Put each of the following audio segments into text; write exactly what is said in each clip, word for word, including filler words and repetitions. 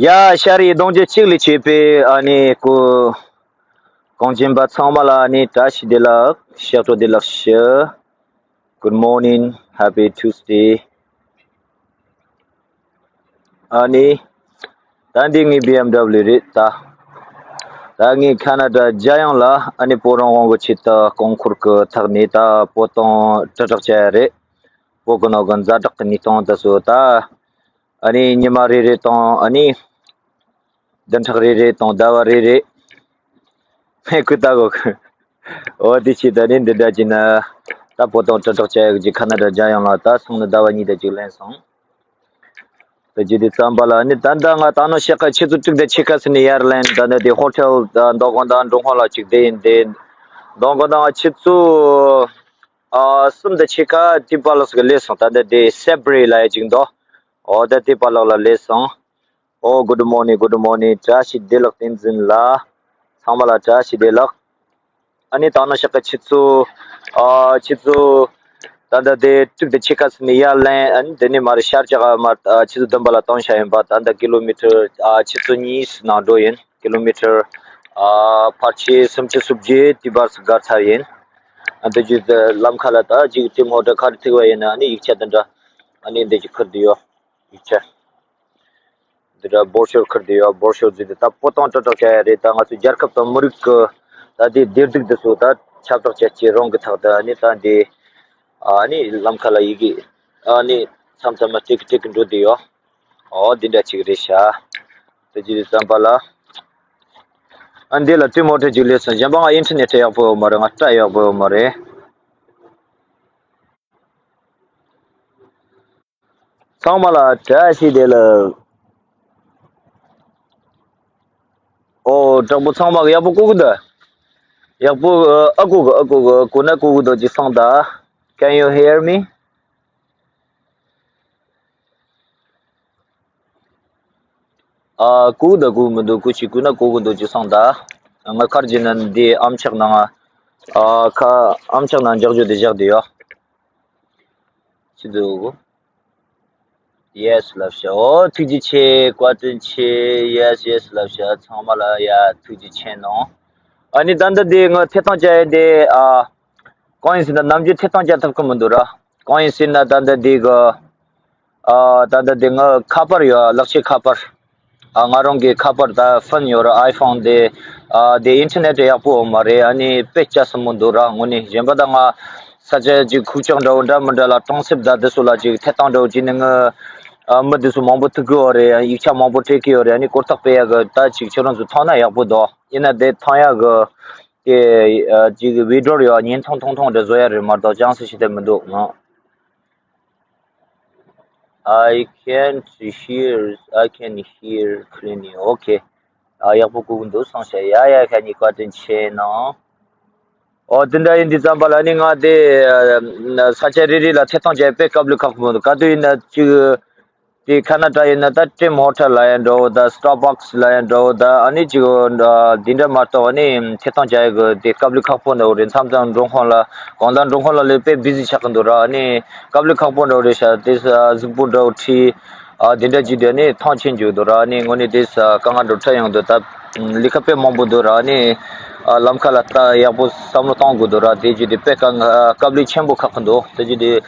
ཡ། ཤར་རི་གདོང་རྒྱུད་གཅིག་ལས་བྱེད་པའི་ཨ་ནི་སྐུ། གངས་ཅན་པ་ཚང་མ་ལ་ཨ་ནི་བཀྲ་ཤིས་བདེ་ལེགས། ཕྱག་བྲོ་བདེ་ལེགས་ཞུ། Good morning, happy Tuesday. ཨ་ནི། ད་འདི་ངའི་B M W རེད་ད། ད་ངས་ཁ་ན་ཌ་རྒྱལ་ཡོངས་ལ་ཨ་ནི་བོད་རང་དབང་གི་ཆེད་དུ་རྐང་འཁོར་གྱི་ཐོག་ནས་ད་བོད་དོན་དྲིལ་བསྒྲགས་བྱས་རེད། བོད་ཀྱི་ནང་གི་ཛ་དྲག་གི་གནས་སྟངས་དེ་ཚོ་ད། ཨ་ནི་ཉི་མ་རེ་རེ་དང་ཨ་ནི། བདུན་ཕྲག་རེ་རེ་དང་ཟླ་བ་རེ་རེ། ངས་ཁུ་ད་གོ་གི། འོ་དེ་ཆེད་དུ་ནི་འདི་འདྲ་བྱས་ན། ད་བོད་དོན་དྲིལ་བསྒྲགས་བྱ་ཡག་གི་ཁ་ན་ཌ་རྒྱལ་ཡོངས་ལ་ད་སོང་ནས་ཟླ་བ་གཉིས་དང་གཅིག་ལོན་སོང་། ད་རྗེས་དེ་ཙམ་པ་ལ་ནི་ད་ལྟ་ང་ད་ནང་ཤག་ཁ་ཆུ་ཚོད་དྲུག་དང་ཕྱེད་ཀ་ཙམ་ནས་ཡར་ལེན། ད་ནི་དེ་ཧོ་ཊེལ་མདོ་དགོང་དག་འབྲོང་ཁང་ལ་ཅིག་བསྡད་ཡིན་ཏེ། མདོ་དགོང་དག་ཆུ་ཚོད་ཨ་གསུམ་དང་ཕྱེད་ཀ་དེ་པ་ལགས་སུ་སླེབས་སོང་། ད་ནི་དེ་སེབ་རི་ལ་ཡ་ཅིག་འདུག་འོ་ད་དེ་པ་ལགས་ལ་སླེབས་སོང་། Oh, good morning, good morning. བཀྲ་ཤིས་བདེ་ལེགས་བསྟན་འཛིན་ལགས། ཚང་མ་ལ་བཀྲ་ཤིས་བདེ་ལེགས། ཨ་ནི་ད་ནང་ཤག་གི་ཆུ་ཚོད། ཨ་ཆུ་ཚོད། ད་ལྟ་དེ་དྲུག་དང་ཕྱེད་ཀ་ཙམ་ནས་ཡར་ལེན། ཨ་ནི་དེ་ནས་མར་ཤར་རྒྱག་མར། ཨ་ཆུ་ཚོད་བདུན་པ་ལ་བཏང་བཞག་ཡིན་པ། ད་ལྟ་ཀི་ལོ་མི་ཊར་ཨ་ཆུ་ཚོད་གཉིས་ནང་འགྲོ་ཡིན། ཀི་ལོ་མི་ཊར་ཨ་ཕལ་ཆེར་སུམ་ཅུ་སོ་བརྒྱད་དེ་བར་སུ་བརྒལ་ཚར་ཡིན། ཨ་དེ་རྗེས་ལམ་ཁ་ལ་ད་ཅིག་ཊིམ་ཧོ་ཊེལ་ག་རེ་ཐུག་པ་ཡིན་ན་ཨ་ནི་ཡིག་ཆ་དེ་འདྲ་ཨ་ནི་འདི་ཅིག་ཁུར་དུ་ཡོད། ཡིག་ཆ། འདི་འདྲ་སྦོར་ཤོར་ཁུར་དུ་ཡོད། སྦོར་ཤོར་བརྫིས་ཏེ་ད་བོད་དོན་དྲིལ་བསྒྲགས་བྱ་ཡ་རེད། ད་ང་ཚོ་རྒྱལ་ཁབ་དང་མི་རིགས་ཀྱི་ད་དེ་བདེ་སྡུག་འདི་ཚོ་ད་ཁྱབ་བསྒྲགས་བྱ་ཆེད་རང་གི་ཐག་ད་ནི་ད་འདི་ཨ་ནི་ལམ་ཁ་ལ་ཡི་གེ་ཨ་ནི་མཚམས་མཚམས་མ་སྤྲད་ཀི་སྤྲད་ཀི་འགྲོ་བསྡད་ཡོད། ཨོ་འདི་འདྲ་ཅིག་རེད་ཤག་དེ་ཅི་རེད་བསམ་པ་ལ། ཨ་འདི་ལ་ཊིམ་ཧོ་ཊེལ་ཅིག་སླེབས་སོང་། གཞན་པ་ང་ཨིན་ཊར་ནེཊ་ཡག་པོ་ཡོད་མ་རེད། ང་སྒྲ་ཡག་པོ་ཡོད་མ་རེད། ཚང་མ་ལ་བཀྲ་ཤིས་བདེ་ལེགས། ཨོ་དྲག་པོ་ཚང་མ་གི་ཡག་པོ་གོ་གི་འདུག་ཡག་པོ་ཨ་གོ་གི་ཨ་གོ་གི་གོ་ན་གོ་གི་འདུག་ཅིག་སང་ད། Can you hear me? ཨ་གོ་གི་འདུག་གོ་མི་འདུག་གོ་ཅིག་གོ་ན་གོ་གི་འདུག་ཅིག་སང་ད། ང་ཁར་གྱི་ན་འདི་ཨམ་ཅོག་ནང་ཨ་ཁ་ཨམ་ཅོག་ནང་འཇག་རྒྱུ་དེ་བཞག་དེ་ཡོད། ཅི་འདུག Yes ལབ་ཤག་ཨོ་ཐུགས་རྗེ་ཆེ། བཀའ་དྲིན་ཆེ། Yes, yes ལབ་ཤག་ཚང་མ་ལ་ཡ་ཐུགས་རྗེ་ཆེ་གནང་། ཨ་ནི་ད་ལྟ་འདི་ང་ཐད་གཏོང་བྱ་ཡ་འདི་ཨ་གང་ཡིན་ཟེར་ན་ནམ་རྒྱུན་ཐད་གཏོང་བྱ་ཐུབ་ཀི་མི་འདུག་ར། གང་ཡིན་ཟེར་ན་ད་ལྟ་འདི་གི་ཨ་ད་ལྟ་འདི་ང་ཁ་པར་ཡོད། ལག་ཆའི་ཁ་པར། ཨ་ང་རང་གི་ཁ་པར་ད་ཕོན་ཡོད་ར། ཨའི་ཕོན་དེ་ཨ་དེ་ཨིན་ཊར་ནེཊ་ཡག་པོ་ཡོད་མ་རེད། ཨ་ནི་དཔེ་སྐྱ་སེ་མོ་འདུག་ར། དངོས་གནས་གཞན་པ་ད་ང་ས་ཆ་ཅིག་ཁུག་ཀྱོག་འདྲ་བོ་འདྲ་མི་འདྲ་ལ་གྲོང་གསེབ་ད་དེ་ཚོ་ལ་ཅིག་ཐད་གཏོང་འདྲ་བོ་བྱས་ནས་ང་ཨ་མི་དེ་ཚོ་མང་པོ་ཐུག་གི་ཡོད་རེད། ཡིག་ཆ་མང་པོ་སྤྲད་ཀྱི་ཡོད་རེད། ཨ་ནི་གོ་རྟོགས་སྤེལ་ཡག་གི་ད་ཅིག་ཁྱོད་རང་ཚོ་མཐོང་ན་ཡག་པོ་འདུག་ཡིན་ན་དེ་མཐོང་ཡག་གི་དེ་ཨ་ཅིག་བི་ཌི་ཡོ་ཡོད། བརྙན་ཐུང་ཐུང་ཐུང་འདྲ་བཟོ་ཡག་རེད་མ་གཏོགས་ཅང་སུ་ཞིག་དེ་མི་འདུག་ང་། I can't hear, I can hear clearly. Okay. ཨ་ཡག་པོ་གོ་གི་འདུག་སོང་ཤག་ཡ་ཡ་ཁ་ཉིན་བཀའ་དྲིན་ཆེ་གནང་། ཨོ་དེ་འདྲ་ཡིན་དུས་ཙམ་པ་ལ་ནི་ང་དེ་ཨ་ས་ཆ་རེ་རེ་ལ་ཐད་གཏོང་བྱས་དཔེ་སྐབས་ལ་ཁག་པོ་འདུག་ག་དུས་ཡིན་ན་ཅིག་དེ་ཁ་ན་ཌ་ཡིན་ན་ད་ཊིམ་ཧོ་ཊེལ་ལ་ཡང་འགྲོ་ད། སི་ཊར་བྷག་སི་ལ་ཡང་འགྲོ་ད། ཨ་ནི་ཅིག་འདི་འདྲ་མ་གཏོགས་ཨ་ནི་ཐད་གཏོང་བྱ་ཡག་གི་དེ་སྐབས་ལ་ཁག་པོ་འདུག་རེད། མཚམས་མཚམས་འབྲོང་ཁང་ལ་དགོང་དག་འབྲོང་ཁང་ལ་ལས་དཔེ་བི་ཟི་ཆགས་ཀྱི་འདུག་ར། ཨ་ནི་སྐབས་ལ་ཁག་པོ་འདྲ་བོ་རེད་ཤག་དེ་གཟུགས་པོ་འདྲ་བོ་ཁྲིད། ཨ་དེ་འདྲ་བྱས་དུས་ནི་ཐང་ཆད་འགྲོ་གི་འདུག་ར། ནི་དངོས་གནས་དེ་ས་དཀའ་ངལ་འདྲ་བོ་འཕྲད་ཡོང་གི་འདུག་ད་ལས་ཀ་དཔེ་མང་པོ་འདུག་ར། ནི་ཨ་ལམ་ཁ་ལ་ལྟ་ཡག་པོ་བསམ་བློ་གཏོང་དགོས་འདུག་ར། དེ་བྱས་དུས་དཔེ་དཀའ་ངལ་སྐབས་ལ་ཆེན་པོ་ཁག་གི་འདུག་དེ་བྱས་དུས་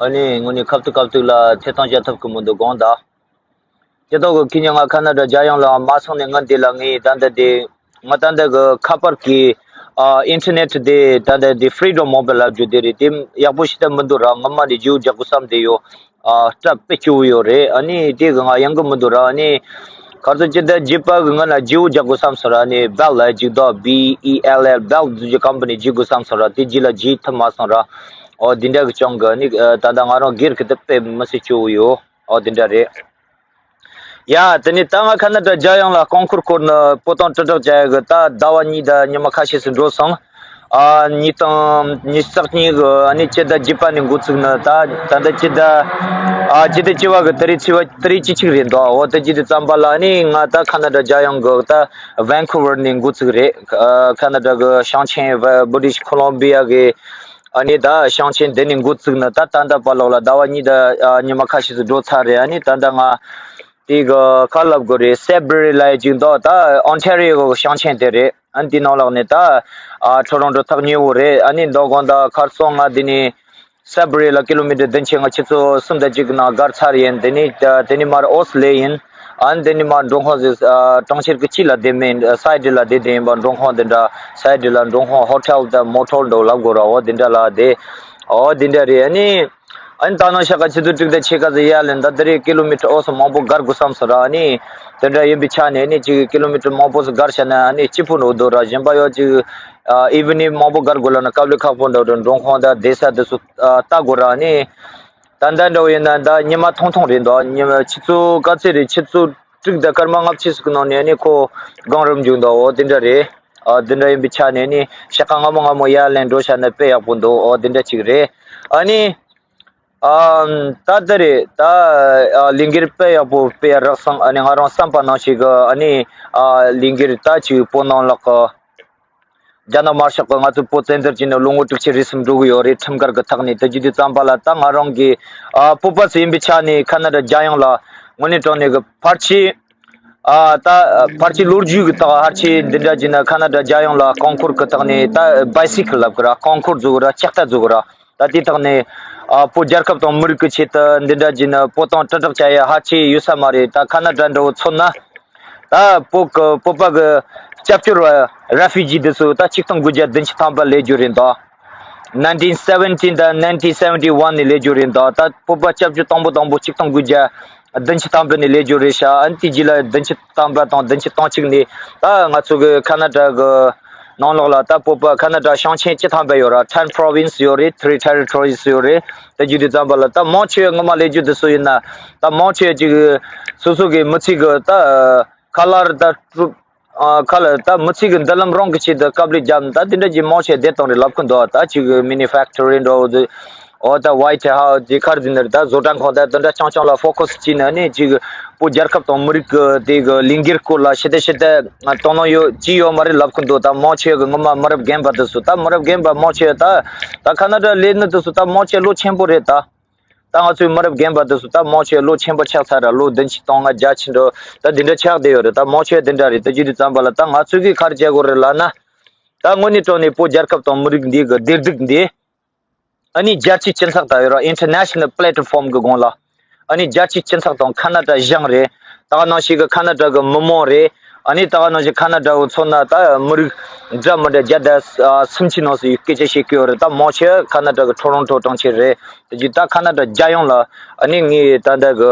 ཨ་ནི་དངོས་གནས་སྐབས་དུས་སྐབས་དུས་ལ་ཐད་གཏོང་བྱ་ཐུབ་ཀྱི་མི་འདུག་དགོངས་དག་སྐྱེ་ཐོག་གི་ཁྱེད་ཉིད་ང་ཁ་ན་ཌ་རྒྱལ་ཡོངས་ལ་མ་སོང་ནས་ང་འདི་ལ་ངའི་ད་ལྟ་དེ་ང་ད་ལྟ་གི་ཁ་པར་གྱི་ཨ་ཨིན་ཊར་ནེཊ་དེ་ད་ལྟ་དེ་ཕི་རི་ཌམ་མོ་བྷལ་ལབ་རྒྱུ་དེ་རེད། དེ་ཡག་པོ་ཞིག་ད་མི་འདུག་ར། ངོ་མ་ནས་བརྗེ་པོ་རྒྱག་དགོས་བསམ་བསྡད་ཡོད། ཨ་སྒྲ་དཔེ་སྐྱོ་བོ་ཡོད་རེད། ཨ་ནི་དེ་གི་ང་ཡོང་གི་མི་འདུག་ར། ཨ་ནི་ག་ཚོད་ཅི་ད་རྒྱུད་པ་གི་ང་ལ་བརྗེ་པོ་རྒྱག་དགོས་བསམ་སོང་ར། ཨ་ནི་བྷལ་ལ་རྒྱུག་དོ། བྷི་ཨི་ཨེལ་ཨེལ། བྷལ་དུ་རྒྱུ་ཀམ་པ་ནི་རྒྱུག་དགོས་བསམ་སོང་ར། དེ་རྒྱུད་ལ་རྒྱུག་ཐུབ་མ་སོང་ར། ཨོ་དེ་འདྲ་གི་ཅང་གི་ཨ་ནི་ད་ལྟ་ང་རང་སྒེར་གི་དེ་དཔེ་མི་སྲིད་སྐྱོ་བོ་ཡོད། ཨོ་དེ་འདྲ་རེད། ཡ། དེ་ནས་ད་ང་ཁ་ན་ཌ་རྒྱལ་ཡོངས་ལ་རྐང་འཁོར་སྐོར་ནི་པོ་ཏང་དྲིལ་བསྒྲགས་བྱ་ཡག་གི་ད་ཟླ་བ་གཉིས་དང་ཉི་མ་ཁ་ཤས་སུ་འགྲོ་སོང་། ཨ། ཉིས་སྟོང་ཉི་ཤུ་རྩ་གཉིས་གི་ཨ་ནི་སྤྱི་ཟླ་བརྒྱད་པ་ནས་འགོ་བཙུགས་ནི་ད་ད་ལྟ་སྤྱི་ཟླ་ཨ་སྤྱི་ཟླ་བཅུ་པ་གི་ཏ་རིག་ཚེས་པ་ཏ་རིག་བཅུ་གཅིག་རེད་འདུག་འོ་དེ་བྱེད་དུས་ཙམ་པ་ལ་ཨ་ནི་ང་ད་ཁ་ན་ཌ་རྒྱལ་ཡོངས་གི་ད་ཝན་ཁུ་ཝར་ནས་འགོ་བཙུགས་རེད། ཨ། ཁ་ན་ཌ་གི་ཞིང་ཆེན་བ་བྷི་རི་ཊིཤ་ཁོ་ལོམ་བི་ཡ་གི་ཨ་ནི་ད་ཞིང་ཆེན་དེ་ནས་འགོ་བཙུགས་ནི་ད་ད་ལྟ་བར་ལོག་ལ་ཟླ་བ་གཉིས་དང་ཉི་མ་ཁ་ཤས་སུ་འགྲོ་ཚར་རེད། ཨ་ནི་ད་ལྟ་ང་དེ་གི་ག་ལབ་དགོས་རེད། སེ་བྷི་རི་ལ་ཡི་ཅིག་འདུག་ད་ཨོན་ཐེ་རི་ཡོ་གི་ཞིང་ཆེན་དེ་རེད། ཨ་ནི་དེ་ནང་ལོགས་ནས་ད་ཨ་ཊོ་རོན་ཊོ་ཐག་ཉེ་བོ་རེད། ཨ་ནི་མདོ་དགོང་དག་ཁ་སང་ང་དེ་ནས་སེ་བྷི་རི་ལ་ཀི་ལོ་མི་ཊར་བདུན་ཅུ་ང་ཆུ་ཚོད་གསུམ་དང་གཅིག་གི་ནང་བརྒལ་ཚར་ཡིན། དེ་ནས་ཨ་དེ་ནས་མར་ཨོ་སི་ལེ་ཡིན། ཨ་ནི་དེ་ནས་མར་མགྲོན་ཁང་ཟིག་ཨ་གྲོང་ཁྱེར་གི་དཀྱིལ་ལ་བསྡད་མེད། སའི་ཌི་ལ་བསྡད་བསྡད་ཡིན་པ། མགྲོན་ཁང་དེ་འདྲ་སའི་ཌི་ལ་མགྲོན་ཁང་ཧོ་ཊེལ་དང་མོ་ཊེལ་འདྲ་ལབ་དགོས་ར། འོ་དེ་འདྲ་ལ་བསྡད། འོ་དེ་འདྲ་རེད། ཨ་ནི་ཨ་ནི་ད་ནང་ཤག་ག་ཆུ་ཚོད་དྲུག་དང་ཕྱེད་ཀ་ཟིག་ཡར་ལེན། ད་དེ་རིང་ཀི་ལོ་མི་ཊར་ཨོ་སི་མང་པོ་བརྒལ་དགོས་བསམ་སོང་ར། ཨ་ནི་དེ་འདྲ་ཡིན་པའི་ཆ་ནས་ཨ་ནི་ཅིག་ཀི་ལོ་མི་ཊར་མང་པོ་ཟིག་བརྒལ་བྱས་ན་ཨ་ནི་སྐྱིད་པོ་འགྲོ་འདུག་ར། གཞན་པ་ཡོད་ཅིག་ཨ་ཨི་ཝི་ནིང་མང་པོ་བརྒལ་དགོས་ལབ་ན་དཀའ་ལས་ཁག་པོ་འདྲ་འདྲ། མགྲོན་ཁང་དང་བསྡད་ས་དེ་ཚོ་ཨ་ལྟ་དགོས་ར། ཨ་ནི་ད་ལྟ་འདྲ་བོ་ཡིན་ན་ད་ཉི་མ་ཐུང་ཐུང་རེད་འདུག་ཉི་མ་ཆུ་ཚོད་ག་ཚོད་རེད། ཆུ་ཚོད་དྲུག་དང་སྐར་མ་ལྔ་བཅུ་ཟིག་གི་ནང་ནས་ཨ་ནི་ཁོ་གང་རུབ་འཇུག་འདུག་འོ་དེ་འདྲ་རེད། ཨ་དེ་འདྲ་ཡིན་པའི་ཆ་ནས་ཨ་ནི་ཤག་ག་སྔ་མོ་སྔ་མོ་ཡར་ལེན་འགྲོ་བྱས་ན་དཔེ་ཡག་པོ་འདུག་འོ་དེ་འདྲ་ཅིག་རེད། ཨ་ནི་ཨ་ད་ལྟ་རེད་ད་ཨ་ལས་འགུལ་དཔེ་ཡག་པོ་སྤེལ་རག་སོང་། ཨ་ནི་ང་རང་བསམ་པ་ནང་བཞིན་གི་ཨ་ནི་ཨ་ལས་འགུལ་ད་ཅིག་བོད་ནང་ལོགས་གི་རྒྱ་ནག་དམར་ཤོག་གིས་ང་ཚོའི་བོད་བཙན་འཛུལ་བྱས་ནས་ལོ་ངོ་དྲུག་ཅུ་རེ་གསུམ་འགྲོ་གི་ཡོད་རེད། ཁྲིམས་འགལ་གྱི་ཐོག་ནས། དེ་བྱེད་དུས་ཙམ་པ་ལ་ད་ང་རང་གི་ཨ་བོད་པ་ཚོ་ཡིན་པའི་ཆ་ནས་ཁ་ན་ཌ་རྒྱལ་ཡོངས་ལ་དངོས་གནས་དྲང་གནས་ཀྱི་ཕལ་ཆེར་ཨ་ད་ཕལ་ཆེར་ལོ་རྒྱུས་ཀྱི་ཐོག་ཕལ་ཆེར་འདི་འདྲ་བྱས་ན་ཁ་ན་ཌ་རྒྱལ་ཡོངས་ལ་རྐང་འཁོར་གྱི་ཐོག་ནས། ད་བྷའི་སི་ཀལ་ལབ་ཀྱི་ར། རྐང་འཁོར་བཟོ་གི་ར། ལྕགས་རྟ་བཟོ་གི་ར། ད་དེའི་ཐོག་ནས་ཨ་བོད་རྒྱལ་ཁབ་དང་མི་རིགས་ཀྱི་ཆེད་དུ་འདི་འདྲ་བྱས་ན་བོད་དོན་དྲིལ་བསྒྲགས་བྱ་ཡ་ཕལ་ཆེར་ཡོད་ས་མ་རེད། ད་ཁ་ན་ཌ་འདྲ་བོ་མཚོན་ན། ད་བོད་ཀྱི་བོད་པ་གི་སྐྱབས་བཅོལ་བ་རེ་ཕུ་ཇི་དེ་ཚོ་ད་ཆིག་སྟོང་དགུ་བརྒྱ་བདུན་ཅུ་ཐམ་པ་སླེབས་རྒྱུ་རེད་འདུག nineteen seventeen དང་nineteen seventy one ནས་སླེབས་རྒྱུ་རེད་འདུག་ད་བོད་པ་སྐྱབས་བཅོལ་དང་པོ་དང་པོ་ཆིག་སྟོང་དགུ་བརྒྱ་བདུན་ཅུ་ཐམ་པ་ནས་སླེབས་རྒྱུ་རེད་ཤག་ཨ་ནི་དེ་རྗེས་ལ་བདུན་ཅུ་ཐམ་པ་དང་བདུན་ཅུ་དོན་གཅིག་ནས་ད་ང་ཚོ་གི་ཁ་ན་ཌ་གི་ནང་ལོགས་ལ་ད་བོད་པ་ཁ་ན་ཌ་ཞིང་ཆེན་བཅུ་ཐམ་པ་ཡོད་ར། ten province ཡོད་རེད། three territories ཡོད་རེད། དེ་བྱེད་དུས་ཙམ་པ་ལ་ད་མང་ཆེ་བས་ངོ་མ་སླེབས་རྒྱུ་དེ་ཚོ་ཡིན་ན། ད་མང་ཆེ་བས་ཅིག་སོ་སོ་གི་མི་ཚེ་གི་ད་ཁ་ལར་ད་གྲུབ། ཨ་ཁ་ལ་ད་མི་ཚེ་གི་མདུན་ལམ་རང་གི་ཆེད་དུ་དཀའ་ལས་བརྒྱབ་ནས་ད་དེ་འདྲ་གྱི་མང་ཆེ་བསྡད་བཏང་རེད་ལབ་ཀྱི་འདུག་ད་ཅིག་མེ་ནུ་ཕེག་ཅར་རིང་འདྲ་བོ་དེ། འོ་ད་ཝའི་ཊི་ཧའུ་སི་དེ་ག་རེ་ཟེར་ནི་རེད། ད་བཟོ་གྲྭ་ཁང་ད་དེ་འདྲ་རྐྱང་རྐྱང་ལ་ཕོ་ཁ་སི་བྱས་ནས་ཨ་ནི་ཅིག་བོད་རྒྱལ་ཁབ་དང་མི་རིགས་ཀྱི་དེ་གི་ལས་འགུལ་སྐོར་ལ་ཞེ་དྲག་ཞེ་དྲག་དོ་སྣང་ཡོད་ཅི་ཡོད་མ་རེད་ལབ་ཀྱི་འདུག་ད་མང་ཆེ་གི་ངོ་མ་མི་རབས་རྒན་པ་དེ་ཚོ། ད་མི་རབས་རྒན་པ་མང་ཆེ་ད་ད་ཁ་ན་ཌ་སླེབས་ནི་དེ་ཚོ་ད་མང་ཆེ་ལོ་ཆེན་པོ་རེད་ད། ད་ང་ཚོའི་མི་རབས་རྒན་པ་དེ་ཚོ་ད་མང་ཆེ་ལོ་ཆེན་པོ་ཆགས་ཚར་ར། ལོ་བདུན་ཅུ་དོན་ལྔ་བརྒྱད་ཅུ་འགྲོ་ད་འདི་འདྲ་ཆགས་བསྡད་ཡོད་རེད། ད་མང་ཆེ་འདི་འདྲ་རེད། དེ་བྱེད་དུས་ཙམ་པ་ལ་ད་ང་ཚོས་གི་ག་རེ་བྱེད་དགོས་རེད་ལབ་ན། ད་དངོས་གནས་དྲང་གནས་བོད་རྒྱལ་ཁབ་དང་མི་རིགས་འདི་གི་བདེ་སྡུག་འདི་ཨ་ནི་རྒྱལ་སྤྱིའི་སྤྱི་ཚོགས་ད་ཡོད་ར། ཨིན་ཊར་ནེ་ཤ་ནལ་པི་ལེ་ཊི་ཕོམ་གི་སྒང་ལ། ཨ་ནི་རྒྱལ་སྤྱིའི་སྤྱི་ཚོགས་དང་ཁ་ན་ཌ་གཞུང་རེད། ད་ག་ནང་བཞིན་གི་ཁ་ན་ཌ་གི་མི་མང་རེད། ཨ་ནི་ད་ག་ནང་བཞིན་ཁ་ན་ཌ་བོ་མཚོན་ན་ད་མི་རིགས་འདྲ་མི་འདྲ་བརྒྱ་དང་སུམ་ཅུ་ནང་ཟིག་ཡོད་སྐད་ཆ་བཤད་ཀྱི་ཡོད་རེད། ད་མང་ཆེ་ཁ་ན་ཌ་གི་ཊོ་རོན་ཊོ་གྲོང་ཁྱེར་རེད། དེ་བྱས་ད་ཁ་ན་ཌ་རྒྱལ་ཡོངས་ལ་ཨ་ནི་ངས་ད་ལྟ་གི་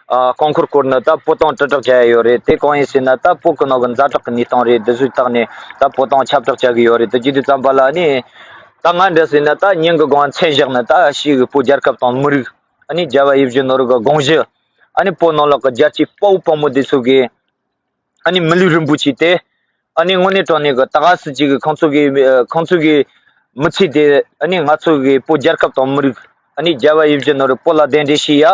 ཨ་རྐང་འཁོར་བསྐོར་ནས་ད་བོད་དོན་དྲིལ་བསྒྲགས་བྱ་ཡ་ཡོད་རེད། དེ་གང་ཡིན་ཟེར་ན་ད་བོད་ཀྱི་ནང་གི་ཛ་དྲག་གི་གནས་སྟངས་རེད། འདི་ཚོའི་ཐོག་ནས་ད་བོད་དོན་ཁྱབ་བསྒྲགས་བྱ་གི་ཡོད་རེད། དེ་བྱེད་དུས་ཙམ་པ་ལ་ཨ་ནི་ད་ང་འདྲ་ཟེར་ན་ད་ཉིན་གི་སྒང་མཚན་བཞག་ནས་ད་ཕྱིའི་གི་བོད་རྒྱལ་ཁབ་དང་མི་རིགས། ཨ་ནི་རྒྱལ་བ་ཡིད་བཞིན་ནོར་བུ་གི་དགོངས་གཞི། ཨ་ནི་བོད་ནང་ལོགས་ཀྱི་རྒྱལ་གཅེས་དཔའ་བོ་དཔའ་མོ་དེ་ཚོ་གི་ཨ་ནི་མི་ལུས་རིན་པོ་ཆེ་དེ། ཨ་ནི་དངོས་གནས་དྲང་གནས་ཀྱི་ད་ག་སྲིད་ཅིག་གི་ཁོང་ཚོ་གི་ཨ་ཁོང་ཚོ་གི་མི་ཚེ་དེ་ཨ་ནི་ང་ཚོ་གི་བོད་རྒྱལ་ཁབ་དང་མི་རིགས། ཨ་ནི་རྒྱལ་བ་ཡིད་བཞིན་ནོར་བུ་བོད་ལ་གདན་འདྲེན་བྱས་ཡ།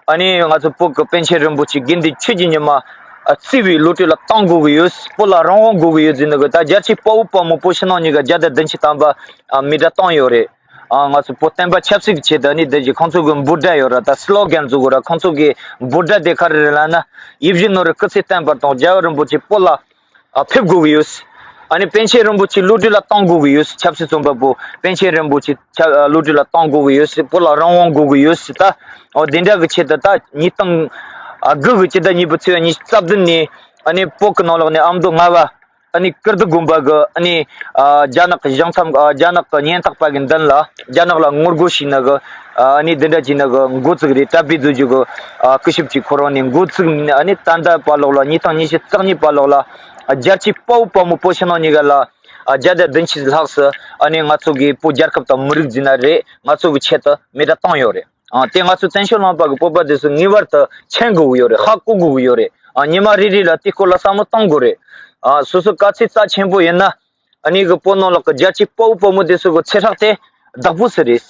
ཨ་ནི་ང་ཚོ་བོད་ཀྱི་པཎ་ཆེན་རིན་པོ་ཆེ་དགེ་འདུན་ཆོས་ཀྱི་ཉི་མ་ཨ་བརྩེ་བའི་བློ་གྲོས་ལ་གཏོང་དགོས་ཀྱི་ཡོད། བོད་ལ་རང་དབང་དགོས་ཀྱི་ཡོད་ཟེར་ནི་གི་ད་རྒྱལ་གཅེས་དཔའ་བོ་དཔའ་མོ་བོད་ཕྱི་ནང་གཉིས་ཀ་བརྒྱ་དང་བདུན་ཅུ་ཐམ་པ་ཨ་མི་གྲངས་བཏང་ཡོད་རེད། ཨ་ང་ཚོ་བོད་བསྟན་པ་ཆབ་སྲིད་ཀྱི་ཆེད་དུ་ཨ་ནི་དེ་བཞིན་ཁོང་ཚོ་གི་འབོད་སྒྲ་ཡོད་ར། ད་སི་ལོ་གན་བཟོ་དགོས་ར། ཁོང་ཚོ་གི་འབོད་སྒྲ་དེ་ག་རེ་རེད་ལབ་ན། ཡིད་བཞིན་ནོར་བུ་སྐུ་ཚེ་བརྟན་པ་དང་རྒྱལ་བ་རིན་པོ་ཆེ་བོད་ལ་ཨ་ཕེབས་དགོས་ཀྱི་ཡོད། ཨ་ནི་པཎ་ཆེན་རིན་པོ་ཆེ་བློ་གྲོས་ལ་གཏོང་དགོས་ཀྱི་ཡོད། ཆབ་སྲིད་བཙོན་པ་པོ་པཎ་ཆེན་རིན་པོ་ཆེ་ཆ་བློ་གྲོས་ལ་གཏོང་དགོས་ཀྱི་ཡོད། བོད་ལ་རང་དབང་དགོས་ཀྱི་ཡོད་ད། འོ་དེ་འདྲ་གི་ཆེད་དུ་ད་ཉིས་སྟོང་དགུ་གི་སྤྱི་ཟླ་གཉིས་པའི་ཚེས་པ་ཉི་ཤུ་རྩ་བདུན་ནས་ཨ་ནི་བོད་ཀྱི་ནང་ལོགས་ནས་ཨ་མདོ་རྔ་བ། ཨ་ནི་ཀིརྟི་དགོན་པ་གི་ཨ་ནི་ཨ་རྒྱ་ནག་གི་གཞུང་ཚབ། ཨ་རྒྱ་ནག་གི་ཉེན་རྟོག་པ་གི་མདུན་ལ་རྒྱ་ནག་ལ་ངོ་རྒོལ་བྱས་ནི་གི་ཨ་ནི་འདི་འདྲ་བྱས་ནི་གི་འགོ་བཙུགས་རེད། གྲྭ་པའི་བཟོ་རྒྱུ་གི་ཨ་སྐུ་ཞབས་ཀྱིས་ཁོ་རང་ནས་འགོ་བཙུགས་ནས་ཨ་ནི་ད་ལྟ་བར་ལོགས་ལ་ཉིས་སྟོང་ཉི་ཤུ་རྩ་གཉིས་བར་ལོགས་ལ་རྒྱལ་གཅེས་དཔའ་བོ་དཔའ་མོ་བོད་ཕྱི་ནང་གཉིས་ཀ་ལ་ཨ་བརྒྱ་དང་བདུན་ཅུ་ལྷག་ཙམ་ཨ་ནི་ང་ཚོ་གི་བོད་རྒྱལ་ཁབ་དང་མི་རིགས་ཟེར་ན་རེད། ང་ཚོ་གི་ཆེད་དུ་མི་གྲངས་བཏང་ཡོད་རེད། ཨ་དེ་ང་ཚོ་བཙན་བྱོལ་ལུང་པ་གི་བོད་པ་དེ་ཚོ་ངེས་པར་དུ་མཁྱེན་དགོས་ཀྱི་ཡོད་རེད། ཧ་གོ་དགོས་ཀྱི་ཡོད་རེད། ཨ་ཉི་མ་རེ་རེ་ལ་དེ་སྐོར་ལ་བསམ་བློ་གཏོང་དགོས་རེད། ཨ་སོ་སོ་ག་ཚོད་རྩ་ཆེན་པོ་ཡིན་ན། ཨ་ནི་གི་བོད་ནང་ལོགས་ཀྱི་རྒྱལ་གཅེས་དཔའ་བོ་དཔའ་མོ་དེ་ཚོ་གི་ཚེ་སྲོག་དེ་བདག་པོ་སུ་རེད།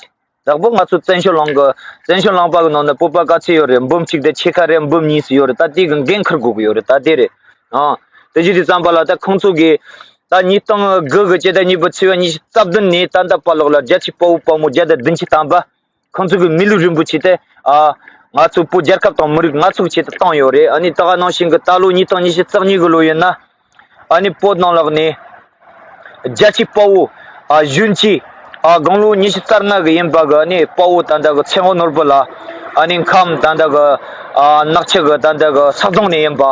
བདག་པོ་ང་ཚོ་བཙན་བྱོལ་ལུང་གི་བཙན་བྱོལ་ལུང་པ་གི་ནང་ནས་བོད་པ་ག་ཚོད་ཡོད་རེད། འབུམ་གཅིག་དང་ཕྱེད་ཀ་རེད། འབུམ་གཉིས་སུ་ཡོད་རེད། ད་དེ་གི་འགན་འཁུར་དགོས་ཀྱི་ཡོད་རེད། ད་དེ་རེད། ཨང་། དེ་བྱེད་དུས་ཙམ་པ་ལ་ད་ཁོང་ཚོ་གིས་ད་ཉིས་སྟོང་དགུ་གི་ཕྱི་ཟླ་གཉིས་པའི་ཚེས་པ་ཉི་ཤུ་རྩ་བདུན་ནས་ད་ལྟ་བར་ལོགས་ལ་རྒྱལ་གཅེས་དཔའ་བོ་དཔའ་མོ་བརྒྱ་དང་བདུན་ཅུ་ཐམ་པ་ཁོང་ཚོ་གི་མི་ལུས་རིན་པོ་ཆེ་དེ་ཨ་ང་ཚོ་བོད་རྒྱལ་ཁབ་དང་མི་རིགས་ང་ཚོ་གི་ཆེད་དུ་བཏང་ཡོད་རེད། ཨ་ནི་ད་ག་ནང་བཞིན་གི་ད་ལོ་ཉིས་སྟོང་ཉི་ཤུ་རྩ་གཉིས་གི་ལོ་ཡིན་ན། ཨ་ནི་བོད་ནང་ལོགས་ནས་རྒྱལ་གཅེས་དཔའ་བོ་ཨ་གཞོན་སྐྱེས་ཨ་དགུང་ལོ་ཉི་ཤུ་རྩ་ལྔ་གི་ཡིན་པ་གི་ཨ་ནི་དཔའ་བོ་ད་ལྟ་གི་ཚེ་དབང་ནོར་བུ་ལགས། ཨ་ནི་ཁམས་ད་ལྟ་གི་ཨ་ནག་ཆུ་གི་ད་ལྟ་གི་ས་གདོང་ནས་ཡིན་པ།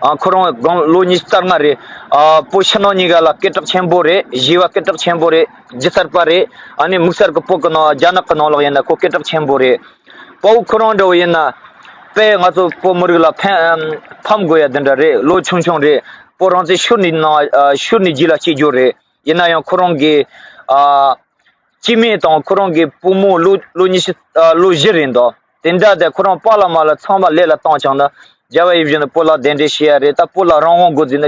ཨ་ཁོ་རང་དགུང་ལོ་ཉི་ཤུ་རྩ་ལྔ་རེད། ཨ་བོད་ཕྱི་ནང་གཉིས་ཀ་ལ་སྐད་གྲགས་ཆེན་པོ་རེད། གཞས་པ་སྐད་གྲགས་ཆེན་པོ་རེད། སྒྱུ་རྩལ་པ་རེད། ཨ་ནི་དམིགས་བསལ་གི་བོད་གི་ནང་རྒྱ་ནག་གི་ནང་ལོགས་ཡིན་ན་ཁོ་སྐད་གྲགས་ཆེན་པོ་རེད། དཔའ་བོ་ཁོ་རང་འདྲ་བོ་ཡིན་ན། དཔེ་ང་ཚོ་བོད་མི་རིགས་ལ་ཕན་ཕམ་དགོས་ཡ་འདི་འདྲ་རེད། ལོ་ཆུང་ཆུང་རེད། བོད་རང་བཙན་ཤོར་ནས་ནང་ཤོར་ནས་རྗེས་ལ་སྐྱེས་རྒྱུ་རེད། ཡིན་ན་ཡང་ཁོ་རང་གི་ཨ་སྐྱེ་དམན་དང་ཁོ་རང་གི་བུ་མོ་ལོ་ལོ་ཉི་ཤུ་ཨ་ལོ་བཞི་རེད་འདུག་དེ་འདྲ་དེ་ཁོ་རང་པཱ་ལགས་མ་ལགས་ཚང་མ་ལས་ལ་བཏང་བྱུང་ན། རྒྱལ་བ་ཡིད་བཞིན་ནོར་བུ་ལགས་གདན་འདྲེན་བྱེད་ཡ་རེད། ད་བོད་ལ་རང་དབང་དགོས་ཟེར་ན་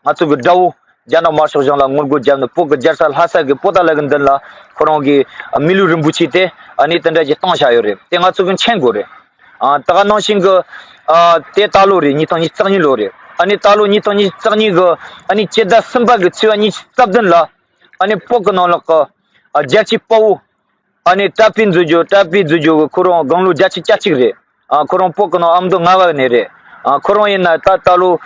ང་ཚོ་གི་དགྲ་བོ་རྒྱ་ནག་དམར་ཤོག་གཞུང་ལ་ངོ་རྒོལ་བརྒྱབ་ནས་བོད་ཀྱི་རྒྱལ་ས་ལྷ་ས་གི་པོ་ཏཱ་ལ་གི་མདུན་ལ་ཁོ་རང་གི་མི་ལུས་རིན་པོ་ཆེ་དེ་ཨ་ནི་དེ་འདྲ་ཞིག་བཏང་བཞག་ཡོད་རེད། དེ་ང་ཚོ་གི་མཁྱེན་དགོས་རེད། ཨ་ད་ག་ནང་བཞིན་གི་ཨ་དེ་ད་ལོ་རེད། ཉིས་སྟོང་ཉི་ཤུ་རྩ་གཉིས་ལོ་རེད། ཨ་ནི་ད་ལོ་ཉིས་སྟོང་ཉི་ཤུ་རྩ་གཉིས་གི་ཨ་ནི་སྤྱི་ཟླ་གསུམ་པ་གི་ཚེས་པ་ཉི་ཤུ་རྩ་བདུན་ལ་ཨ་ནི་བོད་གི་ནང་ལོགས་གི་ཨ་རྒྱལ་གཅེས་དཔའ་བོ། ཨ་ནི་བཀྲ་བྷེ་མཛོད་ཇོ། བཀྲ་བྷེ་མཛོད་ཇོ་གི་ཁོ་རང་དགུང་ལོ་བརྒྱད་ཅུ་གྱ་གཅིག་རེད། ཨ་ཁོ་རང་བོད་གི་ནང་ཨ་མདོ་རྔ་བ་ནས་རེད། ཨ་ཁོ་རང་ཡིན་ན་ད་ད་ལོ་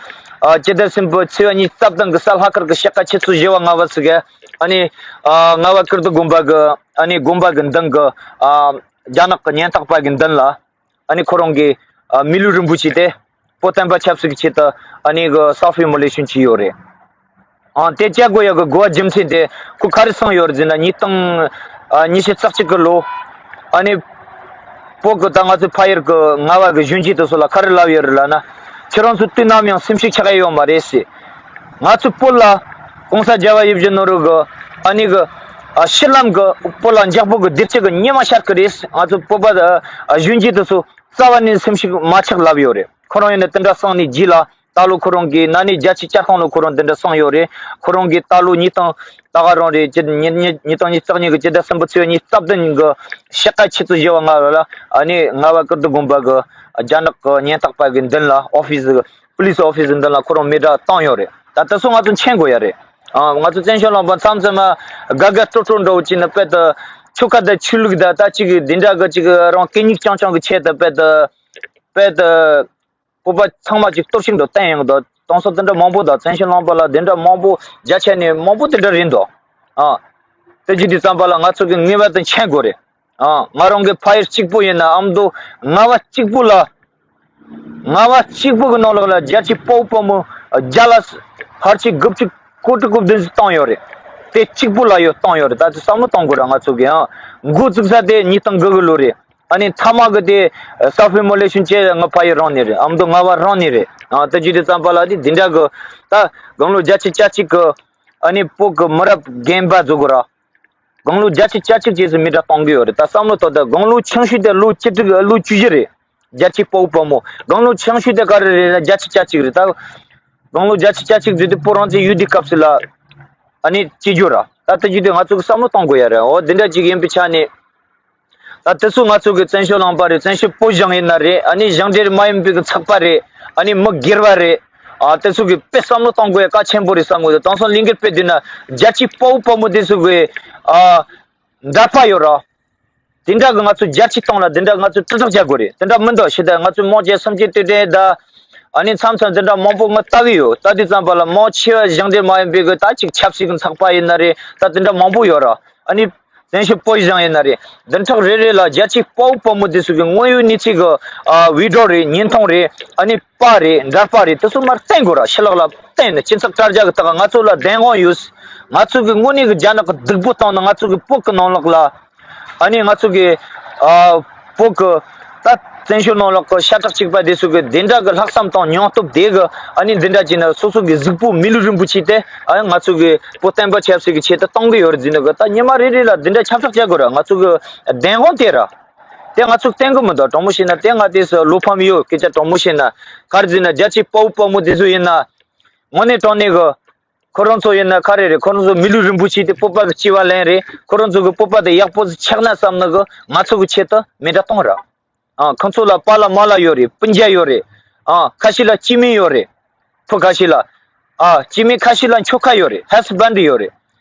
ཨ་སྤྱི་ཟླ་གསུམ་པའི་ཚེས་པ་ཉི་ཤུ་རྩ་བདུན་གི་གཟའ་ལྷག་དཀར་གི་ཕྱེད་ཀ་ཆུ་ཚོད་བཞི་པ་ལྔ་པ་ཟིག་གི་ཨ་ནི་ཨ་རྔ་བ་ཀིརྟི་དགོན་པ་གི་ཨ་ནི་དགོན་པ་གི་མདུན་གི་ཨ་རྒྱ་ནག་གི་ཉེན་རྟོག་པ་གི་མདུན་ལ། ཨ་ནི་ཁོ་རང་གི་ཨ་མི་ལུས་རིན་པོ་ཆེ་དེ་བོད་བསྟན་པ་ཆབ་སྲིད་ཀྱི་ཆེད་དུ་ཨ་ནི་གི་self immolation བྱས་ཡོད་རེད། ཨ་དེ་བྱ་དགོས་ཡག་གི་དགོས་པ་རྒྱུ་མཚན་དེ་ཁོ་ག་རེ་གསུངས་ཡོད་རེད་ཟེར་ན། ཉིས་སྟོང་ཨ་ཉི་ཤུ་རྩ་གཅིག་གི་ལོ་ཨ་ནི་བོད་གི་ད་ང་ཚོའི་ཕ་ཡུལ་གི་རྔ་བ་གི་གཞོན་སྐྱེས་དེ་ཚོ་ལ་ག་རེ་ལབ་ཡོད་རེད་ལབ་ན། ཁྱེད་རང་ཚོ་དུས་ནམ་ཡང་སེམས་ཤུགས་ཆག་ཡ་ཡོད་མ་རེད་ཟེར། ང་ཚོ་བོད་ལ་༸གོང་ས་རྒྱལ་བ་ཡིད་བཞིན་ནོར་བུ་གི་ཨ་ནི་གི་ཨ་ཕྱི་ལམ་གི་བོད་ལ་འཇབ་རྒོལ་གི་སྡེར་ཆ་གི་ཉི་མ་ཤར་གི་རེད། ང་ཚོ་བོད་པ་ཨ་གཞོན་སྐྱེས་དེ་ཚོ་རྩ་བ་ནས་སེམས་ཤུགས་མ་ཆག་ལབ་ཡོད་རེད། ཁོ་རང་ཡིན་ན་དེ་འདྲ་གསུངས་ནས་རྗེས་ལ་ད་ལོ་ཁོ་རང་གིས་ན་ནིང་བརྒྱད་ཅུ་གྱ་གྲངས་ལོ་ཁོ་རང་དེ་འདྲ་གསུངས་ཡོད་རེད། ཁོ་རང་གིས་ད་ལོ་ཉིས་སྟོང་ད་ག་རང་རེད། ཅི་ཉིས་ཉིས་ཉིས་སྟོང་ཉི་ཤུ་རྩ་གཉིས་གི་སྤྱི་ཟླ་གསུམ་པའི་ཚེས་ཉི་ཤུ་རྩ་བདུན་གི་ཕྱེད་ཀ་ཆུ་ཚོད་བཞི་པ་ལྔ་པ་ལ་ཨ་ནི་རྔ་བ་ཀིརྟི་དགོན་པ་གི་རྒྱ་ནག་གི་ཉེན་རྟོག་པ་གི་མདུན་ལ་ཨོ་ཕི་སི་གི་པུ་ལི་སི་ཨོ་ཕི་སི་མདུན་ལ་ཁོ་རང་མེ་སྲེག་བཏང་ཡོད་རེད། ད་དེ་ཚོ་ང་ཚོ་མཁྱེན་དགོས་ཡ་རེད། ཨ་ང་ཚོ་བཙན་བྱོལ་ལུང་པ་མཚམས་མཚམས་དགའ་དགའ་སྤྲོ་སྤྲོ་འདྲ་བོ་བྱས་ནས་དཔེ་དེ་ཆོལ་ཁ་དང་ཆོས་ལུགས་དང་ད་ཅིག་གི་འདི་འདྲ་གི་ཅིག་རང་གད་སྙིགས་རྐྱང་རྐྱང་གི་ཆེད་དུ་དཔེ་དེ་དཔེ་དེ་བོད་པ་ཚང་མ་ཅིག་གཏོར་བཤིག་འདྲ་བཏང་ཡོང་གི་འདུག་དེང་སང་དེ་འདྲ་མང་པོ་འདུག་བཙན་བྱོལ་ལུང་པ་ལ་དེ་འདྲ་མང་པོ་རྒྱ་ཆེ་ནས་མང་པོ་དེ་འདྲ་རེད་འདུག་ཨ་དེ་བྱེད་དུས་ཙམ་པ་ལ་ང་ཚོ་གི་ངེས་པར་དུ་མཁྱེན་དགོས་རེད། ཨ་ང་རང་གི་ཕ་ཡུལ་གཅིག་པོ་ཡིན་ན་ཨ་མདོ་རྔ་བ་གཅིག་པོ་ལ། རྔ་བ་གཅིག་པོ་གི་ནང་ལོགས་ལ་རྒྱལ་གཅེས་དཔའ་བོ་དཔའ་མོ་བརྒྱ་ལ་ཕལ་ཆེར་དགུ་བཅུ་གོ་དྲུག་གོ་བདུན་ཙམ་བཏང་ཡོད་རེད། དེ་གཅིག་པོ་ལ་ཡོད་བཏང་ཡོད་རེད། ད་ཚོ་བསམ་བློ་གཏོང་དགོས་ར། ང་ཚོ་གི་ཨ་འགོ་བཙུགས་ས་དེ་ཉིས་སྟོང་དགུ་གི་ལོ་རེད། ཨ་ནི་མཐའ་མ་གི་དེ་self immolation བྱས་ང་ཕ་ཡུལ་རང་ནས་རེད། ཨ་མདོ་རྔ་བ་རང་ནས་རེད། ཨ་དེ་བྱེད་དུས་ཙམ་པ་ལ་དེ་འདི་འདྲ་གི་ད་དགུང་ལོ་བརྒྱད་ཅུ་གྱ་གཅིག་གི་ཨ་ནི་བོད་གི་མི་རབས་རྒན་པ་ཚོ་གི་ར། དགུང་ལོ་བརྒྱད་ཅུ་གྱ་གཅིག་བཅས་སུ་མི་གྲངས་གཏོང་གི་ཡོད་རེད། ད་བསམ་བློ་ཐོག་ད་དགུང་ལོ་ཆུང་ཤོས་དེ་ལོ་བཅུ་དྲུག་ལོ་བཅུ་བཞི་རེད། རྒྱལ་གཅེས་དཔའ་བོ་དཔའ་མོ་དགུང་ལོ་ཆུང་ཤོས་དེ་ག་རེ་རེད་ན་བརྒྱད་ཅུ་གྱ་གཅིག་རེད། ད་དགུང་ལོ་བརྒྱད་ཅུ་གྱ་གཅིག་བརྒྱུད་དེ་བོད་རང་བཙན་ཡོད་དུས་སྐབས་སུ་ལ་ཨ་ནི་སྐྱེས་རྒྱུ་ར། ད་དེ་བརྒྱུད་དེ་ང་ཚོ་གི་བསམ་བློ་གཏོང་དགོས་ཡ་རེད། འོ་འདི་འདྲ་ཅིག་ཡིན་པའི་ཆ་ནས་ད་དེ་ཚོ་ང་ཚོ་གི་བཙན་བྱོལ་ལུང་པ་རེད། བཙན་བྱོལ་བོད་གཞུང་ཡིན་ན་རེད། ཨ་ནི་གཞུང་འབྲེལ་མ་ཡིན་པའི་གི་ཚོགས་པ་རེད། ཨ་ནི་མི་སྒེར་བ་རེད། ཨ་དེ་ཚོ་གི་དཔེ་བསམ་བློ་གཏོང་དགོས་ཡ་གལ་ཆེན་པོ་རེད་བསམ་གི་འདུག་དེང་སང་ལས་འགུལ་སྤེལ་དུས་ན་རྒྱལ་གཅེས་དཔའ་བོ་དཔའ་མོ་དེ་ཚོ་གི་ཨ་འདྲ་པ་ཡོད་ར། དེ་འདྲ་གི་ང་ཚོ་རྒྱལ་གཅེས་སྟེང་ལ་དེ་འདྲ་ང་ཚོ་དྲིལ་བསྒྲགས་བྱ་དགོས་རེད། དེ་འདྲ་མི་འདུག་ཤི་ད་ང་ཚོ་མང་ཆེ་སུམ་ཅུ་དུས་དྲན་ད་ཨ་ནི་མཚམས་མཚམས་དེ་འདྲ་མང་པོ་ང་ལྟ་གི་ཡོད། ལྟ་དུས་ཙམ་པ་ལ་མང་ཆེ་བ་གཞུང་འབྲེལ་མ་ཡིན་པའི་གི་ད་ཅིག་ཆབ་སྲིད་ཀྱི་ཚོགས་པ་ཡིན་ན་རེད། ད་དེ་འདྲ་མང་པོ་ཡོད་ར། ཨ་ནི་བཙན་བྱོལ་བོད་གཞུང་ཡིན་ན་རེད། བདུན་ཕྲག་རེ་རེ་ལ་རྒྱལ་གཅེས་དཔའ་བོ་དཔའ་མོ་དེ་ཚོ་གི་དངོས་ཡོད་གནས་ཚུལ་གི་ཨ་བི་ཌི་ཡོ་རེད། བརྙན་ཐུང་རེད། ཨ་ནི་པར་རེད། འདྲ་པར་རེད། དེ་ཚོ་མར་བསྟན་དགོས་ར། ཕྱི་ལོགས་ལ་བསྟན་ནས་སྤྱི་ཚོགས་དྲ་རྒྱ་གི་སྟེང་ང་ཚོ་ལ་བདེན་དཔང་ཡོད། ང་ཚོ་གི་དངོས་གནས་གི་རྒྱ་ནག་གི་སྡུག་པོ་བཏང་ནས་ང་ཚོ་གི་བོད་གི་ནང་ལོགས་ལ། ཨ་ནི་ང་ཚོ་གི་ཨ་བོད་གི་ད་བཙན་བྱོལ་ནང་ལོགས་གི་ཤ་ཁྲག་གཅིག་པ་དེ་ཚོ་གི་དེ་འདྲ་གི་ལྷག་བསམ་དང་སྙིང་སྟོབས་དེ་གི་ཨ་ནི་འདི་འདྲ་བྱས་ན་སོ་སོ་གི་གཟུགས་པོ་མི་ལུས་རིན་པོ་ཆེ་དེ་ཨ་ང་ཚོ་གི་བོད་བསྟན་པ་ཆབ་སྲིད་ཀྱི་ཆེད་དུ་གཏོང་གི་ཡོད་རེད་ཟེར་ནས་གི་ད་ཉི་མ་རེ་རེ་ལ་འདི་འདྲ་ཁྱབ་བསྒྲགས་བྱ་དགོས་ར། ང་ཚོ་གི་བདེན་དཔང་དེ་ར། དེ་ང་ཚོ་བསྟན་གི་མི་འདུག་དྲང་མོ་བཤད་ན། དེ་ང་དེ་སུ་བློ་ཕམ་ཡོད། སྐད་ཆ་དྲང་མོ་བཤད་ན། ག་རེ་ཟེར་ན། རྒྱལ་གཅེས་དཔའ་བོ་དཔའ་མོ་དེ་ཚོ་ཡིན་ན། དངོས་གནས་དྲང་གནས་གི། ཁོ་རང་ཚོ་ཡིན་ན་ག་རེ་རེད། ཁོ་རང་ཚོ་མི་ལུས་རིན་པོ་ཆེ་དེ་བོད་པ་གི་སྐྱེ་བ་ལེན་རེད། ཁོ་རང་ཚོ་གི་བོད་པ་དེ་ཡག་པོ་ཆགས་ན་བསམ་ནི་གི་ང་ཚོ་གི་ཆེད་དུ་མེ་དྲ་གཏོང་ར། ཨ། ཁོང་ཚོ་ལ་པཱ་ལགས་མཱ་ལགས་ཡོད་རེད། སྤུན་ཀྱག་ཡོད་རེད། ཨ། ཁ་ཤས་ལ་སྐྱེ་དམན་ཡོད་རེད། བུ་ཁ་ཤས་ལ། ཨ། སྐྱེ་དམན་ཁ་ཤས་ལ་ཁྱོ་ག་ཡོད་རེད། ཧ་སི་བན་ཌི་ཡོད་རེད།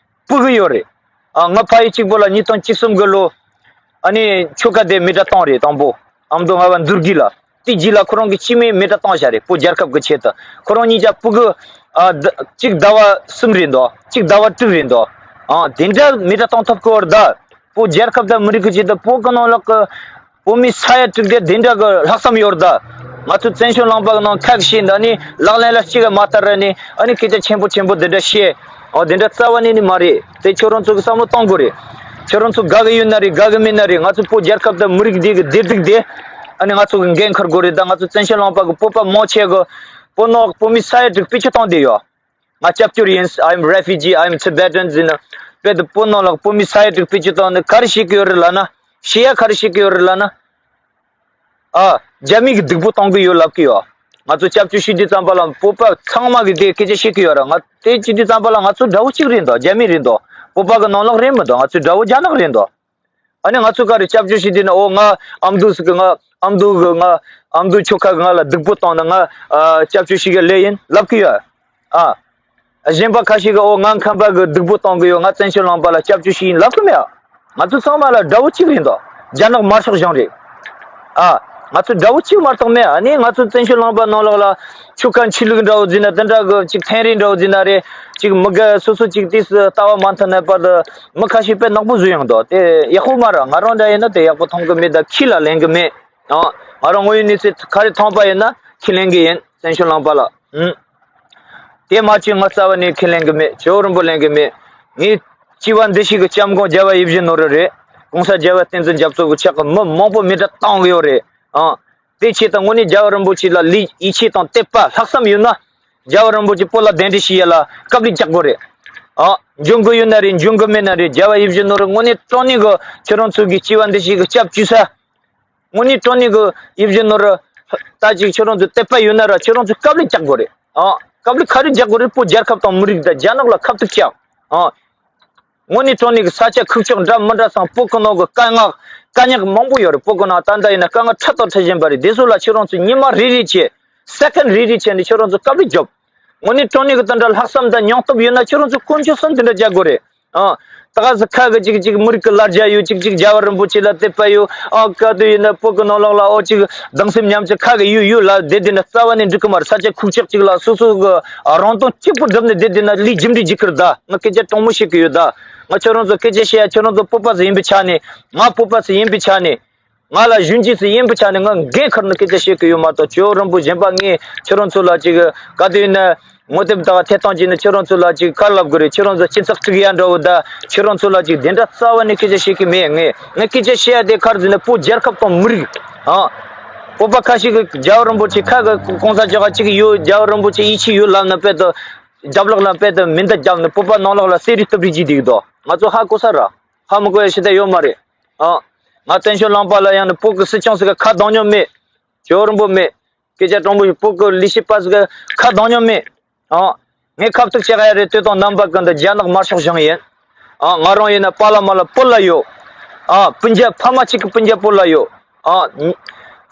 སྤུ་གུ་ཡོད་རེད། ཨ། ང་ཕ་ཡུལ་གཅིག་པོ་ལ་ཉིས་སྟོང་བཅུ་གསུམ་གི་ལོ། ཨ་ནི་ཁྱོ་ག་དེ་མེ་དྲ་བཏང་རེད། དང་པོ་ཨ་མདོ་ང་བ་འདུར་གི་ལ། དེ་རྗེས་ལ་ཁོ་རང་གི་སྐྱེ་དམན་མེ་དྲ་བཏང་བཞག་རེད། བོད་རྒྱལ་ཁབ་ཀྱི་ཆེད་དུ། ཁོ་རང་གཉིས་ཀྱི་སྤུ་གུ། ཨ། ད་གཅིག་ཟླ་བ་གསུམ་རེད་འདུག་གཅིག་ཟླ་བ་དྲུག་རེད་འདུག་ཨ། དེ་འདྲ་མེ་དྲ་བཏང་ཐུབ་ཀྱི་ཡོད་རེད་ད། བོད་རྒྱལ་ཁབ་དང་མི་རིགས་ཀྱི་ཆེད་དུ། བོད་ཀྱི་ནང་ལོགས་ཀྱི་བོད་མི་ས་ཡ་དྲུག་དེ་དེ་འདྲ་གི་ལྷག་བསམ་ཡོད་རེད་ད། ང་ཚོ་བཙན་བྱོལ་ལུང་པ་གི་ནང་ཁ་གི་ཤེས་འདི་ནི་ལག་ལེན་ལ་གཅིག་གི་མ་བསྟར་ར་ནི། ཨ་ནི་སྐད་ཆ་ཆེན་པོ་ཆེན་པོ་དེ་འདྲ་བཤད། ཨོ། དེ་འདྲ་རྩ་བ་ནས་ནི་མ་རེད། དེ་ཁྱོད་རང་ཚོ་གི་བསམ་བློ་གཏོང་དགོས་རེད། ཁྱོད་རང་ཚོ་དགའ་གི་ཡོད་ན་རེད། དགའ་གི་མེད་ན་རེད། ང་ཚོ་བོད་རྒྱལ་ཁབ་དང་མི་རིགས་འདི་གི་བདེ་སྡུག་དེ། ཨ་ནི་ང་ཚོ་གི་འགན་འཁུར་དགོས་རེད་ད། ང་ཚོ་བཙན་བྱོལ་ལུང་པ་གི་བོད་པ་མང་ཆེ་གི། བོད་ནང་བོད་མི་ས་ཡ་དྲུག་བེད་སྤྱོད་བཏང་བསྡད་ཡོད། ང་སྐྱབས་བཅོལ་ཡིན། I am refugee, I am Tibetan ཟེར་ནས། དཔེ་དེ་བོད་ནང་ལ་བོད་མི་ས་ཡ་དྲུག་བེད་སྤྱོད་བཏང་ནས་ག་རེ་བྱེད་ཀྱི་ཡོད་རེད་ལབ་ན། བྱེད་ཡ་ག་རེ་བྱེད་ཀྱི་ཡོད་རེད་ལབ་ན། ཨ། རྒྱ་མི་གི་སྡུག་པོ་གཏོང་གི་ཡོད་ལབ་ཀྱི་ཡོད། ང་ཚོ་སྐྱབས་བཅོལ་ཞུ་དུས་ཙམ་པ་ལ་བོད་པ་ཚང་མ་གི་དེ་སྐད་ཆ་བཤད་ཀྱི་ཡོད་ར། ང་དེ་བྱེད་དུས་ཙམ་པ་ལ་ང་ཚོ་དགྲ་བོ་གཅིག་རེད་འདུག་རྒྱ་མི་རེད་འདུག་བོད་པ་གི་ནང་ལོགས་རེད་མི་འདུག་ང་ཚོའི་དགྲ་བོ་རྒྱ་ནག་རེད་འདུག་ཨ་ནི་ང་ཚོ་ག་རེ་སྐྱབས་བཅོལ་ཞུ་དུས་ན། ཨོ། ང་ཨ་མདོ་ཟིག་གི། ང་ཨ་མདོ་གི། ང་ཨ་མདོ་ཁྱོ་ག་གི་ང་ལ་སྡུག་པོ་བཏང་ན་ང་ཨ་སྐྱབས་བཅོལ་ཞུ་གི་ལེ་ཡིན་ལབ་ཀྱི་ཡོད། ཨ། གཞན་པ་ཁ་ཤས་ཀྱིས། ཨོ། ང་ཁམས་པ་གི་སྡུག་པོ་གཏོང་གི་ཡོད། ང་བཙན་བྱོལ་ལུང་པ་ལ་སྐྱབས་བཅོལ་ཞུ་ཡིན་ལབ་ཀྱི་མེད། ང་ཚོ་ཚང་མ་ལ་དགྲ་བོ་གཅིག་རེད་འདུག་རྒྱ་ནག་དམར་ཤོག་གཞུང་རེད། ཨ། ང་ཚོ་དགྲ་བོ་གཅིག་མ་གཏོགས་མེད། ཨ་ནི་ང་ཚོ་བཙན་བྱོལ་ལུང་པ་ནང་ལོགས་ལ་ཆོལ་ཁ་ཆོས་ལུགས་འདྲ་བོ་ཟེར་ན། དེ་འདྲ་གི་ཅིག་ཐེན་རིན་འདྲ་བོ་ཟེར་ན་རེད། ཅིག་མི་དགའ་སོ་སོ་ཅིག་དེ་སུ་ལྟ་བ་མ་མཐུན་ནས་བར་དུ་མི་ཁ་ཤས་དཔེ་ནག་པོ་བཟོས་ཡོང་འདུག་དེ་ཡག་པོ་མ་རེད། ང་རང་འདྲ་ཡིན་ན་དེ་ཡག་པོ་མཐོང་གི་མེད་དང་ཁས་ལ་ལེན་གི་མེད། ཨ། ང་རང་དངོས་ཡོད་གནས་ཚུལ་ག་རེ་མཐོང་པ་ཡིན་ན་ཁས་ལེན་གི་ཡིན། བཙན་བྱོལ་ལུང་པ་ལ། ཨུམ། དེ་མ་བྱུང་ང་རྩ་བ་ནས་ཁས་ལེན་གི་མེད། ཇོ་བོ་རིན་པོ་ལེན་གི་མེད། ངའི་སྐྱེ་བ་འདི་ཞིག་གི་སྐྱབས་མགོན་རྒྱལ་བ་ཡིད་བཞིན་ནོར་བུ་རེད། གོང་ས་རྒྱལ་བ་བསྟན་འཛིན་རྒྱ་མཚོ་གི་ཕྱག་གི་མི་མང་པོ་མེ་དྲ་བཏང་གི་ཡོད་རེད། ཨང་། དེ་ཆེད་དུ་དངོས་གནས་རྒྱལ་བ་རིན་པོ་ཆེ་ལ་ལུས་ཡིད་ཆེས་དང་དད་པ་ལྷག་བསམ་ཡོད་ན། རྒྱལ་བ་རིན་པོ་ཆེ་བོད་ལ་གདན་འདྲེན་ཞུ་ཡ་ལ་དཀའ་ལས་རྒྱག་དགོས་རེད། ཨང་། འཇོན་གི་ཡོད་ན་རེད། འཇོན་གི་མེད་ན་རེད། རྒྱལ་བ་ཡིད་བཞིན་ནོར་བུ་དངོས་གནས་དྲང་གནས་གི་ཁྱེད་རང་ཚོ་གི་སྐྱེ་བ་འདི་ཞིག་གི་སྐྱབས་བཅོལ་ས། དངོས་གནས་དྲང་གནས་གི་ཡིད་བཞིན་ནོར་བུ། ད་ཅིག་ཁྱོད་རང་ཚོ་དད་པ་ཡོད་ན་ར། ཁྱོད་རང་ཚོ་དཀའ་ལས་རྒྱག་དགོས་རེད། ཨ། དཀའ་ལས་ག་རེ་རྒྱག་དགོས་རེད། བོད་རྒྱལ་ཁབ་དང་མི་རིགས་དང་རྒྱ་ནག་ལ་ཁ་ཐུག་བཅག་ཨ། དངོས་གནས་དྲང་གནས་གི་ས་ཆ་ཁུག་ཀྱོག་འདྲ་མི་འདྲ་སང་བོད་གི་ནང་གི་དཀའ་ངལ་དཀའ་རྙོག་མང་པོ་ཡོད་རེད། བོད་གི་ནང་ད་ལྟ་ཡིན་ན་དཀའ་ངལ་ཕྲ་དང་ཕྲ་བཞིན་པ་རེད། དེ་ཚོ་ལ་ཁྱོད་རང་ཚོ་ཉི་མ་རེ་རེ་བྱས། སེ་ཀན་རེ་རེ་བྱས་ནས་ཁྱོད་རང་ཚོ་དཀའ་ལས་རྒྱོབ། དངོས་གནས་དྲང་གནས་གི་དེ་འདྲ་ལྷག་བསམ་དང་སྙིང་སྟོབས་ཡོད་ན་ཁྱོད་རང་ཚོ་དཀོན་མཆོག་གསུམ་དེ་འདྲ་རྒྱག་དགོས་རེད། ཨ། ད་ག་ཟེ་ཁ་གི་ཅིག་ཅིག་མི་རིགས་ཀྱི་ལ་རྒྱ་ཡོད། ཅིག་ཅིག་རྒྱལ་བ་རིན་པོ་ཆེ་ལ་དད་པ་ཡོད། ཨ། ག་དུས་ཡིན་ན་བོད་ཀྱི་ནང་ལོགས་ལ་ཨོ་ཅིག་སྡང་སེམས་ཉམས་ཆག་ཁ་གི་ཡོད་ཡོད་ལ་བསྡད་དེ་ན་རྩ་བ་ནས་འགྲིག་གི་མ་རེད། ས་ཆ་ཁུག་ཀྱོག་ཅིག་ལ་སོ་སོ་གི་རང་དོན་གཅིག་པུ་བསྒྲུབས་ནས་བསྡད་དེ་ན་ལས་རྒྱུ་འབྲས་རྒྱུ་ཁུར་ད། ང་སྐད་ཆ་དྲང་མོ་བཤད་གི་ཡོད་ད། ང་ཁྱོད་རང་ཚོ་སྐད་ཆ་བཤད་ཡ། ཁྱོད་རང་ཚོ་བོད་པ་ཟིག་ཡིན་པའི་ཆ་ནས། ང་བོད་པ་ཟིག་ཡིན་པའི་ཆ་ནས། ང་ལ་གཞོན་སྐྱེས་སུ་ཡིན་པའི་ཆ་ནས་ང་འགན་འཁུར་ནས་སྐད་ཆ་བཤད་ཀྱི་ཡོད་མ་གཏོགས། ཇོ་བོ་རིན་པོ་གཞན་པ་ངས་ཁྱེད་རང་ཚོ་ལ་ཅིག་ག་དུས་ཡིན་ན་ངོ་དེབ་དང་ཐད་གཏོང་བྱས་ནས་ཁྱེད་རང་ཚོ་ལ་ཅིག་ག་རེ་ལབ་དགོས་རེད། ཁྱེད་རང་ཚོ་སྤྱི་ཚོགས་དཀྲུག་ཡ་འདྲ་བོ་དང་། ཁྱེད་རང་ཚོ་ལ་ཅིག་དེ་འདྲ་རྩ་བ་ནས་སྐད་ཆ་བཤད་ཀྱི་མེད། ངས་ངས་སྐད་ཆ་བཤད་ཡ་དེ་ག་རེ་ཟེར་ན་བོད་རྒྱལ་ཁབ་དང་མི་རིགས། ཨ། བོད་པ་ཁ་ཤས་ཀྱིས་རྒྱལ་བ་རིན་པོ་ཆེ་ཁ་གི་གོང་ས་མཆོག་ག་ཅིག་ཡོད། རྒྱལ་བ་རིན་པོ་ཆེ་ཡིད་ཆེས་ཡོད་ལབ་ན་དཔེ་དེ་རྒྱབ་ལོགས་ལ་དཔེ་དེ་མེ་མདའ་བརྒྱབ་ནས་བོད་པ་ནང་ལོགས་ལ་བསད་རེས་གཏུབ་རེས་བྱེད་བསྡད་ཀྱི་འདུག་ང་ཚོ་ཧ་གོ་ས་ར། ཧ་མི་གོ་ཡ་ཞིག་ད་ཡོད་མ་རེད། ཨ། ང་བཙན་བྱོལ་ལུང་པ་ལ་ཡོང་ནས་བོད་ཀྱི་སྲིད་སྐྱོང་ཟིག་ག་ཁ་གདངས་མྱོང་མེད། ཇོ་བོ་རིན་པོ་མེད། སྐད་ཆ་དྲང་པོ་ཞིག་བོད་ཀྱི་ལས་བྱེད་པ་ཟིག་ག་ཁ་གདངས་མྱོང་མེད། ཨ། ངས་ཁ་ཐུག་བྱེད་ག་ཡ་རེད། དེ་དང་རྣམ་པ་ཀུན་ཏུ་རྒྱ་ནག་དམར་ཤོག་གཞུང་ཡིན། ཨ། ང་རང་ཡིན་ན་པཱ་ལགས་མཱ་ལགས་བོད་ལ་ཡོད། ཨ། སྤུན་ཀྱག་ཕ་མ་གཅིག་གི་སྤུན་ཀྱག་བོད་ལ་ཡོད། ཨ།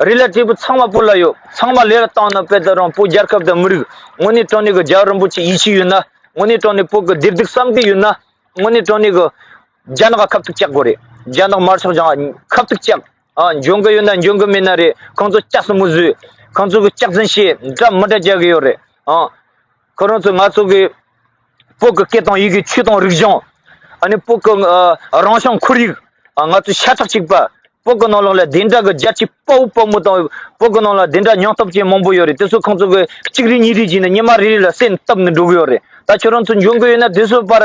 རི་ལ་ཏྲི་བུ་ཚང་མ་བོད་ལ་ཡོད། ཚང་མ་ལས་ལ་བཏང་ན་དཔེ་དེ་རང་བོད་རྒྱལ་ཁབ་དང་མི་རིགས་དངོས་གནས་དྲང་གནས་ཀྱི་རྒྱལ་བ་རིན་པོ་ཆེ་ཡིད་ཆེས་ཡོད་ན། དངོས་གནས་དྲང་གནས་བོད་ཀྱི་བདེ་སྡུག་བསམ་གྱི་ཡོད་ན། དངོས་གནས་དྲང་གནས་གི་རྒྱ་ནག་ཁ་ཐུག་བཅག་དགོས་རེད། རྒྱ་ནག་དམར་ཤོག་ཅང་ཁ་ཐུག་བཅག་ཨ། འཇོན་གི་ཡོད་ན་འཇོན་གི་མེད་ན་རེད། ཁོང་ཚོ་སྐྱག་སུ་མི་བཟོས། ཁོང་ཚོ་གི་སྐྱག་རྫུན་བཤད་འདྲ་མི་འདྲ་རྒྱག་གི་ཡོད་རེད། ཨ། ཁོ་རང་ཚོ་ང་ཚོ་གི་བོད་ཀྱི་སྐད་དང་ཡི་གེ། ཆོས་དང་རིག་གཞུང་། ཨ་ནི་བོད་ཀྱི་ཨ་རང་བྱུང་ཁོར་ཡུག་ཨ། ང་ཚོ་ཤ་ཁྲག་གཅིག་པ། བོད་ཀྱི་ནང་ལོགས་ལ་དེ་འདྲ་གི་རྒྱལ་གཅེས་དཔའ་བོ་དཔའ་མོ་དང་། བོད་ཀྱི་ནང་ལ་དེ་འདྲ་སྙིང་སྟོབས་ཅན་མང་པོ་ཡོད་རེད། དེ་ཚོ་ཁོང་ཚོ་གི་གཅིག་རེ་གཉིས་རེ་བྱས་ནས་ཉི་མ་རེ་རེ་ལ་བསད་བཏབ་ནས་འགྲོ་གི་ཡོད་རེད། ད་ཁྱོད་རང་ཚོ་འཇོན་གི་ཡོད་ན་དེ་ཚོ་པར་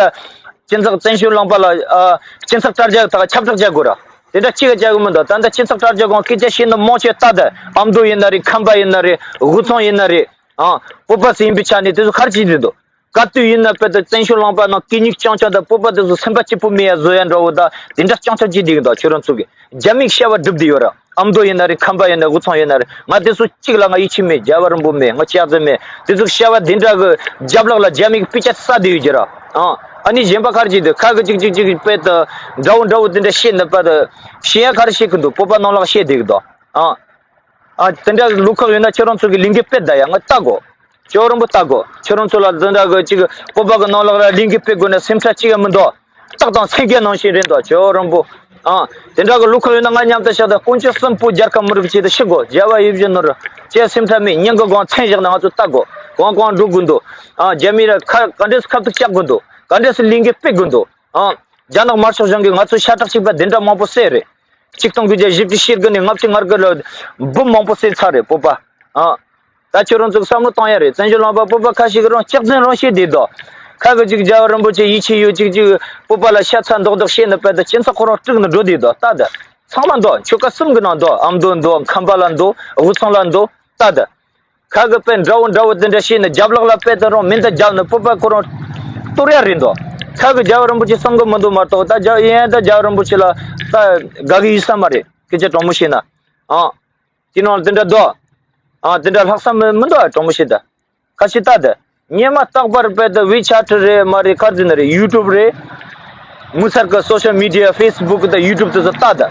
སྤྱི་ཚོགས་བཙན་བྱོལ་ལུང་པ་ལ་ཨ། སྤྱི་ཚོགས་དྲ་རྒྱ་དང་ཁྱབ་བསྒྲགས་བྱ་དགོས་ར། དེ་འདྲ་གཅིག་གི་བྱ་གི་མི་འདུག་ད་ལྟ་སྤྱི་ཚོགས་དྲ་རྒྱ་སྒང་སྐད་ཆ་བཤད་ནི་མང་ཆེ་ལྟ་དེ། ཨ་མདོ་ཡིན་ན་རེད། ཁམས་པ་ཡིན་ན་རེད། དབུས་གཙང་ཡིན་ན་རེད། ཨ། བོད་པ་ཟིག་ཡིན་པའི་ཆ་ནས་དེ་ཚོ་ག་རེ་བྱེད་འདོད་འདུག་ག་དུས་ཡིན་ན་དཔེ་དེ་བཙན་བྱོལ་ལུང་པ་ནང་གད་སྙིགས་རྐྱང་རྐྱང་དང་བོད་པ་དེ་ཚོ་སེམས་པ་སྐྱིད་པོ་མེད་ཡ་བཟོ་ཡ་འདྲ་བོ་དང་དེ་འདྲ་རྐྱང་རྐྱང་བྱེད་བསྡད་ཀྱི་འདུག་ཁྱོད་རང་ཚོ་གིས། རྒྱ་མིས་བྱ་བ་སྒྲུབ་བསྡད་ཡོད་ར། ཨ་མདོ་ཡིན་ན་རེད། ཁམས་པ་ཡིན་ན་རེད། དབུས་གཙང་ཡིན་ན་རེད། ང་དེ་ཚོ་གཅིག་ལ་ང་ཡིད་ཆེས་མེད། རྒྱལ་བ་རིན་པོ་མེད། ང་སྐྱག་རྫུན་མེད། དེ་ཚོ་བྱ་བ་དེ་འདྲ་གི་རྒྱབ་ལོགས་ལ་རྒྱ་མི་གི་དཔེ་ཆ་ཟ་བསྡད་ཡོད་ཀྱི་ར། ཨ་ཨ་ནི་གཞན་པ་ཁར་གྱིས་དེ་ཁ་གི་ཅིག་ཅིག་ཅིག་དཔེ་དེ་འདྲ་བོ་འདྲ་བོ་དེ་འདྲ་བཤད་ནི་པ་དེ་བཤད་ཡ་ག་རེ་བཤད་གི་འདུག་བོད་པ་ནང་ལོགས་བཤད་བསྡད་གི་འདུག་ཨ་ཨ་དེ་འདྲ་ལུག་ཁག་ཡོད་ན་ཁྱོད་རང་ཚོ་གི་ལས་འགན་དཔེ་ད་ཡ་ང་ལྟ་དགོ། ཁྱོད་རང་པོ་ལྟ་དགོ། ཁྱོད་རང་ཚོ་ལ་འཛིན་གྲྭ་གི་ཅིག་བོད་པ་གི་ནང་ལོགས་ལ་ལས་འགན་སྤེལ་དགོས་ན་སེམས་ཁྲལ་ཅིག་ཡང་མི་འདུག་རྟགས་དང་མཚན་བརྒྱད་ནང་བཞིན་རེད་འདུག་ཁྱོད་རང་པོ། ཨ་དེ་འདྲ་གི་ལུག་ཁག་ཡོད་ན་ང་མཉམ་དུ་བཞག་དང་དཀོན་མཆོག་གསུམ་པོ་རྒྱལ་ཁབ་མི་རིགས་ཆེད་དུ་ཤི་དགོ། རྒྱལ་བ་ཡིད་བཞིན་ནོར་བུ་ཅེས་སེམས་ཁྲལ་མེད། སྙིང་གི་སྒོ་མཚན་བཞག་ན་ང་ཚོ་ལྟ་དགོ། གང་གང་འགྲོ་དགོས་འདུག་ཨ་རྒྱ་མི་ར་ཁ་ག་འདྲས་སུ་ཁ་ཐུག་བཅག་དགོས་འདུག་ག་འདྲས་སུ་ལས་འགན་སྤེལ་དགོས་འདུག་ཨ་རྒྱ་ནག་དམར་ཤོག་གཞུང་གིས་ང་ཚོ་ཤ་ཁྲག་གཅིག་པ་དེ་འདྲ་མང་པོ་བསད་རེད། ཆིག་སྟོང་དགུ་བརྒྱ་བཞི་བཅུ་ཞེ་དགུ་ནས་ལྔ་བཅུ་ང་དགུ་ལ་འབུམ་མང་པོ་བསད་ཚར་རེད་བོད་པ། ཨ། ད་ཁྱོད་རང་ཚོས་བསམ་བློ་བཏང་ཡ་རེད། བཙན་བྱོལ་ལུང་པ་བོད་པ་ཁ་ཤས་ཀྱིས་རང་སྐྱག་རྫུན་རང་བཤད་བསྡད་འདུག་ཁ་གི་ཅིག་རྒྱལ་བ་རིན་པོ་ཆེ་ཡིད་ཆེས་ཡོད་ཅིག་ཅིག་བོད་པ་ལ་ཤ་ཚ་མདོག་མདོག་བཤད་ནི་བས་ད་སྤྱི་ཚོགས་ཁོ་རང་དཀྲུག་ནི་འགྲོ་བསྡད་འདུག་ད་ད་ཚང་མ་འདུག་ཆོལ་ཁ་གསུམ་གི་ནང་འདུག་ཨ་མདོ་འདུག་ཁམས་པ་ལ་འདུག་དབུས་གཙང་ལ་འདུག་ད་ད། ཁ་གི་དཔེ་འདྲ་བོ་འདྲ་བོ་དེ་འདྲ་བཤད་ནས་རྒྱབ་ལོགས་ལ་དཔེ་དེ་རང་མིང་དེ་རྒྱབ་ནས་བོད་པ་ཁོ་རང་གཏོར་ཡ་རེད་འདུག་ཁ་གི་རྒྱལ་བ་རིན་པོ་ཆེ་གསུང་གི་མི་འདུག་མ་གཏོགས་ད་རྒྱ་ཡིན་ཡང་ད་རྒྱལ་བ་རིན་པོ་ཆེ་ལ་ད་དགའ་གི་ཡོད་ས་མ་རེད། སྐད་ཆ་དྲང་མོ་བཤད་ན། ཨ། དེ་ནང་དེ་འདྲ་འདུག་ཨ་དེ་འདྲ་ལྷག་བསམ་མི་མི་འདུག་ཨ་དྲང་མོ་བཤད་ད། ཁ་ཤས་ད་དེ། སྔོན་མ་རྟག་པར་དཔེ་ད་ཝི་ཆེ་ཊི་རེད་མ་རེད་ག་རེ་ཟེར་ན་རེད་ཡུ་ཊུབ་རེད། ངོ་མཚར་གི་སོ་ཤལ་མི་ཌི་ཡ་ཧྥེ་སི་བུག་དང་ཡུ་ཊུབ་དེ་ཚོ་ལྟ་ད།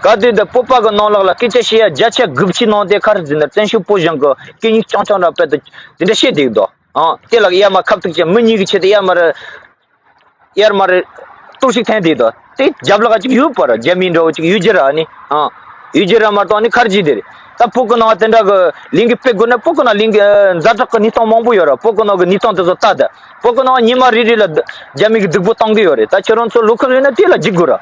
ག་དུས་དེ་བོད་པ་གི་ནང་ལོགས་ལ་སྐད་ཆ་བཤད་ཡ་བརྒྱ་ཆ་དགུ་བཅུའི་ནང་དེ་ག་རེ་ཟེར་ན་བཙན་བྱོལ་བོད་གཞུང་གི་སྐད་སྙིགས་རྐྱང་རྐྱང་ར་དཔེ་ད་དེ་འདྲ་བཤད་བསྡད་འདུག་ཨང་དེ་ལ་གཡར་མ་ཁ་ཐུག་ཅན་མི་གཉིས་ཀྱི་ཆེད་དུ་གཡར་མ་རེད། གཡར་མ་རེད། གཏོར་བཤིག་འཐེན་བསྡད་འདུག་དེ་རྒྱབ་ལོགས་ཅིག་ཡོད་པ་ར་རྒྱ་མི་འདྲ་བོ་ཅིག་ཡོད་རྒྱུ་ར་ཨ་ནི། ཨང་། ཡོད་རྒྱུ་ར་མ་གཏོགས་ཨ་ནི་ག་རེ་བྱས་བསྡད་རེད། ད་བོད་གི་ནང་དེ་འདྲ་གི་ལས་འགུལ་སྤེལ་དགོས་ན་བོད་གི་ནང་ལས་འགུལ་ཛ་དྲག་གི་གནས་སྟངས་མང་པོ་ཡོད་ར། བོད་གི་ནང་གི་གནས་སྟངས་དེ་ཚོ་ལྟ་ད། བོད་གི་ནང་ཉི་མ་རེ་རེ་ལ་རྒྱ་མི་གི་སྡུག་པོ་བཏང་གི་ཡོད་རེད། ད་ཁྱོད་རང་ཚོ་བློ་ཁོག་ཡོད་ན་དེ་ལ་འཇིགས་དགོས་ར།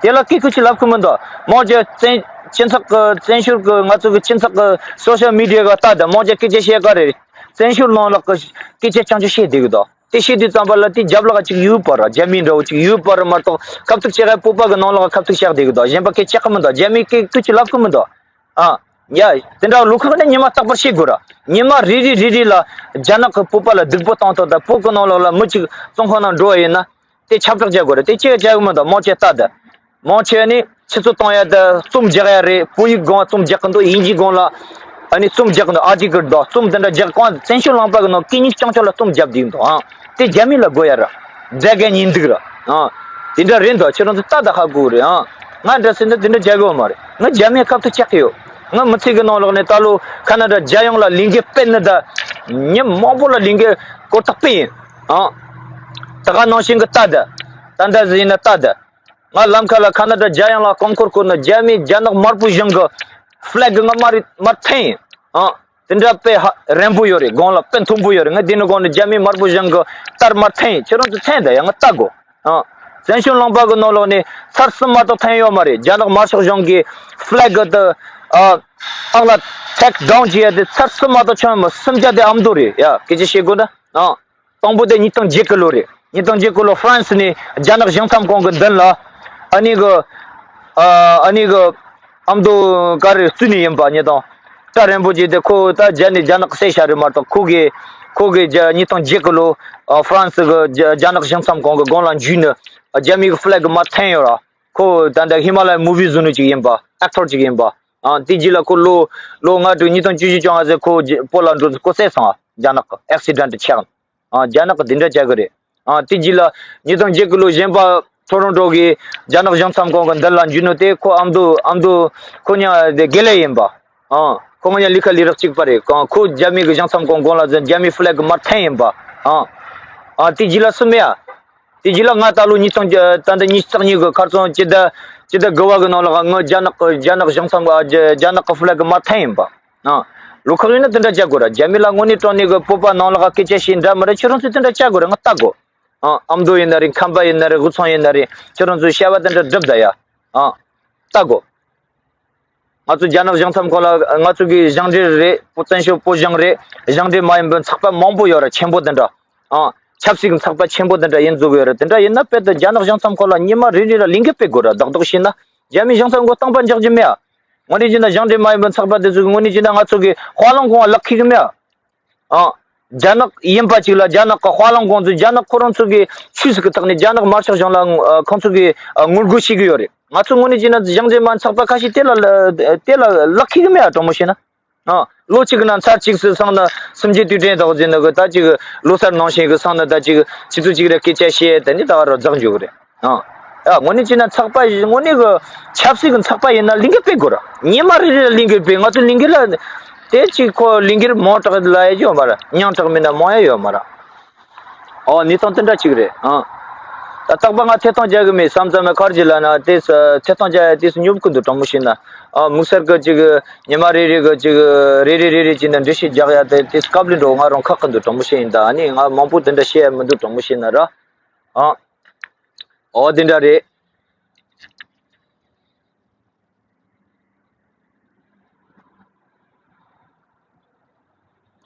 དེ་ལ་སྐད་ཁུར་ཅིག་ལབ་ཁུར་མི་འདུག་མང་ཆེ་བཙན་སྤྱི་ཚོགས་གི་བཙན་བྱོལ་གི་ང་ཚོ་གི་སྤྱི་ཚོགས་གི་སོ་ཤལ་མི་ཌི་ཡ་ག་ལྟ་ད། མང་ཆེ་སྐད་ཆ་བཤད་ག་རེ་རེད། བཙན་བྱོལ་ནང་ལོགས་གི་སྐད་ཆ་རྐྱང་རྐྱང་བཤད་བསྡད་གི་འདུག་དེ་བཤད་དུས་ཙམ་པ་ལ་དེ་རྒྱབ་ལོགས་ཅིག་ཡོད་པ་ར། རྒྱ་མི་འདྲ་བོ་ཅིག་ཡོད་པ་ར་མ་གཏོགས་ཁ་ཐུག་ཅིག་གི་བོད་པ་གི་ནང་ལོགས་ཁ་ཐུག་བཤད་བསྡད་གི་འདུག་གཞན་པ་སྐད་ཆ་གི་མི་འདུག་རྒྱ་མི་སྐད་ཁུར་ཅིག་ལབ་གི་མི་འདུག་ཨ། ཡ། དེ་འདྲ་བློ་ཁོག་ནི་ཉི་མ་རྟག་པར་བཤད་དགོས་ར། ཉི་མ་རེ་རེ་རེ་རེ་ལ་རྒྱ་ནག་གི་བོད་པ་ལ་སྡུག་པོ་བཏང་ཐོག་ད་བོད་གི་ནང་ལོགས་ལ་མི་གཅིག་བཙོན་ཁང་ནང་འགྲོ་བ་ཡིན་ན། དེ་ཁྱབ་བསྒྲགས་བྱ་དགོས་རེད། དེ་ཅི་བྱ་གི་མི་འདུག་མང་ཆེ་ལྟ་དེ། མང་ཆེ་ནི་ཆུ་ཚོད་གཏོང་ཡ་དེ་རྩོམ་རྒྱག་ཡ་རེད། བོད་ཡིག་སྒང་རྩོམ་རྒྱག་གི་འདུག་དབྱིན་ཇིའི་སྒང་ལ་ཨ་ནི་རྩོམ་རྒྱག་གི་འདུག་ཨར་ཊི་ཀལ་འདུག་རྩོམ་དེ་འདྲ་རྒྱག་གང་བཙན་བྱོལ་ལུང་པ་གི་ནང་སྐད་སྙིགས་རྐྱང་རྐྱང་ལ་རྩོམ་རྒྱབ་བསྡད་ཀྱི་འདུག་ཨང་། དེ་རྒྱ་མི་ལ་དགོས་ཡ་ར། རྫ་གན་ཉིན་འདུག་ར། ཨང་། དེ་འདྲ་རེད་འདུག་ཁྱེད་རང་ཚོ་ལྟ་ད་ཧ་གོ་རེད་ཨང་། ང་འདྲ་ཟེར་ན་དེ་འདྲ་རྒྱག་གི་ཡོད་མ་རེད། ང་རྒྱ་མིའི་ཁ་ཐུག་བཅག་གི་ཡོད། ང་མི་ཚེ་གི་ནང་ལོགས་ནས་ད་ལོ་ཁ་ན་ཌ་རྒྱལ་ཡོངས་ལ་ལས་འགུལ་སྤེལ་ནི་ད། ཉིན་མང་པོ་ལ་ལས་འགུལ་སྐོར་ཐག་སྤེལ་ཡིན། ཨང་། ད་ག་ནང་བཞིན་གི་ལྟ་ད། ད་འདྲ་ཟེར་ན་ལྟ་ད། ང་ལམ་ཁ་ལ་ཁ་ན་ཌ་རྒྱལ་ཡོངས་ལ་རྐང་འཁོར་བསྐོར་ནས་རྒྱ་མི་རྒྱ་ནག་དམར་པོ་གཞུང་གི་ཧྥི་ལེག་གི་ང་མར་མར་འཐེན་ཡིན། ཨང་། དེ་འདྲ་དཔེ་ཧ་རན་པོ་ཡོད་རེད། དགུང་ལ་དཔེ་མཐོན་པོ་ཡོད་རེད། ང་དེ་ནི་དགོང་ནས་རྒྱ་མི་དམར་པོ་གཞུང་གི་རྟར་མར་འཐེན་ཡིན། ཁྱེད་རང་ཚོ་འཐེན་ད་ཡ་ང་ལྟ་དགོ་ཨང་། བཙན་བྱོལ་ལུང་པ་གི་ནང་ལོགས་ནས་ཚར་གསུམ་མ་གཏོགས་འཐེན་ཡོད་མ་རེད། རྒྱ་ནག་དམར་ཤོག་གཞུང་གི་ཧྥི་ལེག་གི་དེ་ཨ་ཨག་ལ་ཐེག་ཌའུན་བྱས་ཡ་དེ་ཚར་གསུམ་མ་གཏོགས་བྱུང་ཡོད་མ། གསུམ་བརྒྱ་དེ་ཨ་མདོ་རེད་ཡ། སྐད་ཆ་བཤད་དགོས་ན་ཨང་། དང་པོ་དེ་ཉིས་སྟོང་བརྒྱད་གི་ལོ་རེད། ཉིས་སྟོང་བརྒྱད་གི་ལོ་ཧྥ་རན་སི་ནས་རྒྱ་ནག་གཞུང་ཚབ་ཁང་གི་མདུན་ལ་ཨ་ནི་གི་ཨ་ཨ་ནི་གི་ཨ་མདོ་ག་རེ་བཙུགས་ནས་ཡིན་པ། ཉིས་སྟོང་གྲལ་རིང་པོ་ཅིག་དེ་ཁོ་ད་རྒྱ་ནས་རྒྱ་ནག་གི་བསད་བཞག་རེད་མ་གཏོགས་ཁོ་གི་ཁོ་གི་རྒྱ་ཉིས་སྟོང་བརྒྱད་གི་ལོ་ཨ་ཧྥ་རན་སི་གི་རྒྱ་རྒྱ་ནག་གཞུང་ཚབ་ཁང་གི་སྒང་ལ་འཇུས་ནས་རྒྱ་མི་གི་ཧྥི་ལེག་གི་མར་འཐེན་ཡོད་ར། ཁོ་ད་ལྟ་ཧི་མ་ལ་ཡ་མུ་ཝི་བཟོ་ནི་ཅིག་ཡིན་པ། ཨེག་ཊར་ཅིག་ཡིན་པ། ཨ་དེ་རྗེས་ལ་ཁོ་ལོ་ལོ་ལྔ་དྲུག་ཉིས་སྟོང་བཅུ་བཞི་བཅོ་ལྔ་ཟེར་ཁོ་རྗེས་བོད་ལ་འགྲོ་ཚེ་ཁོ་བསད་སོང་ཨ། རྒྱ་ནག་གི་ཨེག་སི་ཌེན་ཊི་ཆགས། ཨ་རྒྱ་ནག་གི་དེ་འདྲ་བྱ་གི་རེད། ཨ་དེ་རྗེས་ལ་ཉིས་སྟོང་བརྒྱད་གི་ལོ་གཞན་པ་ཐོ་རོན་ཊོ་གི་རྒྱ་ནག་གཞུང་ཚབ་ཁང་གི་མདུན་ལ་འཇུས་ནོ་དེ་ཁོ་ཨ་མདོ་ཨ་མདོ་ཁོ་ཉ་དེ་དགེ་ལས་ཡིན་པ། ཨ་ཁོ་ང་ཉ་ལས་ཀ་ལས་རག་གཅིག་པ་རེད། ཁོ་རྒྱ་མི་གི་གཞུང་ཚབ་ཁང་སྒང་ལ་འཛིན་རྒྱ་མི་ཧྥི་ལེག་གི་མར་འཐེན་ཡིན་པ། ཨ་ཨ་དེ་རྗེས་ལ་སུ་མེད་ཨ། དེ་རྗེས་ལ་ང་ད་ལོ་ཉིས་སྟོང་ད་ལྟ་ཉི་ཤུ་རྩ་གཉིས་གི་ཁ་སང་སྤྱི་ཟླ་སྤྱི་ཟླ་དགུ་པ་གི་ནང་ལ་ང་རྒྱ་ནག་གི་རྒྱ་ནག་གཞུང་ཚབ་ཨ་རྒྱ་རྒྱ་ནག་གི་ཧྥི་ལེག་གི་མར་འཐེན་ཡིན་པ། ཨ། བློ་ཁོག་ཡོད་ན་དེ་འདྲ་བྱ་དགོས་ར། རྒྱ་མི་ལ་དངོས་གནས་དྲང་གནས་གི་བོད་པ་ནང་ལོགས་ཀ་སྐད་ཆ་བཤད་འདྲ་མི་རེད། ཁྱོད་རང་ཚོས་དེ་འདྲ་བྱ་དགོས་ར། ང་ལྟ་དགོས། ཨ། ཨ་མདོ་ཡིན་ན་རེད། ཁམས་པ་ཡིན་ན་རེད། དབུས་གཙང་ཡིན་ན་རེད། ཁྱོད་རང་ཚོས་བྱ་བ་དེ་འདྲ་སྒྲུབ་ད་ཡ། ཨ། ལྟ་དགོས། ང་ཚོ་རྒྱ་ནག་གཞུང་ཚབ་ཁང་ལ་ང་ཚོ་གི་ཞིང་འབྲེལ་རེད། བཙན་བྱོལ་བོད་གཞུང་རེད། ཞིང་འབྲེལ་མ་ཡིན་པའི་ཚོགས་པ་མང་པོ་ཡོད་ར། ཆེན་པོ་དེ་འདྲ། ཨ། ཆབ་སྲིད་ཀྱི་ཚོགས་པ་ཆེན་པོ་དེ་འདྲ་ཡིན་འཛུགས་ཡོད་ར། དེ་འདྲ་ཡིན་ན་དཔེ་དེ་རྒྱ་ནག་གཞུང་ཚབ་ཁང་ལ་ཉི་མ་རེ་རེ་ལ་ལས་འགུལ་སྤེལ་དགོས་ར། རྡོག་རྡོག་བྱས་ན་རྒྱ་མིའི་གཞུང་ཚབ་ཁང་སྟོང་པ་འཇོག་རྒྱུ་མེད་ཨ། དངོས་གནས་བྱས་ན་ཞིང་འབྲེལ་མ་ཡིན་པའི་ཚོགས་པ་དེ་ཚོ་གི་དངོས་གནས་བྱས་ན་ང་ཚོ་གི་དཔའ་ལམ་གང་བ་ལག་ཁེལ་གི་མེད་ཨ། ཨ། རྒྱ་ནག་ཡིན་པ་ཅིག་ལ་རྒྱ་ནག་གི་དཔའ་ལམ་གོང་ཚོད། རྒྱ་ནག་ཁོ་རང་ཚོ་གི་ཆོས་སྲིད་ཀྱི་ཐོག་ནས་རྒྱ་ནག་དམར་ཤོག་གཞུང་ལ་ཨ་ཁོང་ཚོ་གི་ཨ་ངོ་རྒོལ་བྱེད་ཀྱི་ཡོད་རེད། ང་ཚོ་དངོས་གནས་བྱས་ན་གཞུང་འབྲེལ་མ་ཚོགས་པ་ཁ་ཤས་དེ་ལ་དེ་ལ་ལག་ཁེལ་གི་མེད་ཨ། དྲང་མོ་བཤད་ན། ཨ། ལོ་གཅིག་གི་ནང་ཚར་གཅིག་སུ་སོང་ན་སུམ་བརྒྱ་དུས་དྲན་དག་ཟེར་ནི་གི་ད་ཅིག་ལོ་གསར་ནང་བཞིན་གི་སོང་ན་ད་ཅིག་ཆུ་ཚོད་གཅིག་རེ་སྐད་ཆ་བཤད་དེ་ནི་ད་ག་རུ་རྫག་འཇུག་གི་རེད། ཨ། ཨ། དངོས་གནས་བྱས་ན་ཚོགས་པ་དངོས་གནས་གི་ཆབ་སྲིད་གི་ཚོགས་པ་ཡིན་ན་ལས་འགུལ་སྤེལ་དགོས་ར། ཉི་མ་རེ་རེ་ལ་ལས་འགུལ་སྤེལ། ང་ཚོ་ལས་འགུལ་ལ་དེ་ཅིག་ཁོ་ལས་འགུལ་མང་དྲགས་ལ་ཡ་ཡོད་མ་ར། ཉུང་དྲགས་མིན་ན་མང་ཡ་ཡོད་མ་ར། ཨོ། གནས་སྟངས་དེ་འདྲ་ཅིག་རེད། ཨ། ད་རྟག་པར་ང་ཐད་གཏོང་རྒྱག་གི་མེད་བསམ་བསམ་ན་ཁར་གྱི་ལ་ན་དེ་ཐད་གཏོང་རྒྱག་ཡ་དེ་སུ་སྙོབ་ཀི་འདུག་དྲང་མོ་བཤད་ན། ཨ། དམིགས་བསལ་གི་ཅིག་ཉི་མ་རེ་རེ་གི་ཅིག་རེ་རེ་རེ་རེ་ཅིག་ན་འགྲེལ་བཤད་རྒྱག་ཡ་དེ་དེ་སྐབས་ལས་འགྲོ་ང་རང་ཁག་གི་འདུག་དྲང་མོ་བཤད་ཡིན། ད་ཨ་ནི་ང་མང་པོ་དེ་འདྲ་བཤད་ཡ་མི་འདུག་དྲང་མོ་བཤད་ན་ར། ཨ། ཨོ་དེ་འདྲ་རེད།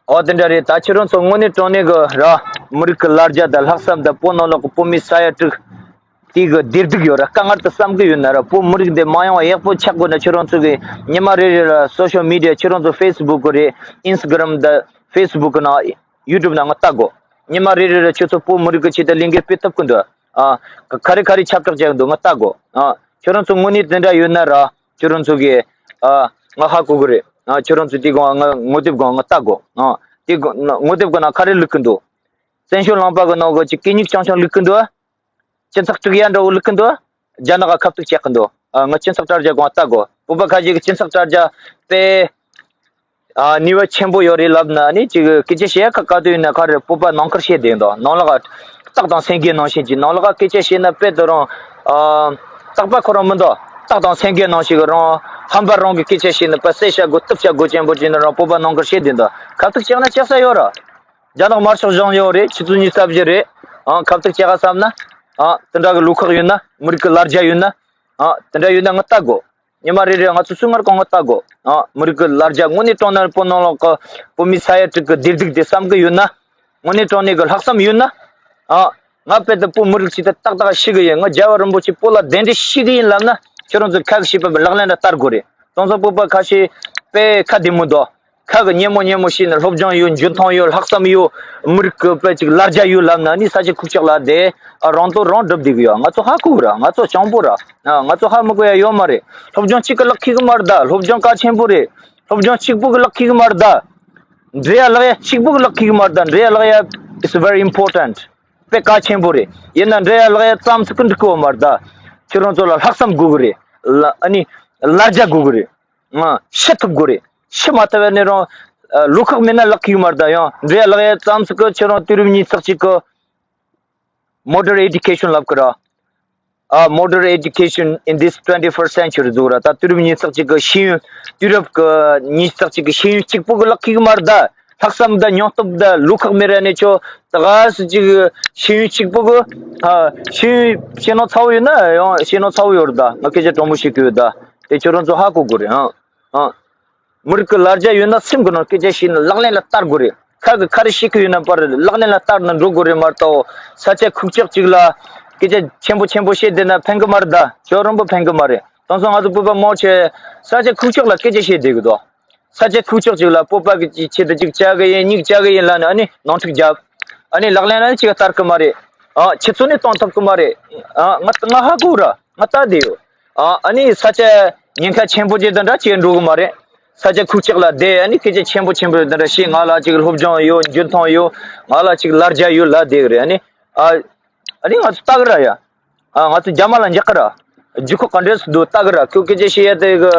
ཨོ་དེ་འདྲ་རེད། ད་ཁྱེད་རང་ཚོ་དངོས་གནས་དྲང་གནས་གི་ར། མི་རིགས་ཀྱི་ལ་རྒྱ་དང་ལྷག་བསམ་དང་བོད་ནང་ལོགས་ཀྱི་བོད་མི་ས་ཡ་དྲུག་དེའི་གི་བདེ་སྡུག་ཡོད་ར། དཀའ་ངལ་དུ་བསམ་གི་ཡོད་ན་ར། བོད་མི་རིགས་འདི་མ་ཡོང་བ་ཡག་པོ་ཆགས་དགོས་ན་ཁྱེད་རང་ཚོ་གི་ཉི་མ་རེ་རེ་ལ་སོ་ཤལ་མི་ཌི་ཡ་ཁྱེད་རང་ཚོ་ཕེ་སི་བུག་གི་རེད། ཨིན་སི་ཊ་གྷ་རམ་དང་ཕེ་སི་བུག་གི་ནང་ཡུ་ཊུབ་ནང་ང་ལྟ་དགོས། ཉི་མ་རེ་རེ་ལ་ཁྱེད་ཚོ་བོད་མི་རིགས་ཀྱི་ཆེད་དུ་ལས་འགུལ་སྤེལ་ཐུབ་ཀྱི་འདུག་ཨ། ག་ག་རེ་ག་རེ་ཁྱབ་བསྒྲགས་བྱས་འདུག་ང་ལྟ་དགོས། ཨ། ཁྱེད་རང་ཚོ་དངོས་གནས་དེ་འདྲ་ཡོད་ན་ར། ཁྱོད་རང་ཚོ་གིས་ཨ་ང་ཧ་གོ་གི་རེད། ཨ། ཁྱོད་རང་ཚོ་དེའི་སྒང་ང་ངོ་དེབ་སྒང་ང་ལྟ་དགོས། ཨ། དེ་སྒང་ང་ངོ་དེབ་སྒང་ན་ག་རེ་བླུགས་ཀྱི་འདུག་བཙན་བྱོལ་ལུང་པ་གི་ནང་གི་ཅིག་གད་སྙིགས་རྐྱང་རྐྱང་བླུགས་ཀྱི་འདུག་སྤྱི་ཚོགས་དཀྲུག་ཡ་འདྲ་བོ་བླུགས་ཀྱི་འདུག་རྒྱ་ནག་ག་ཁ་གཏུག་བྱེད་ཀྱི་འདུག་ཨ། ང་སྤྱི་ཚོགས་དྲ་རྒྱ་སྒང་ལྟ་དགོས། བོད་པ་ཁ་ཤས་ཀྱི་སྤྱི་ཚོགས་དྲ་རྒྱ་དཔེ་ཨ་ནུས་པ་ཆེན་པོ་ཡོད་རེད་ལབ་ན་ནི་ཅིག་སྐད་ཆ་བཤད་ཁ་ག་དུས་ཡིན་ན་ག་རེ་བོད་པ་ནང་ཁུལ་བཤད་བསྡད་འདུག་ནང་ལོགས་ཀ་སྟག་དང་སེང་གེ་ནང་བཞིན་གྱི་ནང་ལོགས་ཀ་སྐད་ཆ་བཤད་ན་དཔེ་དུ་རང་ཨ་རྟག་པ་ཁོ་རང་མི་འདུག་སྟག་དང་སེང་གེ་ནང་བཞིན་གྱི་རང་ཧམ་པ་རང་གི་སྐད་ཆ་བཤད་ན་དཔེ་བསད་བྱ་དགོས་གཏུབ་བྱ་དགོས་ཅན་པོ་ཅིག་ནི་རང་བོད་པ་ནང་ཁུལ་བཤད་བསྡད་འདུག་ཁ་ཐུག་བཅག་ན་བཅག་ས་ཡོད་ར། རྒྱ་ནག་དམར་ཤོག་གཞུང་ཡོད་རེད། ཆུ་ཚོད་ཉི་ཤུ་རྩ་བཞི་རེད། ཨང་ཁ་ཐུག་བཅག་ག་བསམ་ན། ཨང་དེ་འདྲ་གི་ལུག་ཁག་ཡོད་ན། མི་རིགས་ཀྱི་ལ་རྒྱ་ཡོད་ན། ཨང་དེ་འདྲ་ཡོད་ན་ང་ལྟ་དགོས། ཉི་མ་རེ་རེ་ང་ཚོ་སུ་ངར་གང་ང་ལྟ་དགོས། ཨང་མི་རིགས་ཀྱི་ལ་རྒྱ་དངོས་གནས་དྲང་གནས་བོད་ནང་ལོགས་ཀྱི་བོད་མི་ས་ཡ་དྲུག་གི་བདེ་སྡུག་དེ་བསམ་གི་ཡོད་ན། དངོས་གནས་དྲང་གནས་ཀྱི་ལྷག་བསམ་ཡོད་ན། ཨང་ང་དཔེ་དེ་བོད་མི་རིགས་ཅིག་ཏུ་ཏག་ཏག་ཤེས་གི་ཡིན། ང་རྒྱལ་བ་རིན་པོ་ཆེ་བོད་ལ་གདན་འདྲེན་ཞུ་གི་ཡིན་ལབ་ན་ཁྱོད་རང་ཚོ་ཁ་གི་བྱིས་པ་ལག་ལེན་ལ་བསྟར་དགོས་རེད། དེང་སང་བོད་པ་ཁ་ཤས་དཔེ་ཁ་བདེ་མོ་འདུག་ཁ་གི་སྙན་མོ་སྙན་མོ་བཤད་ནས་སློབ་སྦྱོང་ཡོད། འཇོན་ཐང་ཡོད། ལྷག་བསམ་ཡོད། མི་རིགས་ཀྱི་དཔེ་ཅིག་ལ་རྒྱ་ཡོད་ལབ་ན་ནི་ས་ཆ་ཁུག་ཀྱོག་ལ་བསྡད། ཨ་རང་དོན་རང་སྒྲུབ་བསྡད་གི་ཡོད། ང་ཚོ་ཧ་གོ་གི་ར། ང་ཚོ་སྤྱང་པོ་ར། ཨ་ང་ཚོ་ཧ་མི་གོ་ཡ་ཡོད་མ་རེད། སློབ་སྦྱོང་གཅིག་གི་ལག་ཁེལ་གི་མ་རེད་ད། སློབ་སྦྱོང་གལ་ཆེན་པོ་རེད། སློབ་སྦྱོང་གཅིག་པོ་གི་ལག་ཁེལ་གི་མ་རེད་ད། འབྲི་ཡ་ལེགས་ཡ་གཅིག་པོ་གི་ལག་ཁེལ་གི་མ་རེད་ད། འབྲི་ཡ་ལེགས་ཡ་it's very important. དཔེ་གལ་ཆེན་པོ་རེད། ཡིན་ན་འབྲི་ཡ་ལེགས་ཡ་ཙམ་ཟིག་གི་འགྲིག་གི་ཡོད་མ་རེད་ད། ཁྱེད་རང་ཚོ་ལ་ལྷག་བསམ་དགོས་གི་རེད། ལ་ཨ་ནི་ལ་རྒྱ་དགོས་གི་རེད། ང་ཤི་ཐུབ་དགོས་རེད། ཤི་མ་ཐུབ་པ་ནས་རང་ལུག་ཁག་མིན་ན་ལག་ཁེལ་གི་མ་རེད་ད། ཡང་འབྲི་ཡ་ལེགས་ཡ་ཙམ་ཟིག་གི་ཁྱེད་རང་དུས་རབས་ཉི་ཤུ་རྩ་གཅིག་གི་modern education ལབ་གི་ར། ཨ་modern education in this twenty-first century ཟེར་ར། ད་དུས་རབས་ཉི་ཤུ་རྩ་གཅིག་གི་ཤེས་ཡོན། དུས་རབས་ཀྱི་ཉི་ཤུ་རྩ་གཅིག་གི་ཤེས་ཡོན་གཅིག་པོ་གི་ལག་ཁེལ་གི་མ་རེད་ད། ལྷག་བསམ་དང་སྙིང་སྟོབས་དང་ལུག་ཁག་མེད་ར་ནས་ཁྱོད་ད་ག་སེ་ཅིག་ཤེས་ཡོན་གཅིག་པོ་གི་ཨ་ཤེས་ཡོན་ཤེས་ནོ་ཚ་བོ་ཡོད་ན་ཡང་ཤེས་ནོ་ཚ་བོ་ཡོད་རེད་ད། ང་སྐད་ཆ་དྲང་མོ་བཤད་གི་ཡོད་ད། དེ་ཁྱོད་རང་ཚོ་ཧ་གོ་དགོས་རེད། ཨང་། ཨང་། མི་རིགས་ཀྱི་ལ་རྒྱ་ཡོད་ན་སེམས་ཀྱི་ནང་སྐད་ཆ་བཤད་ན་ལག་ལེན་ལ་བསྟར་དགོས་རེད། ཁ་གི་ཁ་རེ་བཤད་གི་ཡོད་ན་པར་ལག་ལེན་ལ་བསྟར་ན་འགྲོ་དགོས་རེད་མ་གཏོགས། ས་ཆ་ཁུག་ཀྱོག་ཅིག་ལ་སྐད་ཆ་ཆེན་པོ་ཆེན་པོ་བཤད་བསྡད་ན་ཕན་གི་མ་རེད་ད། ཁྱོད་རང་པོ་ཕན་གི་མ་རེད། དེང་སང་ང་ཚོ་བོད་པ་མང་ཆེ་ས་ཆ་ཁུག་ཀྱོག་ལ་སྐད་ཆ་བཤད་བསྡད་གི་འདུག་ས་ཆ་ཁུག་ཀྱོག་ཅིག་ལ་བོད་པ་གི་ཆེད་དུ་ཅིག་བྱ་གི་ཡིན་སྙིང་རྗེ་གི་ཡིན་ལབ་ནས་ཨ་ནི་ནང་འཁྲུག་རྒྱབ། ཨ་ནི་ལག་ལེན་ལ་ཅིག་བསྟར་གི་མ་རེད། ཨ་ཆུ་ཚོད་ནས་གཏོང་ཐུབ་གི་མ་རེད། ཨ་ང་ང་ཧ་གོ་ར། ང་ལྟ་བསྡད་ཡོད། ཨ་ཨ་ནི་ས་ཆ་ཉེན་ཁ་ཆེན་པོ་ཅིག་དེ་འདྲ་ཅིག་འགྲོ་གི་མ་རེད། ས་ཆ་ཁུག་ཀྱོག་ལ་བསྡད་ཨ་ནི་སྐད་ཆ་ཆེན་པོ་ཆེན་པོ་དེ་འདྲ་བཤད། ང་ལ་ཅིག་སློབ་སྦྱོང་ཡོད། འཇོན་ཐང་ཡོད། ང་ལ་ཅིག་ལ་རྒྱ་ཡོད་ལབ་བསྡད་གི་རེད། ཨ་ནི་ཨ་ཨ་ནི་ང་ཚོ་ལྟ་གི་ར་ཡ། ཨ་ང་ཚོ་རྒྱ་མ་ལ་འཇགས་གི་ར། རྒྱུ་ཁོ་ག་འདྲས་སུ་འདུག་ལྟ་གི་ར། ཁོ་སྐད་ཆ་བཤད་ཡ་དེ་གི་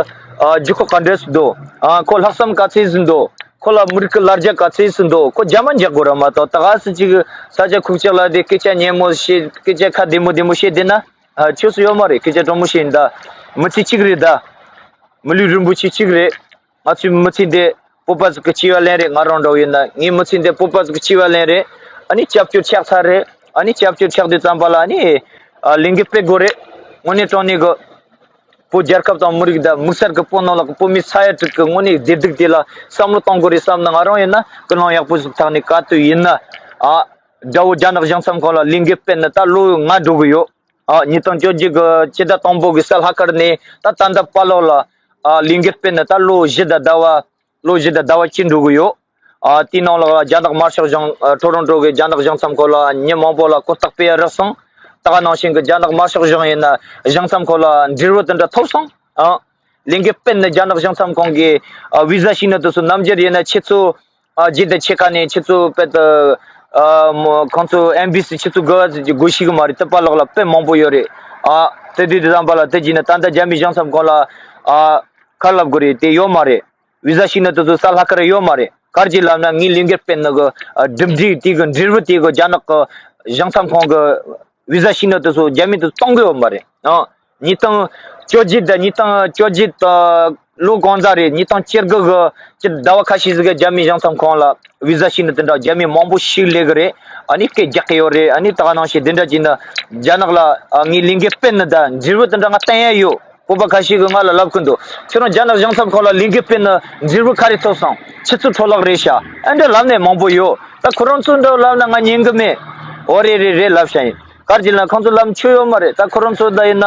ཨ་རྒྱུ་ཁོ་ག་འདྲས་སུ་འདུག་ཨ་ཁོ་ལྷག་བསམ་ག་ཚད་སུ་འདུག་ཁོ་ལ་མི་རིགས་ཀྱི་ལ་རྒྱ་ག་ཚད་སུ་འདུག་ཁོ་རྒྱ་མ་འཇགས་དགོས་ར་མ་གཏོགས། ད་ག་སེ་ཅིག་ས་ཆ་ཁུག་ཀྱོག་ལ་དེ་སྐད་ཆ་སྙན་མོ་བཤད། སྐད་ཆ་ཁ་བདེ་མོ་བདེ་མོ་བཤད་བསྡད་ན། ཨ་ཆོས་སུ་ཡོད་མ་རེད། སྐད་ཆ་དྲང་མོ་བཤད་ཡིན་ད། མི་ཚེ་གཅིག་རེད་ད། མི་ལུས་རིན་པོ་ཆེ་གཅིག་རེད། ང་ཚོའི་མི་ཚེ་འདི་བོད་པ་ཟིག་གི་སྐྱེ་བ་ལེན་རེད། ང་རང་འདྲ་བོ་ཡིན་ན་ངའི་མི་ཚེ་འདི་བོད་པ་ཟིག་གི་སྐྱེ་བ་ལེན་རེད། ཨ་ནི་སྐྱབས་བཅོལ་ཆགས་ཚར་རེད། ཨ་ནི་སྐྱབས་བཅོལ་ཆགས་དུས་ཙམ་པ་ལ་ཨ་ནི་ཨ་ལས་འགུལ་སྤེལ་དགོས་རེད། དངོས་གནས་དྲང་གནས་གི་བོད་རྒྱལ་ཁབ་དང་མི་རིགས་དང་དམིགས་བསལ་གི་བོད་ནང་ལ་གི་བོད་མི་ས་ཡ་དྲུག་གི་དངོས་གནས་བདེ་སྡུག་དེ་ལ་བསམ་བློ་གཏོང་དགོས་རེད་བསམ་ན། ང་རང་ཡིན་ན་ཀུན་སློང་ཡག་པོ་ཟིག་ཐོག་ནས་ག་དུས་ཡིན་ན་ཨ་དགྲ་བོ་རྒྱ་ནག་གཞུང་ཚབ་ཁང་ལ་ལས་འགུལ་སྤེལ་ནས་ད་ལོ་ལྔ་འགྲོ་གི་ཡོད། ཨ་ཉིས་སྟོང་བཅོ་བརྒྱད་གི་སྤྱི་ཟླ་དང་པོ་གི་གཟའ་ལྷག་དཀར་ནས་ད་ད་ལྟ་བར་ལོགས་ལ་ཨ་ལས་འགུལ་སྤེལ་ནས་ད་ལོ་བཞི་དང་ཟླ་བ། ལོ་བཞི་དང་ཟླ་བ་གཅིག་འགྲོ་གི་ཡོད། ཨ་དེའི་ནང་ལ་རྒྱ་ནག་དམར་ཤོག་གཞུང་ཨ་ཊོ་རོན་ཊོ་གི་རྒྱ་ནག་གཞུང་ཚབ་ཁང་ལ་ཉིན་མང་པོ་ལ་གོ་རྟོགས་སྤེལ་ཡ་རག་སོང་། ད་ག་ནང་བཞིན་གི་རྒྱ་ནག་དམར་ཤོག་གཞུང་ཡིན་ན་གཞུང་ཚབ་ཁང་ལ་འབྲེལ་བ་དེ་འདྲ་ཐོབ་སོང་། ཨ་ལས་འགུལ་སྤེལ་ནས་རྒྱ་ནག་གཞུང་ཚབ་ཁང་གི་ཨ་བི་ཟ་ཞུས་ནས་དེ་ཚོ་ནམ་རྒྱུན་ཡིན་ན་ཁྱེད་ཚོ་ཨ་རྗེས་དེ་ཆེ་ཁ་ནས་ཁྱེད་ཚོ་དཔེ་དུ་ཨ་མོ་ཁོང་ཚོ་ཨེམ་བྷེ་སི་ཁྱེད་ཚོ་དགོས་པ་དགོས་ཤེས་གི་མ་རེད། དེ་པ་ལག་ལ་དཔེ་མང་པོ་ཡོད་རེད། ཨ་དེ་དུས་དེ་ཙམ་པ་ལ་དེ་རྗེས་ནས་ད་ལྟ་རྒྱ་མི་གཞུང་ཚབ་ཁང་ལ་ཨ་ཁ་ལབ་དགོས་རེད། དེ་ཡོད་མ་རེད། བི་ཟ་ཞུས་ནས་དེ་ཚོ་ས་ལྷག་གར་ཡོད་མ་རེད། གར་གྱི་ལབ་ན་ངའི་ལས་འགུལ་སྤེལ་ནི་གི་ཨ་གྲུབ་འབྲས་དེ་གི་འབྲས་བུ་དེ་གི་རྒྱ་ནག་གི་གཞུང་ཚབ་ཁང་གི་བི་ཟ་ཞུས་ནས་དེ་ཚོ་རྒྱ་མི་དེ་གཏོང་གི་ཡོད་མ་རེད། ཨ་ཉིས་སྟོང་བཅོ་བརྒྱད་དང་ཉིས་སྟོང་བཅོ་བརྒྱད་དང་ལོ་གང་ཙམ་རེད། ཉིས་སྟོང་བཅུ་དགུ་གི་སྤྱི་ཟླ་བ་ཁ་ཤས་ཟིག་གི་རྒྱ་མི་གཞུང་ཚབ་ཁང་ལ་བི་ཟ་ཞུས་ནས་དེ་འདྲ་རྒྱ་མི་མང་པོ་ཞིག་སླེབས་གི་རེད། ཨ་ནི་སྐད་རྒྱག་གི་ཡོད་རེད། ཨ་ནི་ད་ག་ནང་བཞིན་དེ་འདྲ་གྱིས་ན་རྒྱ་ནག་ལ་ཨ་ངའི་ལས་འགུལ་སྤེལ་ནི་དང་འབྲས་བུ་དེ་འདྲ་ང་བསྟན་ཡ་ཡོད། བོད་པ་ཁ་ཤས་ཀྱིས་ང་ལ་ལབ་གི་འདུག་ཁྱེད་རང་རྒྱ་ནག་གཞུང་ཚབ་ཁང་ལ་ལས་འགུལ་སྤེལ་ནས་འབྲས་བུ་ག་རེ་ཐོབ་སོང་། ཆུ་ཚོད་འཕྲོ་བརླག་རེད་ཤག་ཨ་འདྲ་ལབ་ནས་མང་པོ་ཡོད། ད་ཁོ་རང་ཚོ་འདྲ་ལབ་ན་ང་ཉན་གི་མེད། འོ་རེད་རེད་རེད་ལབ་བྱ་ཡིན། གར་གྱི་ལ་ཁོང་ཚོ་ལམ་ཆོད་ཡོད་མ་རེད། ད་ཁོ་རང་ཚོ་ད་ཡིན་ན་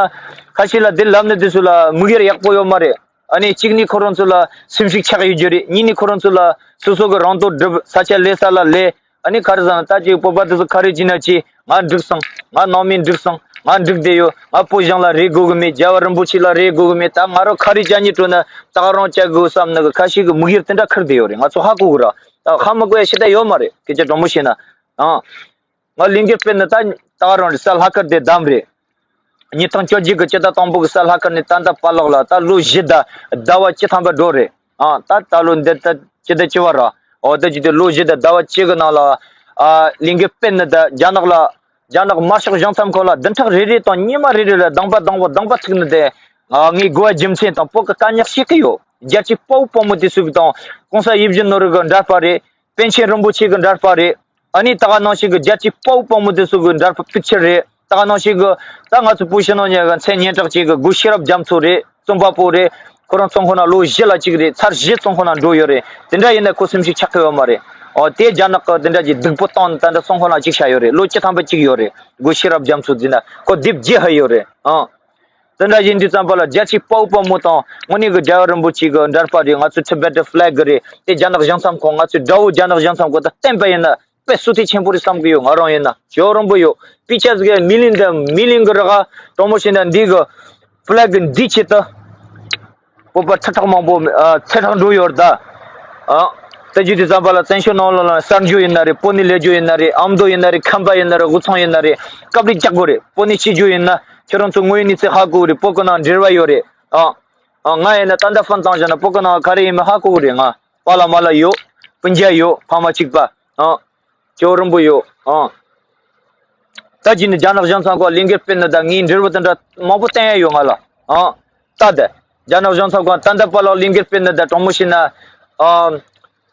ཁ་ཤས་ལ་དེ་ལབ་ནས་དེ་ཚོ་ལ་མིག་ཡར་ཡག་པོ་ཡོད་མ་རེད། ཨ་ནི་གཅིག་ནི་ཁོ་རང་ཚོ་ལ་སེམས་ཤུགས་ཆག་ཡོད་རྒྱུ་རེད། གཉིས་ནི་ཁོ་རང་ཚོ་ལ་སོ་སོ་གི་རང་དོན་སྒྲུབ་ས་ཆ་ལས་ས་ལ་ལས། ཨ་ནི་ག་རེ་ཟེར་ན་ད་ཅིག་བོད་པ་དེ་ཚོ་ག་རེ་བྱས་ན་ཅིག་ང་འགྲིག་སོང་། ང་ནང་མི་འགྲིག་སོང་། ང་འགྲིག་བསྡད་ཡོད། ང་བོད་གཞུང་ལ་རེ་དགོས་གི་མེད། རྒྱལ་བ་རིན་པོ་ཆེ་ལ་རེ་དགོས་གི་མེད། ད་ང་རང་ག་རེ་བྱ་ཉེས་འགྲོ་ན་ད་ག་རང་བྱ་དགོས་བསམ་ནི་གི་ཁ་ཤས་གི་མིག་ཡར་དེ་འདྲ་ཁུར་བསྡད་ཡོད་རེད། ང་ཚོ་ཧ་གོ་གི་ར། ད་ཧ་མི་གོ་ཡ་ཞིག་ད་ཡོད་མ་རེད། སྐད་ཆ་དྲང་མོ་བཤད་ན། ཨང་། ང་ལས་འགུལ་སྤེལ་ནི་ད་ད་ག་རང་རེད། ས་ལྷག་དཀར་དེ་བདམས་རེད། ཉིས་སྟོང་བཅོ་བརྒྱད་གི་སྤྱི་ཟླ་དང་པོ་གི་ས་ལྷག་དཀར་ནས་ད་ལྟ་བར་ལོག་ལ་ད་ལོ་བཞི་དང་ཟླ་བ་བཅུ་ཐམ་པ་འགྲོ་རེད། ཨ་ད་ད་ལོ་འདི་ད་སྤྱི་ཟླ་བཅུ་པ་ར། འོ་ད་ཅི་དེ་ལོ་བཞི་དང་ཟླ་བ་གཅིག་གི་ནང་ལ་ཨ་ལས་འགུལ་སྤེལ་ནི་ད་རྒྱ་ནག་ལ་རྒྱ་ནག་དམར་ཤོག་གཞུང་ཚབ་ཁང་ལ་བདུན་ཕྲག་རེ་རེ་དང་ཉི་མ་རེ་རེ་ལ་རྡུང་པ་རྡུང་པ་རྡུང་པ་ཐུག་ནི་དེ་ཨ་ངའི་དགོས་པ་རྒྱུ་མཚན་དང་བོད་ཀྱི་དཀའ་རྙོག་ཤེས་ཀྱི་ཡོད། རྒྱལ་གཅེས་དཔའ་བོ་དཔའ་མོ་དེ་ཚོ་གི་དང་གོང་ས་ཡིད་བཞིན་ནོར་བུ་གི་འདྲ་པར་རེད། པཎ་ཆེན་རིན་པོ་ཆེ་གི་འདྲ་པར་རེད། ཨ་ནི་ད་ག་ནང་བཞིན་གི་རྒྱལ་གཅེས་དཔའ་བོ་དཔའ་མོ་དེ་ཚོ་གི་འདྲ་པར་པིག་ཅར་རེད། ད་ག་ནང་བཞིན་གི་ད་ང་ཚོ་བོད་ཕྱི་ནང་གཉིས་ཀ་མཚན་སྙན་གྲགས་ཅན་གི་སྒོ་ཤེས་རབ་རྒྱ་མཚོ་རེད། རྩོམ་པ་པོ་རེད། ཁོ་རང་ཚོང་ཁང་ནང་ལོ་བཞི་ལ་གཅིག་རེད། ཚར་བཞི་ཚོང་ཁང་ནང་འགྲོ་ཡོད་རེད། དེ་འདྲ་ཡིན་ན་ཁོ་སེམས་ཤུགས་ཆག་གི་ཡོད་མ་རེད། ཨོ་དེ་རྒྱ་ནག་གི་དེ་འདྲ་གྱི་སྡུག་པོ་བཏང་ནས་ད་འདྲ་ཚོང་ཁང་ནང་གཅིག་བཞག་ཡོད་རེད། ལོ་བཅུ་ཐམ་པ་གཅིག་ཡོད་རེད། སྒོ་ཤེས་རབ་རྒྱ་མཚོ་ཟེར་ན་ཁོ་དེབ་བརྒྱད་ཧ་ཡོད་རེད། ཨང་། དེ་འདྲ་ཡིན་དུས་ཙམ་པ་ལ་རྒྱལ་གཅེས་དཔའ་བོ་དཔའ་མོ་དང་དངོས་གནས་ཀྱི་རྒྱལ་བ་རིན་པོ་ཆེ་གི་འདྲ་པར་རེད། ང་ཚོའི་Tibetan flag རེད། དེ་རྒྱ་ནག་གཞུང་ཚབ་ཁང་ང་ཚོའི་དགྲ་བོ་རྒྱ་ནག་གཞུང་ཚབ་ཁང་དང་བསྟན་པ་ཡིན་ན་དཔེ་བསོད་བདེ་ཆེན་པོ་རེད་བསམ་གི་ཡོད། ང་རང་ཡིན་ན་ཇོ་རིན་པོ་ཡོད། དཔེ་ཆ་ཟིག་མི་ལིང་དང་མི་ལིང་གི་ར་ག་དྲང་མོ་བཤད་ན་འདི་གི་flag འདིའི་ཆེད་དུ་བོད་པ་ཁྲི་ཕྲག་མང་པོ་ཨ་ཚེ་ཐག་འགྲོ་ཡོད་ད། ཨ་ད་རྒྱུ་དེ་ཙམ་པ་ལ་བཙན་བྱོལ་ནང་ལ་ལ་གསར་འགྱུར་ཡིན་ན་རེད། བོད་ནས་ལས་རྒྱུ་ཡིན་ན་རེད། ཨ་མདོ་ཡིན་ན་རེད། ཁམས་པ་ཡིན་ན་རེད། དབུས་གཙང་ཡིན་ན་རེད། སྐབས་རེ་བཀྱག་དགོས་རེད། བོད་ནས་སྐྱེས་རྒྱུ་ཡིན་ན་ཁྱེད་རང་ཚོ་དངོས་ཡོད་གནས་ཚུལ་ཧ་གོ་གི་རེད། བོད་ཀྱི་ནང་འབྲེལ་བ་ཡོད་རེད། ཨ་ཨ་ང་ཡིན་ན་ད་ལྟ་ཕོན་བཏང་བཞག་ན་བོད་ཀྱི་ནང་ག་རེ་ཡིན་མིན་ཧ་གོ་གི་རེད། ང་པཱ་ལགས་མ་ལགས་ཡོད། སྤུན་ཀྱག་ཡོད། ཕ་མ་གཅིག་པ། ཨ་ཇོ་རིན་པོ་ཡོད། ཨ་ད་ཅི་ནས་རྒྱ་ནག་གཞུང་ཚབ་ཁང་ལས་འགུལ་སྤེལ་ནི་དང་ངའི་འབྲས་བུ་དེ་འདྲ་མང་པོ་བསྟན་ཡ་ཡོད་ང་ལ། ཨ་ད་དེ་རྒྱ་ནག་གཞུང་ཚབ་ཁང་ད་ལྟ་པཱ་ལགས་ལས་འགུལ་སྤེལ་ནི་དང་དྲང་མོ་བཤད་ན། ཨ་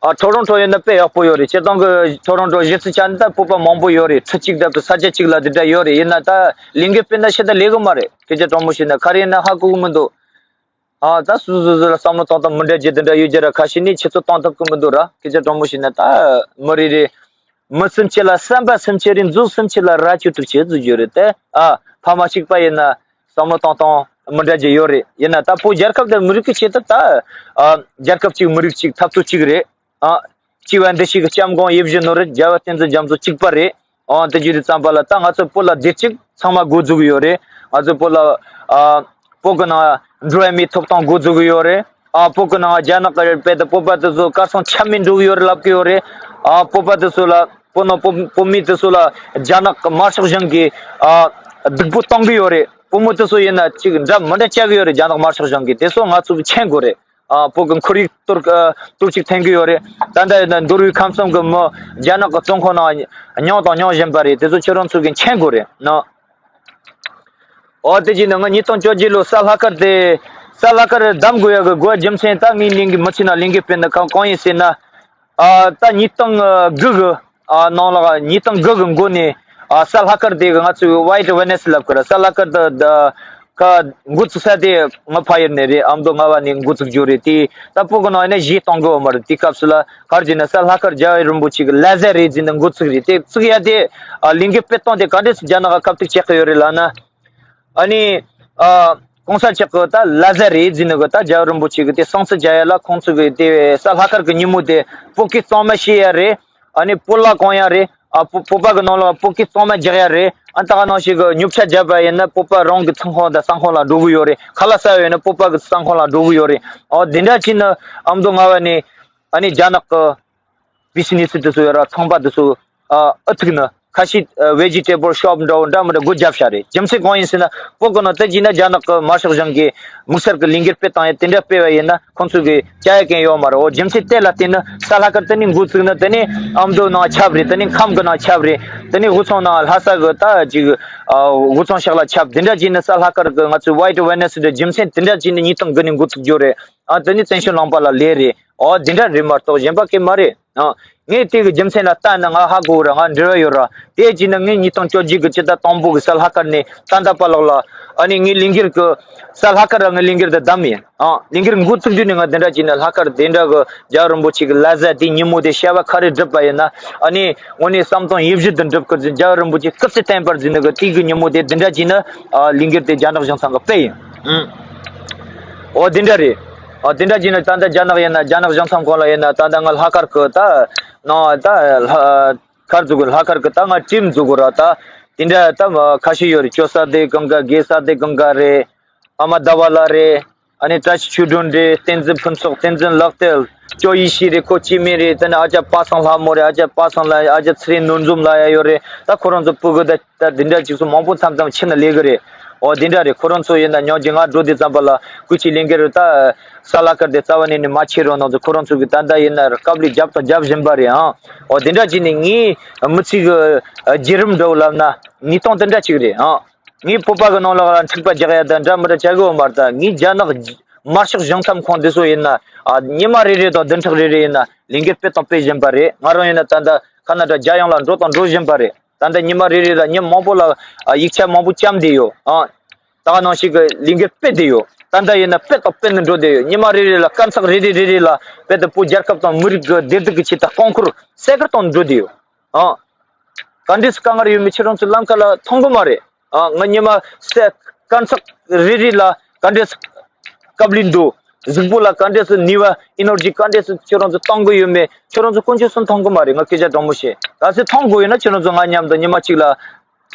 ཨ་ཊོ་རོན་ཊོ་ཡིན་ན་དཔེ་ཡག་པོ་ཡོད་རེད། སྤྱིར་བཏང་གི་ཊོ་རོན་ཊོ་གཞི་རྩའི་ཆ་ནས་ད་བོད་པ་མང་པོ་ཡོད་རེད། ཁྲི་གཅིག་ད་ས་ཆ་གཅིག་ལ་དེ་འདྲ་ཡོད་རེད། ཡིན་ན་ད་ལས་འགུལ་སྤེལ་ན་ཤི་ད་ལས་གི་མ་རེད། སྐད་ཆ་དྲང་མོ་བཤད་ན་ག་རེ་ཡིན་ན་ཧ་གོ་གི་མི་འདུག་ཨ་ད་སོ་སོ་སོ་ལ་བསམ་བློ་གཏོང་སྟངས་མི་འདྲ་རྒྱུ་དེ་འདྲ་ཡོད་རྒྱུ་ར། ཁ་ཤས་ནི་ཁྱེད་ཚོ་གཏོང་ཐུབ་ཀྱི་མི་འདུག་ར། སྐད་ཆ་དྲང་མོ་བཤད་ན་ད་མི་རེ་རེ་མི་སེམས་ཅན་ལ་བསམ་པ་སེམས་ཅན་རེད། མཛོ་སེམས་ཅན་ལ་རྭ་ཅོ་དྲུག་ཅུ་ཟེར་རྒྱུ་རེད་དེ། ཨ་ཕ་མ་གཅིག་པ་ཡིན་ན་བསམ་བློ་གཏོང་སྟངས་མི་འདྲ་རྒྱུ་ཡོད་རེད། ཡིན་ན་ད་བོད་རྒྱལ་ཁབ་དང་མི་རིགས་ཀྱི་ཆེད་དུ་ད་ཨ་རྒྱལ་ཁབ་གཅིག་མི་རིགས་གཅིག་འཐབ་རྩོད་གཅིག་རེད། ཨ་སྤྱི་བ་འདི་ཞིག་གི་སྐྱབས་མགོན་ཡིད་བཞིན་ནོར་བུ་རྒྱལ་བ་བསྟན་འཛིན་རྒྱ་མཚོ་གཅིག་པ་རེད། ཨང་དེ་བརྗོད་དུས་ཙམ་པ་ལ་ད་ང་ཚོ་བོད་ལ་བདེ་སྐྱིད་ཚང་མ་འགོ་འཛུགས་ཡོད་རེད། ང་ཚོ་བོད་ལ་ཨ་བོད་ཀྱི་ནང་འགྲོ་བ་མིའི་ཐོབ་ཐང་འགོ་འཛུགས་ཡོད་རེད། ཨ་བོད་ཀྱི་ནང་རྒྱ་ནག་གི་རེད་པས་ད་བོད་པ་དེ་ཚོ་གར་སོང་ཆ་མེད་འགྲོ་གི་ཡོད་རེད་ལབ་ཀྱི་ཡོད་རེད། ཨ་བོད་པ་དེ་ཚོ་ལ་བོད་ནང་བོད་བོད་མི་དེ་ཚོ་ལ་རྒྱ་ནག་གི་དམར་ཤོག་གཞུང་གིས་ཨ་སྡུག་པོ་གཏོང་གི་ཡོད་རེད། བུ་མོ་དེ་ཚོ་ཡིན་ན་ཅིག་འདྲ་མི་འདྲ་བྱ་གི་ཡོད་རེད། རྒྱ་ནག་དམར་ཤོག་གཞུང་གིས་དེ་ཚོ་ང་ཚོ་གི་མཁྱེན་དགོས་རེད། ཨ་བོད་ཀྱི་ཁོར་ཡུག་གཏོར་ཨ་གཏོར་བཤིག་ཐེབས་ཀྱི་ཡོད་རེད། ད་ལྟ་ཡིན་ན་མདོ་དབུས་ཁམས་གསུམ་གྱི་མི་རྒྱ་ནག་གི་བཙོན་ཁང་ནང་མྱངས་དང་མྱོང་བཞིན་པ་རེད། དེ་ཚོ་ཁྱེད་རང་ཚོ་གིས་མཁྱེན་དགོས་རེད་ན། ཨོ་དེ་བཞིན་ང་ཉིས་སྟོང་བཅོ་བརྒྱད་ལོ་ས་ལྷག་དཀར་དེ་ས་ལྷག་དཀར་བདམས་དགོས་ཡ་གི་དགོས་རྒྱུ་མཚན་ད་ངའི་གླིང་གི་མི་ཚེ་ན་གླིང་གི་དཔེར་ན་གང་གང་ཡིན་ཟེར་ན། ཨ་ད་ཉིས་སྟོང་དགུ་གི་ཨ་ནང་ལ་ཉིས་སྟོང་དགུ་གི་འགོ་ནས་ཨ་ས་ལྷག་དཀར་དེ་གི་ང་ཚོས་White Wednesday ལབ་ཀྱི་རེད། ས་ལྷག་དཀར་དེ་ད་ཁ་འགོ་བཙུགས་ས་དེ་ང་ཕ་ཡུལ་ནས་རེད། ཨ་མདོ་རྔ་བ་ནས་འགོ་བཙུགས་རྒྱུ་རེད། དེ་ད་བོད་གི་ནང་ཡིན་ན་གཞས་གཏོང་གི་ཡོད་མ་རེད། དེ་སྐབས་སུ་ལ་ག་རེ་བྱས་ན་ས་ལྷག་དཀར་རྒྱལ་བ་རིན་པོ་ཆེ་གི་ལ་ཟས་རེད་ཟེར་ནས་འགོ་བཙུགས་རེད། དེ་བཙུགས་ཡ་དེ་ཨ་གླིང་གི་དཔེ་སྟོན་དེ་ག་འདྲས་སུ་རྒྱ་ནག་ག་ཁ་ཐུག་བྱེད་ཀྱི་ཡོད་རེད་ལབ་ན། ཨ་ནི་ཨ་ གོང་ས་མཆོག་གི་ད་བླ་གཟའ་རེད་ཟེར་ནི་གི་ད་རྒྱལ་བ་རིན་པོ་ཆེ་གི་དེ་གསང་སྤྱོད་རྒྱག་ཡ་ལ་ཁོང་ཚོ་གི་དེ་ས་ལྷག་དཀར་གི་ཉིན་མོ་དེ་བོད་སྐད་གཙང་མ་བཤད་ཡ་རེད། ཨ་ནི་བོད་ལྭ་གོན་ཡ་རེད། ཨ་བོད་བོད་པ་གི་ནང་ལ་བོད་སྐད་གཙང་མ་རྒྱག་ཡ་རེད། ཨ་ད་ག་ནང་བཞིན་གི་ཉོ་ཆ་བརྒྱབ་པ་ཡིན་ན་བོད་པ་རང་གི་ཚོང་ཁང་དང་ཟ་ཁང་ལ་འགྲོ་གི་ཡོད་རེད། ཁ་ལག་ཟ་བ་ཡིན་ན་བོད་པ་གི་ཟ་ཁང་ལ་འགྲོ་གི་ཡོད་རེད། ཨོ་དེ་འདྲ་བྱས་ནི་ཨ་མདོ་རྔ་བ་ནས་ཨ་ནི་རྒྱ་ནག་གི་བི་སི་ནི་སི་དེ་ཚོ་ཡོད་ར་ཚོང་པ་དེ་ཚོ་ཨ་ཨུ་ཐུག་ནི་ཁ་ཤས་ཨ་vegetable shop འདྲ་བོ་འདྲ་མི་འདྲ་སྒོ་བརྒྱབ་བཞག་རེད། རྒྱུ་མཚན་གང་ཡིན་ཟེར་ན་བོད་གི་ནང་དེ་བྱས་ན་རྒྱ་ནག་གི་དམར་ཤོག་གཞུང་གིས་དམིགས་བསལ་གི་ལས་འགུལ་སྤེལ་བཏང་ཡ་དེ་འདྲ་སྤེལ་བ་ཡིན་ན་ཁོང་ཚོ་གི་བཅའ་ཡ་མཁན་ཡོད་མ་རེད། འོ་རྒྱུ་མཚན་དེ་ལ་བརྟེན་ནི་ས་ལྷག་དཀར་དེ་ནི་འགོ་བཙུགས་ནི་དེ་ནི་ཨ་མདོ་ནང་ཁྱབ་རེད། དེ་ནི་ཁམས་གི་ནང་ཁྱབ་རེད། དེ་ནི་དབུས་གཙང་ནང་ལྷ་ས་གི་ད་ཅིག་ཨ་དབུས་གཙང་ཤག་ལ་ཁྱབ། དེ་འདྲ་བྱས་ནི་ས་ལྷག་དཀར་གི་ང་ཚོའི་white awareness འདྲ་རྒྱུ་མཚན་དེ་འདྲ་བྱས་ནི་ཉིས་སྟོང་དགུ་ནས་འགོ་བཙུགས་རྒྱུ་རེད། ཨ་དེ་ནི་བཙན་བྱོལ་ལུང་པ་ལ་ལས་རེད། ཨོ་དེ་འདྲ་རེད་མ་གཏོགས་གཞན་པ་གི་མ་རེད། ཨ་ངས་དེ་གི་རྒྱུ་མཚན་ལ་ལྟ་ན་ང་ཧ་གོ་ར་ང་འབྲེལ་བ་ཡོད་ར། དེ་བྱས་ན་ངས་ཉིས་སྟོང་བཅོ་བརྒྱད་གི་སྤྱི་ཟླ་དང་པོ་གི་ས་ལྷག་དཀར་ནས་ད་ལྟ་བར་ལོག་ལ་ཨ་ནི་ངའི་ལས་འགུལ་གི་ས་ལྷག་དཀར་ར་ངའི་ལས་འགུལ་དེ་བདམས་ཡིན། ཨ་ལས་འགུལ་འགོ་བཙུགས་རྒྱུ་ནས་ང་དེ་འདྲ་བྱས་ན་ལྷག་དཀར་དེ་འདྲ་གི་རྒྱལ་བ་རིན་པོ་ཆེ་གི་བླ་གཟའ་དེ་ཉིན་མོ་དེ་བྱ་བ་ག་རེ་སྒྲུབ་པ་ཡིན་ན་ཨ་ནི་དངོས་གནས་བསམ་སྟངས་ཡིད་གཞི་དུ་འགྲུབ་གི་རྒྱལ་བ་རིན་པོ་ཆེ་སྐུ་ཚེ་བརྟན་པར་ཟེར་ནི་གི་དེ་གི་ཉིན་མོ་དེ་དེ་འདྲ་བྱས་ན་ཨ་ལས་འགུལ་དེ་རྒྱ་ནག་གཞུང་ཚང་གི་སྤེལ་ཡིན། ཨུམ། ཨོ་དེ་འདྲ་རེད། ཨོ་དེ་འདྲ་བྱས་ན་ད་ལྟ་རྒྱ་ནག་ཡིན་ན་རྒྱ་ནག་གཞུང་ཚང་ཁོངས་ལ་ཡིན་ན་ད་ལྟ་ང་ལྷག་དཀར་གི་ད་ནང་ད་ལྷ་ཁར་འཛུགས་གི་ལྷག་དཀར་གི་ད་ང་ཊིམ་འཛུགས་གི་ར། ད་དེ་འདྲ་ད་ཁ་ཤས་ཡོད་རེད། ཇོ་ས་དེ་གང་ག་དགེ་ས་དེ་གང་ག་རེད། ཨ་མ་ཟླ་བ་ལགས་རེད། ཨ་ནི་བཀྲ་ཤིས་ཆོས་སྒྲོན་རེད། བསྟན་འཛིན་ཕུན་ཚོགས། བསྟན་འཛིན་ལགས་དེ་ཅོ་ཡེ་ཤེས་རེད། ཁོ་སྐྱེ་དམན་རེད། དེ་ནས་ཨ་ཅག་པ་སངས་ལྷ་མོ་རེད། ཨ་ཅག་པ་སངས་ལ་ཨ་ཅག་ཚེ་རིང་ནོར་འཛོམས་ལ་ཡ་ཡོད་རེད། ད་ཁོ་རང་ཚོ་སྤུ་གུ་ད་ད་འདི་འདྲ་ཅིག་སོང་མང་པོ་མཚམས་མཚམས་ཕྱི་ན་ལས་གི་རེད། ཨོ་འདི་འདྲ་རེད། ཁོ་རང་ཚོ་ཡིན་ན་ཉོ་རྒྱུ་ང་འགྲོ་དུས་ཙམ་པ་ལ་སྐུ་མཁྱེན་ལས་འགུལ་རེད། ད་ས་ལྷག་དཀར་དེ་རྩ་བ་ནས་ནི་མ་ཁྱེར་རོགས་གནང་ཟེར། ཁོ་རང་ཚོ་གི་ད་ལྟ་ཡིན་ན་སྐབས་ལས་རྒྱབ་དང་རྒྱབ་བཞིན་པ་རེད་ཨང་། ཨོ་འདི་འདྲ་བྱས་ནས་ངའི་མི་ཚེ་གི་བརྒྱུད་རིམ་འདྲ་བོ་ལབ་ན་ཉིས་སྟོང་དེ་འདྲ་ཅིག་རེད་ཨང་། ངའི་བོད་པ་གི་ནང་ལོགས་ལ་འཁྲུག་པ་རྒྱག་ཡ་དང་འདྲ་མི་འདྲ་བྱ་གི་ཡོད་མ་རེད། ད་ངའི་རྒྱ་ནག་དམར་ཤོག་གཞུང་ཚབ་ཁང་འདི་ཚོ་ཡིན་ན་ཨ་ཉི་མ་རེ་རེ་དང་བདུན་ཕྲག་རེ་རེ་ཡིན་ན་ལས་འགུལ་སྤེལ་དང་སྤེལ་བཞིན་པ་རེད། ང་རང་ཡིན་ན་ད་ལྟ་ཁ་ན་ཌ་རྒྱལ་ཡོངས་ལ་འགྲོ་དང་འགྲོ་བཞིན་པ་རེད། ད་ལྟ་ཉི་མ་རེ་རེ་ལ་ཉིན་མང་པོ་ལ་ཨ་ཡིག་ཆ་མང་པོ་བརྐྱངས་བསྡད་ཡོད་ཨ། ད་ག་ནང་བཞིན་གི་ལས་འགུལ་སྤེལ་བསྡད་ཡོད། ད་ལྟ་ཡིན་ན་སྤེལ་དང་སྤེལ་ནས་འགྲོ་བསྡད་ཡོད། ཉི་མ་རེ་རེ་ལ་དཀར་ཚགས་རེ་རེ་རེ་རེ་ལ་སྤེལ་ཏེ་བོད་རྒྱལ་ཁབ་དང་མི་རིགས་ཀྱི་བདེ་སྡུག་གི་ཆེད་དུ་རྐང་འཁོར་སེ་ཁར་གཏོང་འགྲོ་བསྡད་ཡོད། ཨང་། ག་འདྲས་སུ་དཀའ་ངལ་ཡོད་མེད་ཁྱེད་རང་ཚོ་ལམ་ཁ་ལ་མཐོང་གི་མ་རེད། ཨང་། ང་ཉི་མ་སེ་དཀར་ཚགས་རེ་རེ་ལ་ག་འདྲས་སུ་སྐབས་ལས་འདུག་གཟུགས་པོ་ལ་ག་འདྲས་སུ་ནུས་པ་ཨེ་ནར་ཇི་ག་འདྲས་སུ་ཁྱེད་རང་ཚོ་གཏོང་གི་ཡོད་མེད་ཁྱེད་རང་ཚོ་དཀོན་མཆོག་གསུམ་མཐོང་གི་མ་རེད། ང་སྐད་ཆ་དྲང་མོ་བཤད། གལ་སྲིད་མཐོང་དགོས་ཡོད་ན་ཁྱེད་རང་ཚོ་ང་མཉམ་དུ་ཉི་མ་གཅིག་ལ།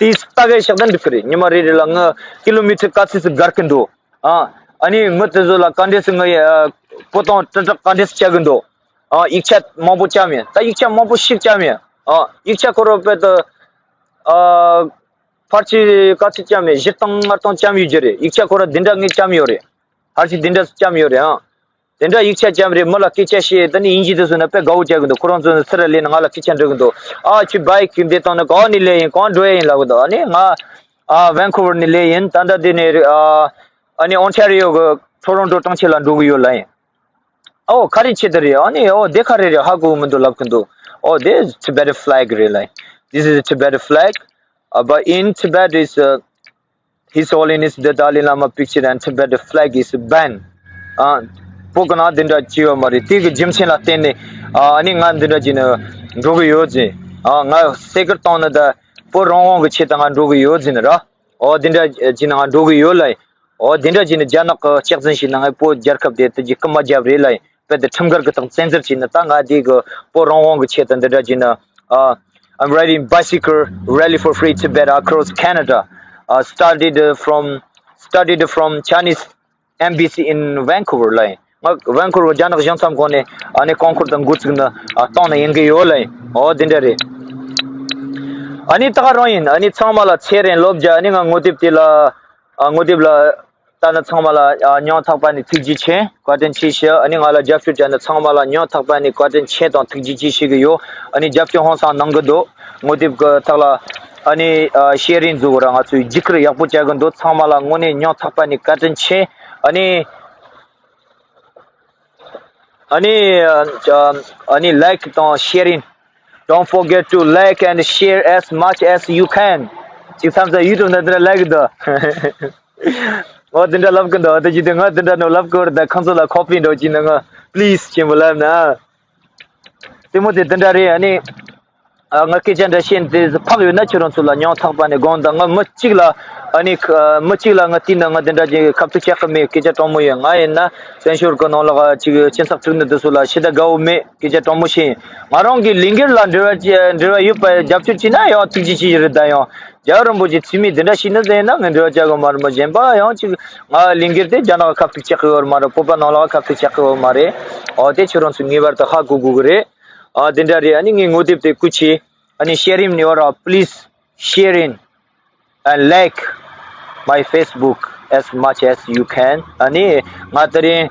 དེས་ལྟ་གའི་ཞག་ད་འགྲིག་གི་རེད། ཉི་མ་རེ་རེ་ལ་ངི་ཀི་ལོ་མི་ཊར་ག་ཚོད་ཙམ་བརྒལ་གི་འདུག་ཨ། ཨ་ནི་མི་དེ་ཚོ་ལ་ག་འདྲས་སེ་ངི་ཡ་པོ་ཏོང་ཏྲི་ཏྲག་ག་འདྲས་སེ་བྱ་གི་འདུག་ཨ། ཡིག་ཆ་མང་པོ་བརྐྱངས་མེད། ད་ཡིག་ཆ་མང་པོ་ཞིག་བརྐྱངས་མེད། ཨ། ཡིག་ཆ་ཁོ་ར་དཔེ་དུ་ཨ། ཕལ་ཆེར་ག་ཚོད་བརྐྱངས་མེད། བཞི་སྟོང་ལྔ་སྟོང་བརྐྱངས་ཡོད་རྒྱུ་རེད། ཡིག་ཆ་ཁོ་ར་འདི་འདྲ་ངས་བརྐྱངས་ཡོད་རེད། ཕལ་ཆེར་འདི་འདྲ་བརྐྱངས་ཡོད་རེད་ཨ། དེ་འདྲ་ཡིག་ཆ་བརྐྱངས་རེད། མི་ལ་སྐད་ཆ་བཤད་དེ་ནི་དབྱིན་ཇི་དེ་ཚོ་ནི་དཔེ་དགའ་བོ་བྱ་གི་འདུག་ཁོ་རང་ཚོ་ནི་ཚུར་ལ་སླེབས་ནས་ང་ལ་སྐད་ཆ་འདྲི་གི་འདུག་ཨ་ཁྱོད་བའི་ཁྱིམ་སྡེ་དང་ནི་གང་ནས་སླེབས་ཡིན་གང་འགྲོ་ཡ་ཡིན་ལབ་གི་འདུག་ཨ་ནི་ང་ཨ་ཝན་ཁུ་ཝར་ནས་སླེབས་ཡིན། ད་ལྟ་འདི་ནས་ཨ་ཨ་ནི་ཨོན་ཊ་རི་ཡོ་གི་ཊོ་རོན་ཊོ་གྲོང་ཁྱེར་ལ་འགྲོ་གི་ཡོད་ལབ་ཡིན། ཨོ་ག་རེ་ཆེད་དུ་རེད། ཨ་ནི་ཨོ་དེ་ག་རེ་རེད་ཧ་གོ་གི་མི་འདུག་ལབ་གི་འདུག་ཨོ་དེ་Tibetan flag རེད་ལབ་ཡིན། This is a Tibetan flag. Uh, but in Tibet is uh, His Holiness the Dalai Lama picture and Tibetan flag is banned. ཨ། བོད་ཀྱི་ནང་འདི་འདྲ་བྱས་ཡོད་མ་རེད། དེ་གི་རྒྱུ་མཚན་ལ་བརྟེན་ནས་ཨ་ནི་ང་འདི་འདྲ་བྱས་ནས་འགྲོ་གི་ཡོད་ཟེར། ཨ། ང་སེ་ཁར་བཏང་ནས་ད་བོད་རང་དབང་གི་ཆེད་དུ་ང་འགྲོ་གི་ཡོད་ཟེར་ནས་ར། ཨོ་འདི་འདྲ་བྱས་ནས་ང་འགྲོ་གི་ཡོད་ལབ་ཡིན། ཨོ་དེ་འདྲ་བྱས་ནས་རྒྱ་ནག་གི་སྐྱག་རྫུན་བྱས་ན་ངས་བོད་རྒྱལ་ཁབ་དེ་དེ་གི་རྐུ་མ་བརྒྱབ་རེད་ལབ་ཡིན། དཔེ་དེ་ཁྲིམས་འགལ་གི་སྟེང་བཙན་འཛུལ་བྱས་ནས་ད་ང་དེ་གི་བོད་རང་དབང་གི་ཆེད་དུ་འདི་འདྲ་བྱས་ན། ཨ། I'm riding bicycle rally for free Tibet across Canada. Uh, started uh, from started from Chinese embassy in Vancouver ལབ་ཡིན། ང་ཝན་ཁུ་ཝར་རྒྱ་ནག་གཞུང་ཚབ་ཁང་ནས་ཨ་ནི་རྐང་འཁོར་དང་འགོ་བཙུགས་ནས་ཨ་གཏོང་ནས་ཡིན་གི་ཡོད་ལབ་ཡིན། ཨོ་དེ་འདྲ་རེད། ཨ་ནི་ད་ག་རང་ཡིན། ཨ་ནི་ཚང་མ་ལ་ཚེ་རིང་ལོ་བརྒྱ། ཨ་ནི་ང་ངོ་དེབ་དེ་ལ་ཨ་ངོ་དེབ་ལ་ལྟ་ན་ཚང་མ་ལ་ཨ་སྙིང་ཐག་པ་ནས་ཐུགས་རྗེ་ཆེ། བཀའ་དྲིན་ཆེ་ཞུ། ཨ་ནི་ང་ལ་རྒྱབ་སྐྱོར་བྱས་ན་ཚང་མ་ལ་སྙིང་ཐག་པ་ནས་བཀའ་དྲིན་ཆེ་དང་ཐུགས་རྗེ་ཆེ་ཞུ་གི་ཡོད། ཨ་ནི་རྒྱབ་སྐྱོར་ཧང་སང་གནང་གི་འདུག་ངོ་དེབ་ཀྱི་ཐོག་ལ་ཨ་ནི་ཨ་ཤེར་རིང་འཛུགས་ར་ང་ཚོས་བརྒྱུད་སྐུར་ཡག་པོ་བྱ་གི་འདུག་ཚང་མ་ལ་དངོས་གནས་སྙིང་ཐག་པ་ནས་བཀའ་དྲིན་ཆེ། ཨ་ནི། ཨ་ནི། ཨ་ནི་like དང་sharing. Don't forget to like and share as much as you can. ཅིག་མཚམས་མཚམས་ཡུ་ཊུབ་ནང་དེ་འདྲ་ལབ་གི་འདུག་ཨོ་དེ་འདྲ་ལབ་གི་འདུག་དེ་བྱས་དུས་ང་དེ་འདྲ་ནོ་ལབ་གི་རེད། ད་ཁོང་ཚོ་ལ་ཁོ་པི་འགྲོ་གི་ན་ང་please ཆེན་པོ་ལབ་ན། དེ་མོ་དེ་དེ་འདྲ་རེད། ཨ་ནི། ཨ། ང་སྐད་ཆ་འདྲ་བཤད་དེ་ཕག་ཡོད་ན་ཁྱོད་རང་ཚོ་ལ་ཉོན་ཐག་པ་ནས་དགོངས་དག་ང་མི་གཅིག་ལ། ཨ་ནི་ཁ་མི་གཅིག་ལ་ང་བལྟས་ན་ང་དེ་འདྲ་ཅིག་ཁ་ཐུག་བཅག་གི་མེད། སྐད་ཆ་དྲང་མོ་ཡིན། ང་ཡིན་ན་བཙན་བྱོལ་གི་ནང་ལ་ཅིག་སྤྱི་ཚོགས་དཀྲུག་ནི་དེ་ཚོ་ལ་ཞེ་དྲག་དགའ་བོ་མེད། སྐད་ཆ་དྲང་མོ་བཤད་ཡིན། ང་རང་གི་ལས་འགུལ་ལ་འབྲེལ་བ་ཅི་འབྲེལ་བ་ཡོད་པ་རྒྱབ་སྐྱོར་བྱས་ན་ཡང་ཐུགས་རྗེ་ཆེ་ཡིན་རེད། ད་ཡང་རྒྱལ་བ་རིན་པོ་ཆེ་འཐུས་མི་དེ་འདྲ་བཤད་ནི་ཟེར་ན་ངས་འབྲེལ་བ་བཅག་གི་མ་རེད། མ་གཞན་པ་ཡང་ཅིག་ང་ལས་འགུལ་དེ་རྒྱ་ནག་ཁ་ཐུག་བཅག་གི་ཡོད་མ་རེད། བོད་པ་ནང་ལ་ཁ་ཐུག་བཅག་གི་ཡོད་མ་རེད། འོ་དེ་ཁྱོད་རང་ཚོས་ངེས་པར་དུ་ཧ་གོ་དགོས་གི་རེད། ཨ། དེ་འདྲ་རེད། ཨ་ནི་ངའི་ངོ་དེབ་དེ་སྐུ་མཁྱེན། ཨ་ནི་ཤེར་ཡིན་ཡོད་ར། Please share in and like my Facebook as much as you can. ཨ་ནི་ང་དེ་རིང་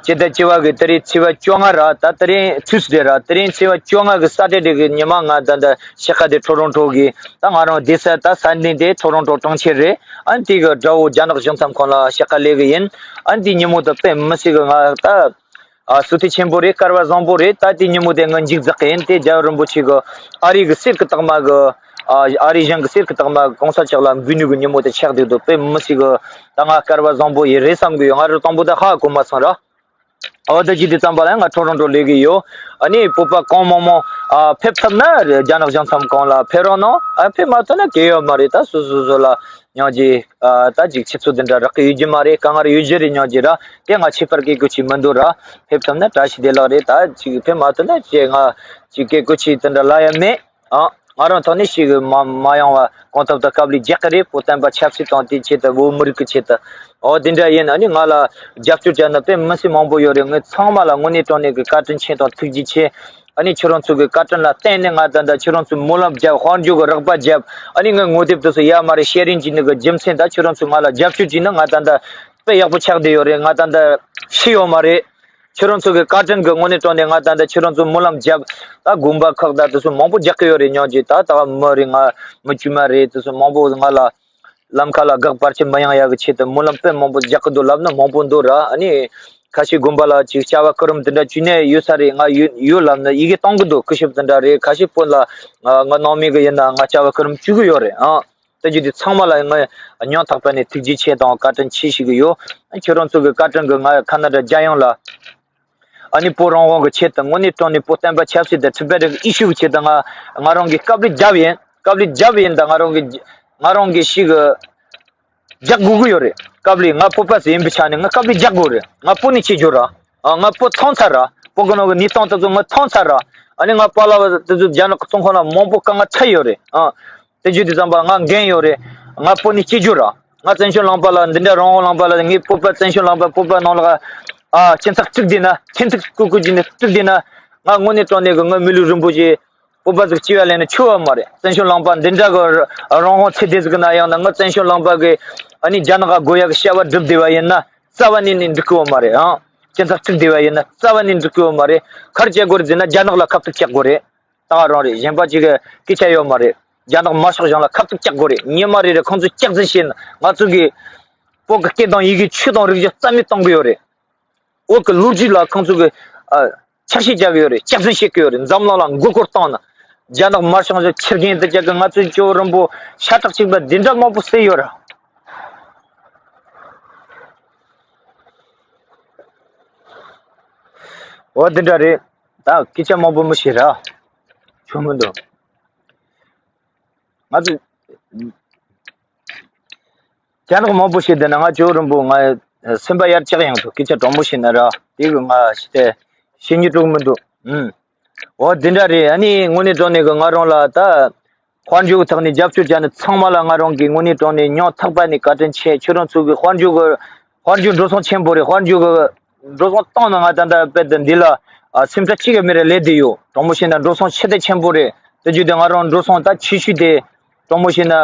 སྤྱི་ཟླ་བཅུ་པ་གི་དེ་རིང་ཚེས་པ་བཅོ་ལྔ་ར། ད་དེ་རིང་Tuesday་ར། དེ་རིང་ཚེས་པ་བཅོ་ལྔ་གི་Saturday་གི་ཉི་མ་ང་ད་ད་ཕྱེད་ཀ་དེ་Toronto་གི། ད་ང་རང་བསྡད་ས་ད་ས་གནས་དེ་Toronto་གྲོང་ཁྱེར་རེད། ཨ་ནི་དེ་གི་དགྲ་བོ་རྒྱ་ནག་གཞུང་ཚབ་ཁང་ལ་ཕྱེད་ཀ་སླེབས་གི་ཡིན། ཨ་ནི་དེ་ཉིན་མོ་དེ་དཔེ་མི་སྲིད་གི་ང་ད། ཨ། སུ་ཐི་ཆེན་པོ་རེད། སྐལ་བ་བཟང་པོ་རེད། ད་དེ་ཉིན་མོ་དེ་ང་མཇུག་རྫོགས་གི་ཡིན། དེ་རྒྱལ་བ་རིན་པོ་ཆེ་གི་ཨ་རི་གི་གསེར་གི་རྟགས་མ་གི། ཨ། ཨ་རི་གཞུང་གི་གསེར་གི་རྟགས་མ་གི་གོང་ས་མཆོག་ལ་འབུལ་ནི་གི་ཉིན་མོ་དེ་ཆགས་བསྡད་འདུག་དཔེ་མི་སྲིད་གི་ད་ང་སྐལ་བ་བཟང་པོ་ཡིན་རེད་བསམ་གི་ཡོད། ང་རང་དང་པོ་དེ་ཧ་གོ་མ་སོང་ར། འོ་དེ་བྱས་དུས་ཙམ་པ་ལ་ང་Toronto་སླེབས་གི་ཡོད། ཨ་ནི་བོད་པ་གང་མང་མང་། ཨ། ཕེབས་ཐུབ་ན་རྒྱ་ནག་གཞུང་ཚབ་ཁང་ལ་ཕེབས་རོགས་གནང་། ཨ། ཕེབས་མ་ཐུབ་ན་གལ་ཡོད་མ་རེད། ད་སོ་སོ་སོ་ལ་སྙིང་རྗེ། ཨ། ད་ཅིག་ཆུ་ཚོད་དེ་འདྲ་རག་གི་ཡོད་རྒྱུ་མ་རེད། དཀའ་ངལ་ཡོད་རྒྱུ་རེད། སྙིང་རྗེ་ར། དེ་ང་ཁྱད་པར་གི་གོ་ཆི་མི་འདུག་ར། ཕེབས་ཐུབ་ན་བཀྲ་ཤིས་བདེ་ལེགས་རེད། ད་ཅིག་ཕེབས་མ་ཐུབ་ན་ཅེ་ང་ཅིག་གི་གོ་ཆི་དེ་འདྲ་ལ་ཡ་མེད། ཨ། ང་རང་ཐོག་ནས་ཞིག་གི་མ་མ་ཡོང་བ་གང་ཐུབ་ཐུབ་དཀའ་ལས་རྒྱག་གི་རེད། བོད་བསྟན་པ་ཆབ་སྲིད་དང་དེའི་ཆེད་དུ་བོད་མི་རིགས་ཀྱི་ཆེད་དུ། འོ་དེ་འདྲ་ཡིན། ཨ་ནི་ང་ལ་རྒྱབ་སྐྱོར་བྱས་ན་དཔེ་མི་སྲིད་མང་པོ་ཡོད་རེད། ངས་ཚང་མ་ལ་དངོས་གནས་དྲང་གནས་ཀྱི་བཀའ་དྲིན་ཆེ་དང་ཐུགས་རྗེ་ཆེ། ཨ་ནི་ཁྱེད་རང་ཚོ་གི་བཀའ་དྲིན་ལ་བརྟེན་ནས་ང་ད་ལྟ་ཁྱེད་རང་ཚོས་སྨོན་ལམ་བརྒྱབ། དཔལ་འབྱོར་གྱི་རོགས་པ་བརྒྱབ། ཨ་ནི་ངའི་ངོ་དེབ་དེ་ཚོ་ཡར་མར་ཤེར་རིང་བྱས་ནི་གི་རྒྱུ་མཚན་ད་ཁྱེད་རང་ཚོས་ང་ལ་རྒྱབ་སྐྱོར་བྱས་ན་ང་ད་ལྟ་དཔེ་ཡག་པོ་ཆགས་བསྡད་ཡོད་རེད། ང་ད་ལྟ་ཤི་ཡོད་མ་རེད། ཁྱེད་རང་ཚོ་གི་བཀའ་དྲིན་གྱི་དངོས་གནས་དྲང་གནས་ང་ད་ལྟ་ཁྱེད་རང་ཚོ་སྨོན་ལམ་བརྒྱབ། ད་དགོན་པ་ཁག་ད་དེ་ཚོ་མང་པོ་རྒྱག་གི་ཡོད་རེད། སྙིང་རྗེ། ད་ད་མི་རེད། ང་མི་དཀྱུས་མ་རེད། དེ་ཚོ་མང་པོ་ང་ལ་ལམ་ཁ་ལ་དགག་པ་ཅི་མ་ཡོང་ཡག་གི་ཆེད་དུ་སྨོན་ལམ་དཔེ་མང་པོ་རྒྱག་གི་འདུག་ལབ་ན་མང་པོ་འདུག་ར། ཨ་ནི་ཁ་ཤས་དགོན་པ་ལ་ཅིག་བྱ་བ་སྐུ་རིམ་དེ་འདྲ་བྱས་ནས་ཡོད་ས་རེད། ང་ཡོད་ཡོད་ལབ་ན་ཡི་གེ་གཏོང་གི་འདུག་སྐུ་ཞབས་དེ་འདྲ་རེད། ཁ་ཤས་བོད་ལ་ང་ང་ནང་མི་གི་ཡིན་ན་ང་བྱ་བ་སྐུ་རིམ་བྱེད་གི་ཡོད་རེད། ཨ། དེ་བརྒྱུད་དེ་ཚང་མ་ལ་ངས་སྙིང་ཐག་པ་ནས་ཐུགས་རྗེ་ཆེ་དང་བཀའ་དྲིན་ཆེ་ཞུ་གི་ཡོད། ཁྱེད་རང་ཚོ་གི་བཀའ་དྲིན་གྱིས་ང་ཁ་ན་ཌ་རྒྱལ་ཡོངས་ལ། ཨ་ནི་བོད་རང་དབང་གི་ཆེད་དུ་དངོས་གནས་དྲང་གནས་བོད་བསྟན་པ་ཆབ་སྲིད་དང་Tibetan་གི་issue་གི་ཆེད་དུ་ང་ང་རང་གིས་དཀའ་ལས་བརྒྱབ་ཡིན། དཀའ་ལས་བརྒྱབ་ཡིན། ད་ང་རང་གི་ང་རང་གི་ཞིག་གི་རྒྱག་དགོས་ཀྱི་ཡོད་རེད། དཀའ་ལས། ང་བོད་པ་ཞིག་ཡིན་པའི་ཆ་ནས་ང་དཀའ་ལས་རྒྱག་དགོས་རེད། ང་བོད་ནས་སྐྱེས་རྒྱུ་ར། ཨ། ང་བོད་མཐོང་ཚར་ར། བོད་གི་ནང་གི་གནས་སྟངས་དེ་ཚོ་ང་མཐོང་ཚར་ར། ཨ་ནི་ང་པཱ་ལགས་དེ་ཚོ་རྒྱ་ནག་གི་བཙོན་ཁང་ལ་མང་པོ་དཀའ་ངལ་འཕྲད་ཡོད་རེད། ཨ། དེ་བརྒྱུད་དེ་ཙམ་པ་ང་འགན་ཡོད་རེད། ང་བོད་ནས་སྐྱེས་རྒྱུ་ར། ང་བཙན་བྱོལ་ལངས་པ་ལ་འདི་འདྲ་རང་དབང་ལངས་པ་ལ་ངས་བོད་པ་བཙན་བྱོལ་ལངས་པ་བོད་པ་ནང་ལ་ཨ་སྤྱི་ཚོགས་དཀྲུགས་བསྡད་ན། ཁྲིམས་གཏུག་བཀོད་བཀོད་བྱས་ནས་དཀྲུགས་བསྡད་ན། ང་དངོས་གནས་དྲང་གནས་ཀྱི་ངའི་མི་ལུས་རིན་པོ་ཆེ་བོད་པ་ཟིག་སྐྱེ་བ་ལེན་ན་ཆོག་པ་མ་རེད། བཙན་བྱོལ་ལངས་པ་འདི་འདྲ་གི་རང་དབང་ཚེ་འདི་ཟིག་ན་ཡང་ན་ང་བཙན་བྱོལ་ལངས་པ་གི་ཨ་ནི་རྒྱ་ནག་ག་དགོས་ཡག་གི་བྱ་བ་སྒྲུབ་བསྡད་པ་ཡིན་ན་རྩ་བ་ནས་ནས་འགྲིག་གི་ཡོད་མ་རེད། ཨང་། སྤྱི་ཚོགས་དཀྲུགས་བསྡད་པ་ཡིན་ན་རྩ་བ་ནས་འགྲིག་གི་ཡོད་མ་རེད། ག་རེ་བྱེད་དགོས་རེད་ཟེར་ན་རྒྱ་ནག་ལ་ཁ་ཐུག་བཅག་དགོས་རེད། ད་ག་རང་རེད། གཞན་པ་ཅིག་གི་སྐད་ཆ་ཡོད་མ་རེད། རྒྱ་ནག་དམར་ཤོག་གཞུང་ལ་ཁ་ཐུག་བཅག་དགོས་རེད། ཉི་མ་རེ་རེ་ཁོང་ཚོས་སྐྱག་རྫུན་བཤད་ན་ང་ཚོ་གི་བོད་ཀྱི་སྐད་དང་ཡི་གེ་ཆོས་དང་རིག་གཞུང་རྩ་མེད་གཏོང་གི་ཡོད་རེད། བོད་ཀྱི་ལོ་རྒྱུས་ལ་ཁོང་ཚོ་གི་ཨ་ཆག་ཤས་རྒྱག་གི་ཡོད་རེད། སྐྱག་རྫུན་བཤད་གི་ཡོད་རེད། འཛམ་གླིང་ལ་མགོ་སྐོར་བཏང་ན། རྒྱ་ནག་དམར་ཤོག་གཞུང་ཕྱིར་འགྱངས་དུ་རྒྱག་གི། ང་ཚོའི་སྐྱོ་བོ་རིན་པོ་ཤ་ཁྲག་གཅིག་པ་འདི་འདྲ་མང་པོ་བསད་ཡོད་ར། འོ་འདི་འདྲ་རེད། ད་སྐད་ཆ་མང་པོ་མི་བཤད་ར། ཆོ་མི་འདུག་ང་ཚོ་རྒྱ་ནག་མང་པོ་བཤད་བསྡད་ན་ང་ཇོ་རིན་པོ་ང་སེམས་པ་ཡར་བཅག་ཡང་ཐུབ། སྐད་ཆ་དྲང་མོ་བཤད་ན་ར། དེ་གི་ང་ཞི་བདེ་བཤད་སྙིང་བྲོ་གི་མི་འདུག་ཨུམ། འོ་དེ་འདྲ་རེད། ཨ་ནི་དངོས་གནས་དྲང་གནས་གི་ང་རང་ལ་ད་དཔལ་འབྱོར་གི་ཐོག་ནས་རྒྱབ་སྐྱོར་བྱས་ནས་ཚང་མ་ལ་ང་རང་གི་དངོས་གནས་དྲང་གནས་སྙིང་ཐག་པ་ནས་བཀའ་དྲིན་ཆེ། ཁྱོད་རང་ཚོ་གི་དཔལ་འབྱོར་གི་དཔལ་འབྱོར་འགྲོ་སོང་ཆེན་པོ་རེད། དཔལ་འབྱོར་གི་འགྲོ་སོང་བཏང་ན་ང་ད་ལྟ་དཔེ་དེ་འདི་ལ་ཨ་སེམས་ཁྲལ་གཅིག་ཀྱང་མེད་རེད། ལས་བསྡད་ཡོད། དྲང་མོ་བཤད་ན་འགྲོ་སོང་ཆེ་དེ་ཆེན་པོ་རེད། དེ་བརྒྱུད་དེ་ང་རང་འགྲོ་སོང་ད་ཆེ་ཤོས་དེ་དྲང་མོ་བཤད་ན་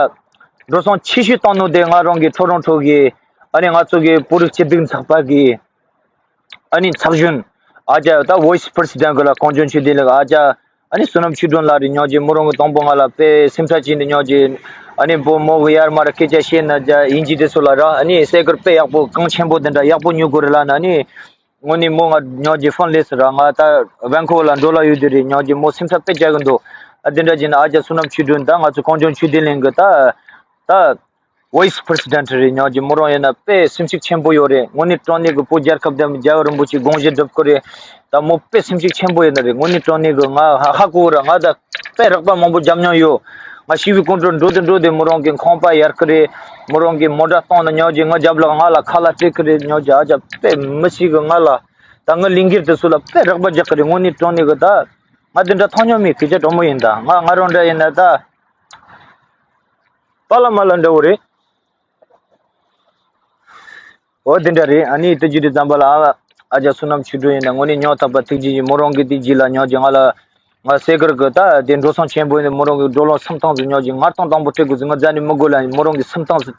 འགྲོ་སོང་ཆེ་ཤོས་བཏང་ནོ་དེ་ང་རང་གི་ཁྲོ་རོང་ཁྲོ་གི་ཨ་ནི་ང་ཚོ་གི་བོད་རིགས་སྐྱིད་སྡུག་ཚོགས་པ་གི་ཨ་ནི་ཚགས་གཞོན་ཨ་ཅག་ད་Vice President་གི་ལ་གངས་ལྗོངས་ཆོས་ལྡན་ལགས། ཨ་ཅག་ཨ་ནི་བསོད་ནམས་ཆོས་སྒྲོན་ལགས་རེད། སྙིང་རྗེ། མོ་རང་གི་དང་པོ་ང་ལ་དཔེ་སེམས་ཁྲལ་བྱས་ནས་སྙིང་རྗེ། ཨ་ནི་བུ་མོ་གི་ཡར་མར་སྐད་ཆ་བཤད་ན་ཅག་ཡིན་གཅིག་དེ་ཚོ་ལ་ར། ཨ་ནི་སེ་གོལ་དཔེ་ཡག་པོ་གངས་ཆེན་པོ་དེ་འདྲ་ཡག་པོ་ཉོ་དགོས་རེད་ལབ་ན། ཨ་ནི་དངོས་གནས་མོ་ང་སྙིང་རྗེ་ཕོན་སླེབས་སོང་ར། ང་ད་ཝན་ཀོ་ཝར་ལ་འགྲོ་ལ་ཡོད་དེ་རེད། སྙིང་རྗེ། མོ་སེམས་ཁྲལ་དཔེ་རྒྱག་གི་འདུག་ཨ་དེ་འདྲ་བྱས་ན་ཨ་ཅག་བསོད་ནམས་ཆོས་སྒྲོན་ད་ང་ཚོ་གངས་ལྗོངས་ཆོས་ལྡན་གླིང་གི་ད་ད། Vice President རེད། ཉོ་རྒྱུ་མོ་རང་ཡིན་ན་དཔེ་སེམས་ཤུགས་ཆེན་པོ་ཡོད་རེད། དངོས་གནས་དྲང་གནས་ཀྱི་བོད་རྒྱལ་ཁབ་དང་རྒྱལ་བ་རིན་པོ་ཆེ་དགོངས་བཞེད་སྒྲུབ་ཀྱི་རེད། ད་མོ་དཔེ་སེམས་ཤུགས་ཆེན་པོ་ཡོད་ནི་རེད། དངོས་གནས་དྲང་གནས་ཀྱི་ང་ཧ་ཧ་གོ་ར། ང་ད་དཔེ་རོགས་པ་མང་པོ་རྒྱབ་མྱོང་ཡོད། ང་ཞི་བའི་སྐོར་འགྲོ་འགྲོ་དུ་འགྲོ་དུ་མོ་རང་གི་ཁང་པ་ཡར་གི་རེད། མོ་རང་གི་མོ་ཊ་བཏང་ནས་ཉོ་རྒྱུ་ང་རྒྱབ་ལ་ང་ལ་ཁ་ལག་སྤྲད་གི་རེད། ཉོ་རྒྱུ་ཨ་ཅག་དཔེ་མི་སྲིད་གི་ང་ལ། ད་ང་ལས་འགུལ་དེ་ཚོ་ལ་དཔེ་རོགས་པ་རྒྱག་གི་རེད། དངོས་གནས་དྲང་གནས་ཀྱི་ད་ང་དེ་འདྲ་མཐོང་མྱོང་མེད། སྐད་ཆ་དྲང་མོ་ཡིན། ད་ང་ང་རང་འདྲ་ཡིན་ན་ད་པཱ་ལགས་མ་ལགས་འདྲ་བོ་རེད། འོ་དེ་འདྲ་རེད། ཨ་ནི་དེ་རྗེས་དུས་ཙམ་པ་ལ་ཨ་ཨ་ཅག་བསོད་ནམས་ཆོས་སྒྲོན་ཡིན་ན་དངོས་གནས་ཉོ་ཐག་པ་ཐུགས་རྗེ་ཆེ། མོ་རང་གི་དེ་རྗེས་ལ་ཉོ་རྒྱུ་ང་ལ་ང་སེ་གར་གི་ད་དེ་འགྲོ་སོང་ཆེན་པོ་ཡིན་ན་མོ་རང་གི་ཌོ་ལར་སུམ་སྟོང་ཙམ་ཉོ་རྒྱུ། ང་སྟོང་སྟོང་པོ་སྤྲད་དགོས་ཟེར་ང་རྩ་ནས་མི་དགོས་ལ། མོ་རང་གི་སུམ་སྟོང་ཙམ་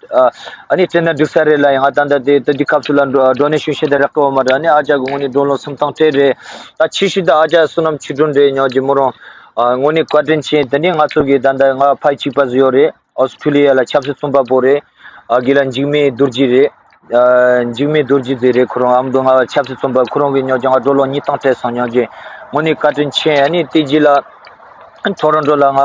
ཨ་ནི་སྤྲད་ན་འགྲིག་ས་རེད་ལ། ཡང་ང་ད་ལྟ་དེ་དེ་དུས་སྐབས་སུ་ལ་ཌོ་ནེ་ཤན་བྱེད་ད་རག་གི་ཡོད་མ་རེད། ཨ་ནི་ཨ་ཅག་གི་དངོས་གནས་ཌོ་ལར་སུམ་སྟོང་སྤྲད་རེད། ད་ཆེ་ཤོས་ད་ཨ་ཅག་བསོད་ནམས་ཆོས་སྒྲོན་རེད། ཉོ་རྒྱུ་མོ་རང་ཨ་དངོས་གནས་བཀའ་དྲིན་ཆེ། དེ་ནས་ང་ཚོ་གི་ད་ལྟ་ང་ཕ་ཡུལ་གཅིག་པ་ཟིག་ཡོད་རེད། ཨོ་སི་ཁྲུ་ལི་ཡ་ལ་ཆབ་སྲིད་བཙོན་པ་པོ་རེད། ཨ་དགེ་ལགས་འཇིགས་མེད་རྡོ་རྗེ་རེད། ཨ་འཇིགས་མེད་རྡོ་རྗེ་ཟེར་རེད། ཁོ་རང་ཨ་མདོ་ང་ཆབ་སྲིད་བཙོན་པ། ཁོ་རང་གིས་ཉོ་རྒྱུ་ང་ཌོ་ལར་ཉིས་སྟོང་སྤྲད་སོང་། ཉོ་རྒྱུ་དངོས་གནས་བཀའ་དྲིན་ཆེ། ཨ་ནི་དེ་རྗེས་ལ་ཊོ་རོན་ཊོ་ལ་ང་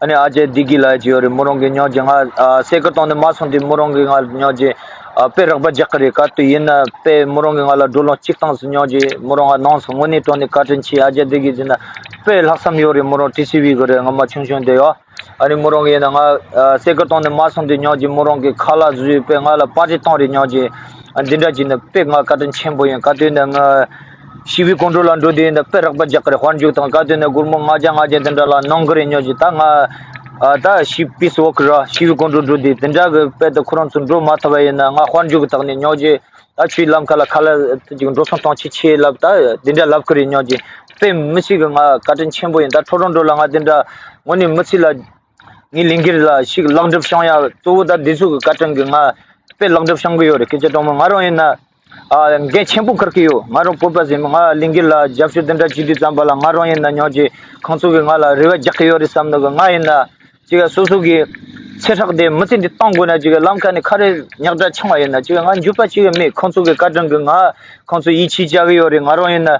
ཨ་ནི་ཨ་ཅག་བདེ་སྐྱིད་ལགས་ཅིག་ཡོད་རེད། མོ་རང་གིས་ཉོ་རྒྱུ་ང་ཨ་སེ་གར་བཏང་ནས་མ་སོང་དུས་མོ་རང་གིས་ང་ཉོ་རྒྱུ་ཨ་དཔེ་རོགས་པ་རྒྱག་གི་རེད། ག་དུས་ཡིན་ན་དཔེ་མོ་རང་གིས་ང་ལ་ཌོ་ལར་གཅིག་སྟོང་ཙམ་ཉོ་རྒྱུ་མོ་རང་ང་གནང་སོང་། དངོས་གནས་དྲང་གནས་བཀའ་དྲིན་ཆེ། ཨ་ཅག་བདེ་སྐྱིད་ཟེར་ན་དཔེ་ལྷག་བསམ་ཡོད་རེད། མོ་རང་ཊི་སི་ཝི་གི་རེད། ང་མ་ཆུང་ཆུང་དེ་ཡོད། ཨ་ནི་མོ་རང་གིས་ཡིན་ན་ང་ཨ་སེ་གར་བཏང་ནས་མ་སོང་དུས་ཉོ་རྒྱུ་མོ་རང་གིས་ཁ་ལག་བཟོས་དཔེ་ང་ལ་པར་ཊི་བཏང་རེད། ཉོ་རྒྱུ་ཨ་འདི་འདྲ་བྱས་ནས་དཔེ་ང་བཀའ་དྲིན་ཆེན་པོ་ཡིན། ག་དུས་ནས་ང་ཞི་བའི་སྐོར་འགྲོ་ལ་འགྲོ་དུས་ཡིན་ན་དཔེ་རོགས་པ་རྒྱག་གི་རེད། དཔལ་འབྱོར་དང་ག་དུས་ནས་སྒོར་མོ་ལྔ་བརྒྱ་ལྔ་བརྒྱ་དེ་འདྲ་ལ་གནང་གི་རེད། ཉོ་རྒྱུ་ད་ང་ཨ་ད་ཞི་པིས་ཝོག་ར་ཞི་བའི་སྐོར་འགྲོ་འགྲོ་དུས་དེ་འདྲ་གི་དཔེ་དེ་ཁོ་རང་ཚོ་འགྲོ་མ་ཐུབ་པ་ཡིན་ན་ང་དཔལ་འབྱོར་གི་ཐོག་ནས་ཉོ་རྒྱུ། ད་ཆུའི་ལམ་ཁ་ལ་ཁ་ལག་ཅིག་འགྲོ་སོང་གཏོང་ཆེད་ཆེད་ལབ་ད་དེ་འདྲ་ལབ་ཀི་རེད། ཉོ་རྒྱུ་དཔེ་མི་སྲིད་གི་ང་བཀའ་དྲིན་ཆེན་པོ་ཡིན། ད་ཊོ་རོན་ཊོ་ལ་ང་དེ་འདྲ་དངོས་གནས་མི་ཚེ་ལ་ངའི་ལས་འགུལ་ལ་ཞིག་ལེགས་འགྲུབ་བྱུང་ཡ་གཙོ་བོ་ད་འདི་ཚོ་གི་བཀའ་དྲིན་གི་ང་དཔེ་ལེགས་འགྲུབ་བྱུང་གི་ཡོད་རེད། སྐད་ཆ་དྲང་མོ་ང་རང་ཡིན་ན་ཨ་འགན་ཆེན་པོ་འཁུར་གི་ཡོད། ང་རང་བོད་པ་ཟིན་ང་ལས་འགུལ་ལ་རྒྱབ་སྐྱོར་དེ་འདྲ་བྱེད་དུས་ཙམ་པ་ལ་ང་རང་ཡིན་ན་ཉོ་རྒྱུ་ཁོང་ཚོ་གི་ང་ལ་རེ་བ་རྒྱག་གི་ཡོད་རེད་བསམ་ནོ་གི། ང་ཡིན་ན་ཅིག་སོ་སོ་གི་ཚེ་སྲོག་དེ་མི་ཚེ་འདི་གཏོང་དགོས་ན་ཅིག་ལམ་ཁ་ནས་ཁ་རེ་ཉག་དྲ་འཆང་བ་ཡིན་ན་ཅིག་ང་འགྱོད་པ་ཅིག་མེད། ཁོང་ཚོ་གི་བཀའ་དྲིན་གི་ང་ཁོང་ཚོ་ཡིད་ཆེས་བྱ་གི་ཡོད་རེད། ང་རང་ཡིན་ན་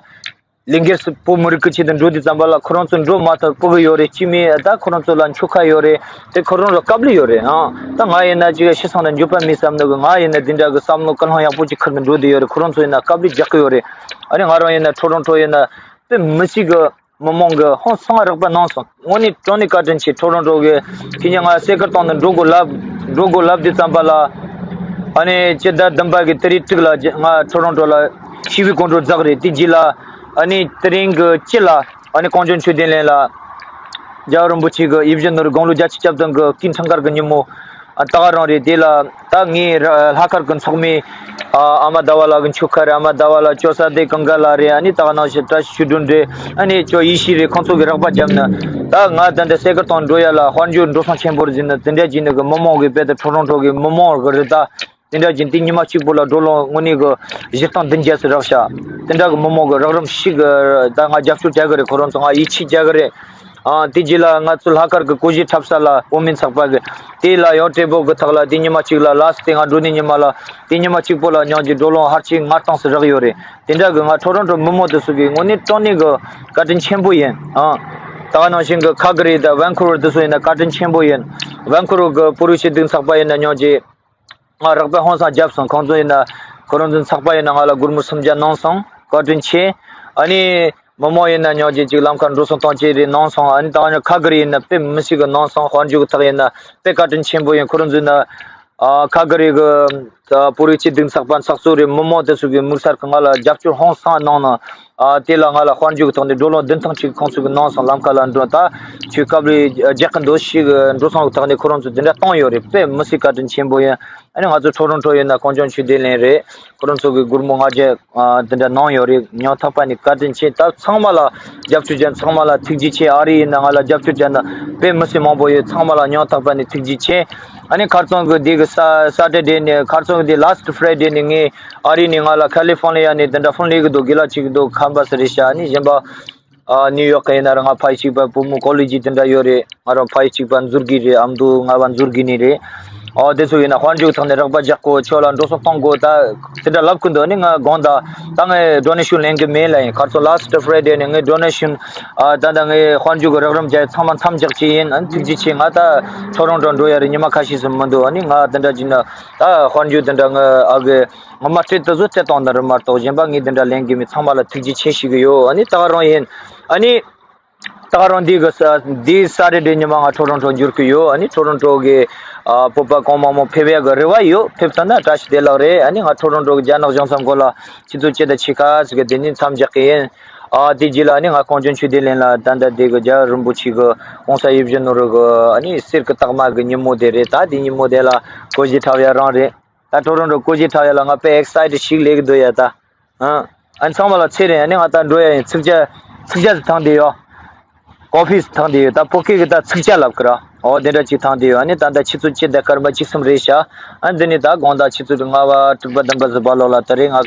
ལས་འགུལ་སུ་བོད་མི་རིགས་ཀྱི་ཆེད་དུ་འགྲོ་དུས་ཙམ་པ་ལ་ཁོ་རང་ཚོ་འགྲོ་མ་ཐུབ་སྤུ་གུ་ཡོད་རེད། སྐྱེས་མི་ད་ཁོ་རང་ཚོ་ལ་མཆོད་ཁ་ཡོད་རེད། དེ་ཁོ་རང་ལ་དཀའ་ལས་ཡོད་རེད། ཨང་ད་ང་ཡིན་ན་ཅིག་ཤི་སོང་ན་འགྱོད་པ་མེད་བསམ་ནོ་གི། ང་ཡིན་ན་འདི་འདྲ་གི་བསམ་བློ་ཀུན་སློང་ཡག་པོ་ཅིག་ཁུར་ནས་འགྲོ་བསྡད་ཡོད་རེད། ཁོ་རང་ཚོ་ཡིན་ན་དཀའ་ལས་རྒྱག་གི་ཡོད་རེད། ཨ་ནི་ང་རང་ཡིན་ན་ཊོ་རོན་ཊོ་ཡིན་ན་དཔེ་མི་སྲིད་གི་མི་མང་གི་ཧང་སང་རོགས་པ་གནང་སོང་། དངོས་གནས་དྲང་གནས་བཀའ་དྲིན་ཆེ། ཊོ་རོན་ཊོ་གི་ཁྱེད་ཀྱིས་ང་སེ་གར་བཏང་ནས་འགྲོ་དགོས་ལབ་འགྲོ་དགོས་ལབ་དུས་ཙམ་པ་ལ་ཨ་ནི་སྤྱི་ཟླ་བདུན་པ་གི་ཏ་རིག་དྲུག་ལ་ང་ཊོ་རོན་ཊོ་ལ་ཞི་བའི་སྐོར་འགྲོ་རྫག་རེད། དེ་རྗེས་ལ་ཨ་ནི་དེ་རིང་གི་སྤྱི་ལ་ཨ་ནི་གངས་ལྗོངས་ཆོས་ལྡན་གླིང་ལ་རྒྱལ་བ་རིན་པོ་ཆེ་གི་ཡིད་བཞིན་ནོར་དགུང་ལོ་བརྒྱད་ཅུ་གྱ་བདུན་གི་སྐུའི་འཁྲུངས་སྐར་གི་ཉིན་མོ། ཨ་ད་ག་རང་རེད། དེ་ལ་ད་ངའི་ར་ལྷག་དཀར་གི་ཚོགས་མི་ཨ་ཨ་མ་ཟླ་བ་ལགས་གི་མཆོད་ཁ་རེད། ཨ་མ་ཟླ་བ་ལགས་ཅོ་ས་དེ་གང་ག་ལ་རེད། ཨ་ནི་ད་ག་ནང་བཞིན་བཀྲ་ཤིས་ཆོས་སྒྲོན་རེད། ཨ་ནི་ཅོ་ཡེ་ཤེས་རེད། ཁོང་ཚོ་གི་རོགས་པ་བརྒྱབ་ནས་ད་ང་ད་འདི་སེ་གར་བཏང་འགྲོ་ཡ་ལ་དཔལ་འབྱོར་འགྲོ་སོང་ཆེན་པོ་རེད་ཟེར་ནས་དེ་འདྲ་བྱས་ནས་གི་མི་མང་གི་དཔེ་དེ་ཊོ་རོན་ཊོ་གི་མི་མང་གི་རེད། ད་དེ་འདྲ་བྱས་དེ་ཉི་མ་གཅིག་པོ་ལ་ཌོ་ལར་དངོས་གནས་གི་བཞི་སྟོང་བདུན་བརྒྱ་ཙམ་རག་ཤག་དེ་འདྲ་གི་མི་མང་གི་རག་རིམ་ཞིག་གི་ད་ང་རྒྱབ་སྐྱོར་བྱ་གི་རེད། ཁོ་རང་ཚོ་ང་ཡིད་ཆེས་བྱ་གི་རེད། ཨ་དེ་རྗེས་ལ་ང་ཚོ་ལྷག་དཀར་གི་བཀོད་གཞི་འཁྲབ་ས་ལ་བོད་མི་ཚོགས་པ་གི་དེ་ལ་ཡང་བགྲེས་པོ་གི་ཐོག་ལ་དེ་ཉི་མ་གཅིག་ལ་ལ་སི་དེ་ང་འགྲོ་ནི་ཉི་མ་ལ་དེ་ཉི་མ་གཅིག་པོ་ལ་ཉོ་རྒྱུ་ཌོ་ལར་ཧར་ཆེ་ལྔ་སྟོང་ཙམ་རག་ཡོད་རེད། དེ་འདྲ་གི་ང་ཊོ་རོན་ཊོ་མི་མང་དེ་ཚོ་གི་དངོས་གནས་དྲང་གནས་གི་བཀའ་དྲིན་ཆེན་པོ་ཡིན། ཨ་ད་ག་ནང་བཞིན་གི་ཁལ་ག་རི་དང་ཝན་ཀུ་ཝར་དེ་ཚོ་ཡིན་ན་བཀའ་དྲིན་ཆེན་པོ་ཡིན། ཝན་ཀུ་ཝར་གི་བོད་རིགས་སྤྱི་མཐུན་ཚོགས་པ་ཡིན་ན་ཉོ་རྒྱུ་ང་རོགས་པ་ཧང་སང་བརྒྱབ་སོང་། ཁོང་ཚོ་ཡིན་ན་ཁོ་རང་ཚོའི་ཚོགས་པ་ཡིན་ན་ང་ལ་སྒོར་མོ་སུམ་བརྒྱ་གནང་སོང་། བཀའ་དྲིན་ཆེ། ཨ་ནི་མི་མང་ཡིན་ན་ཉོ་རྒྱུ་ཅིག་ལམ་ཁར་འགྲོ་སོང་གཏོང་ཆེད་རེ་གནང་སོང་། ཨ་ནི་ད་ང་ཁལ་ག་རི་ཡིན་ན་དཔེ་མི་སྲིད་གི་གནང་སོང་། དཔལ་འབྱོར་གི་ཐག་ཡིན་ན་དཔེ་བཀའ་དྲིན་ཆེན་པོ་ཡིན། ཁོ་རང་ཚོ་ཡིན་ན་ཨ་ཁལ་ག་རི་གི་ད་བོད་རིགས་སྤྱི་མཐུན་ཚོགས་པ་ཚོགས་གཙོ་རེ་མི་མང་དེ་ཚོ་གི་དམིགས་བསལ་གི་ང་ལ་རྒྱབ་སྐྱོར་ཧང་སང་གནང་ན། ཨ་དེ་ལ་ང་ལ་དཔལ་འབྱོར་གི་ཐོག་ནས་ཌོ་ལར་བདུན་སྟོང་གཅིག་ཁོང་ཚོ་གི་གནང་སོང་། ལམ་ཁ་ལ་འགྲོ་ད་ཁྱོད་སྐབས་རེ་རྒྱག་གི་འདུག་ཞིག་འགྲོ་སོང་གི་ཐོག་ནས་ཁོ་རང་ཚོ་དེ་འདྲ་བཏང་ཡོད་རེད། དཔེ་མི་སྲིད་བཀའ་དྲིན་ཆེན་པོ་ཡིན། ཨ་ནི་ང་ཚོ་ཊོ་རོན་ཊོ་ཡིན་ན་གངས་ལྗོངས་ཆོས་ལྡན་གླིང་རེད། ཁོ་རང་ཚོ་གི་སྒོར་མོ་ལྔ་བརྒྱ་ཨ་དེ་འདྲ་གནང་ཡོད་རེད། ཉོ་ཐག་པ་ནི་བཀའ་དྲིན་ཆེ། ད་ཚང་མ་ལ་རྒྱབ་སྐྱོར་བྱས། ཚང་མ་ལ་ཐུགས་རྗེ་ཆེ། ཨ་རི་ཡིན་ན་ང་ལ་རྒྱབ་སྐྱོར་བྱས་ན་དཔེ་མི་སྲིད་མང་པོ་ཡོད། ཚང་མ་ལ་ཉོ་ཐག་པ་ནི་ཐུགས་རྗེ་ཆེ། ཨ་ནི་ཁ་རྩང་གི་དེ་གི་ས་ས་ཊར་ཌེ་ནས་ཁ་རྩང་གི་དེ་ལ་སི་ཊི་ཕ་རའི་ཌེ་ནས་ངས་ཨ་རི་ནས་ང་ལ་ཁ་ལི་ཕོར་ནི་ཡ་ནས་དེ་འདྲ་ཕོན་སླེབས་གི་འདུག་དགེ་ལགས་གཅིག་གི་འདུག་ཁམས་པ་སི་རེད་ཤག་ཨ་ནི་གཞན་པ་ཨ་ནིའུ་ཡོག་གི་ཡིན་ན་ར་ང་ཕ་ཡུལ་གཅིག་པ་བུ་མོ་ཀོ་ལེ་ཇི་དེ་འདྲ་ཡོད་རེད། ང་རང་ཕ་ཡུལ་གཅིག་པ་མཛུར་གི་རེད། ཨ་མདོ་ང་བ་མཛུར་གི་ནས་རེད། ཨོ་དེ་ཚོ་ཡིན་ན་དཔལ་འབྱོར་ཐོག་ནས་རོགས་པ་རྒྱག་དགོས། ཁྱོད་ལ་འགྲོ་སོང་གཏོང་དགོས། ད་དེ་འདྲ་ལབ་གི་འདུག་ནི་ང་དགོངས་དག་ད་ངས་donation་ལེན་གི་མེད་ལབ་ཡིན། ཁར་སང་last Friday་ནས་ངས་donation་ཨ་ད་ད་ངས་དཔལ་འབྱོར་གི་རོགས་རམ་རྒྱག་ཚང་མ་མཚམས་འཇོག་བྱས་ཡིན། ཨ་ནི་ཐུགས་རྗེ་ཆེ། ང་ད་Toronto་འགྲོ་ཡ་རེད། ཉི་མ་ཁ་ཤས་སུ་མི་འདུག་ཨ་ནི་ང་དེ་འདྲ་བྱས་ན་ད་དཔལ་འབྱོར་དེ་འདྲ་ངས་ཨ་གི་ངོ་མ་སྤྲད་དེ་བཟོ་སྤྲད་བཏང་ད་རེད་མ་གཏོགས་གཞན་པ་ངས་དེ་འདྲ་ལེན་གི་མེད། ཚང་མ་ལ་ཐུགས་རྗེ་ཆེ་ཞུ་གི་ཡོད། ཨ་ནི་ད་ག་རང་ཡིན། ཨ་ནི། ད་ག་རང་འདི་གི་ས་འདི་Saturday་ཉི་མ་ང་Toronto་འགྱུར་གི་ཡོད། ཨ་ནི་Toronto་གི་ཨ་བོད་པ་གང་མང་མང་ཕེབས་ཡག་གི་རེ་བ་ཡོད། ཕེབས་ཐུབ་ན་བཀྲ་ཤིས་བདེ་ལེགས་རེད། ཨ་ནི་ང་Toronto་གི་རྒྱ་ནག་གཞུང་ཚབ་མགོ་ལ་ཆུ་ཚོད་གཅིག་དང་ཕྱེད་ཀ་ཟིག་གི་དེ་ནས་མཚམས་འཇོག་གི་ཡིན། ཨ་དེ་རྗེས་ལ་ཨ་ནི་ང་གངས་ལྗོངས་ཆོས་ལྡན་གླིང་ལ་ད་ལྟ་དེ་གི་རྒྱལ་བ་རིན་པོ་ཆེ་གི་གོང་ས་ཡིད་བཞིན་ནོར་བུ་གི་ཨ་ནི་གསེར་གི་རྟགས་མ་གི་ཉིན་མོ་དེ་རེད། ད་དེ་ཉིན་མོ་དེ་ལ་སྐུ་གཟུགས་འཁྲབ་ཡ་རང་རེད། ད་Toronto་སྐུ་གཟུགས་འཁྲབ་ཡ་ལ་ང་དཔེ་excited་ཞིག་སླེབས་གི་འདུག་ཡ་ད། ཨ། ཨ་ཚང་མ་ལ་ཚེ་རིང་། ཨ་ནི་ང་ད་འགྲོ་ཡ་ཡིན། ཚིག་ཇ་ཚིག་ཇ་ཟིག་འཐུང་བསྡད་ཡོད། ཀོ་ཕི་ཟིག་འཐུང་བསྡད་ཡོད། ད་བོད་སྐད་གི་ད་ཚིག་ཇ་ལབ་ཀི་ར། འོ་དེ་འདྲ་ཅིག་འཐུང་བསྡད་ཡོད། ཨ་ནི་ད་ད་ཆུ་ཚོད་གཅིག་དང་སྐར་མ་བཅུ་གསུམ་རེད་ཤག་ཨ་འདི་ནི་ད་དགོང་དག་ཆུ་ཚོད་ལྔ་པ་དྲུག་པ་བདུན་པ་ཟིག་བར་ལོགས་ལ་ད་རེས་ང་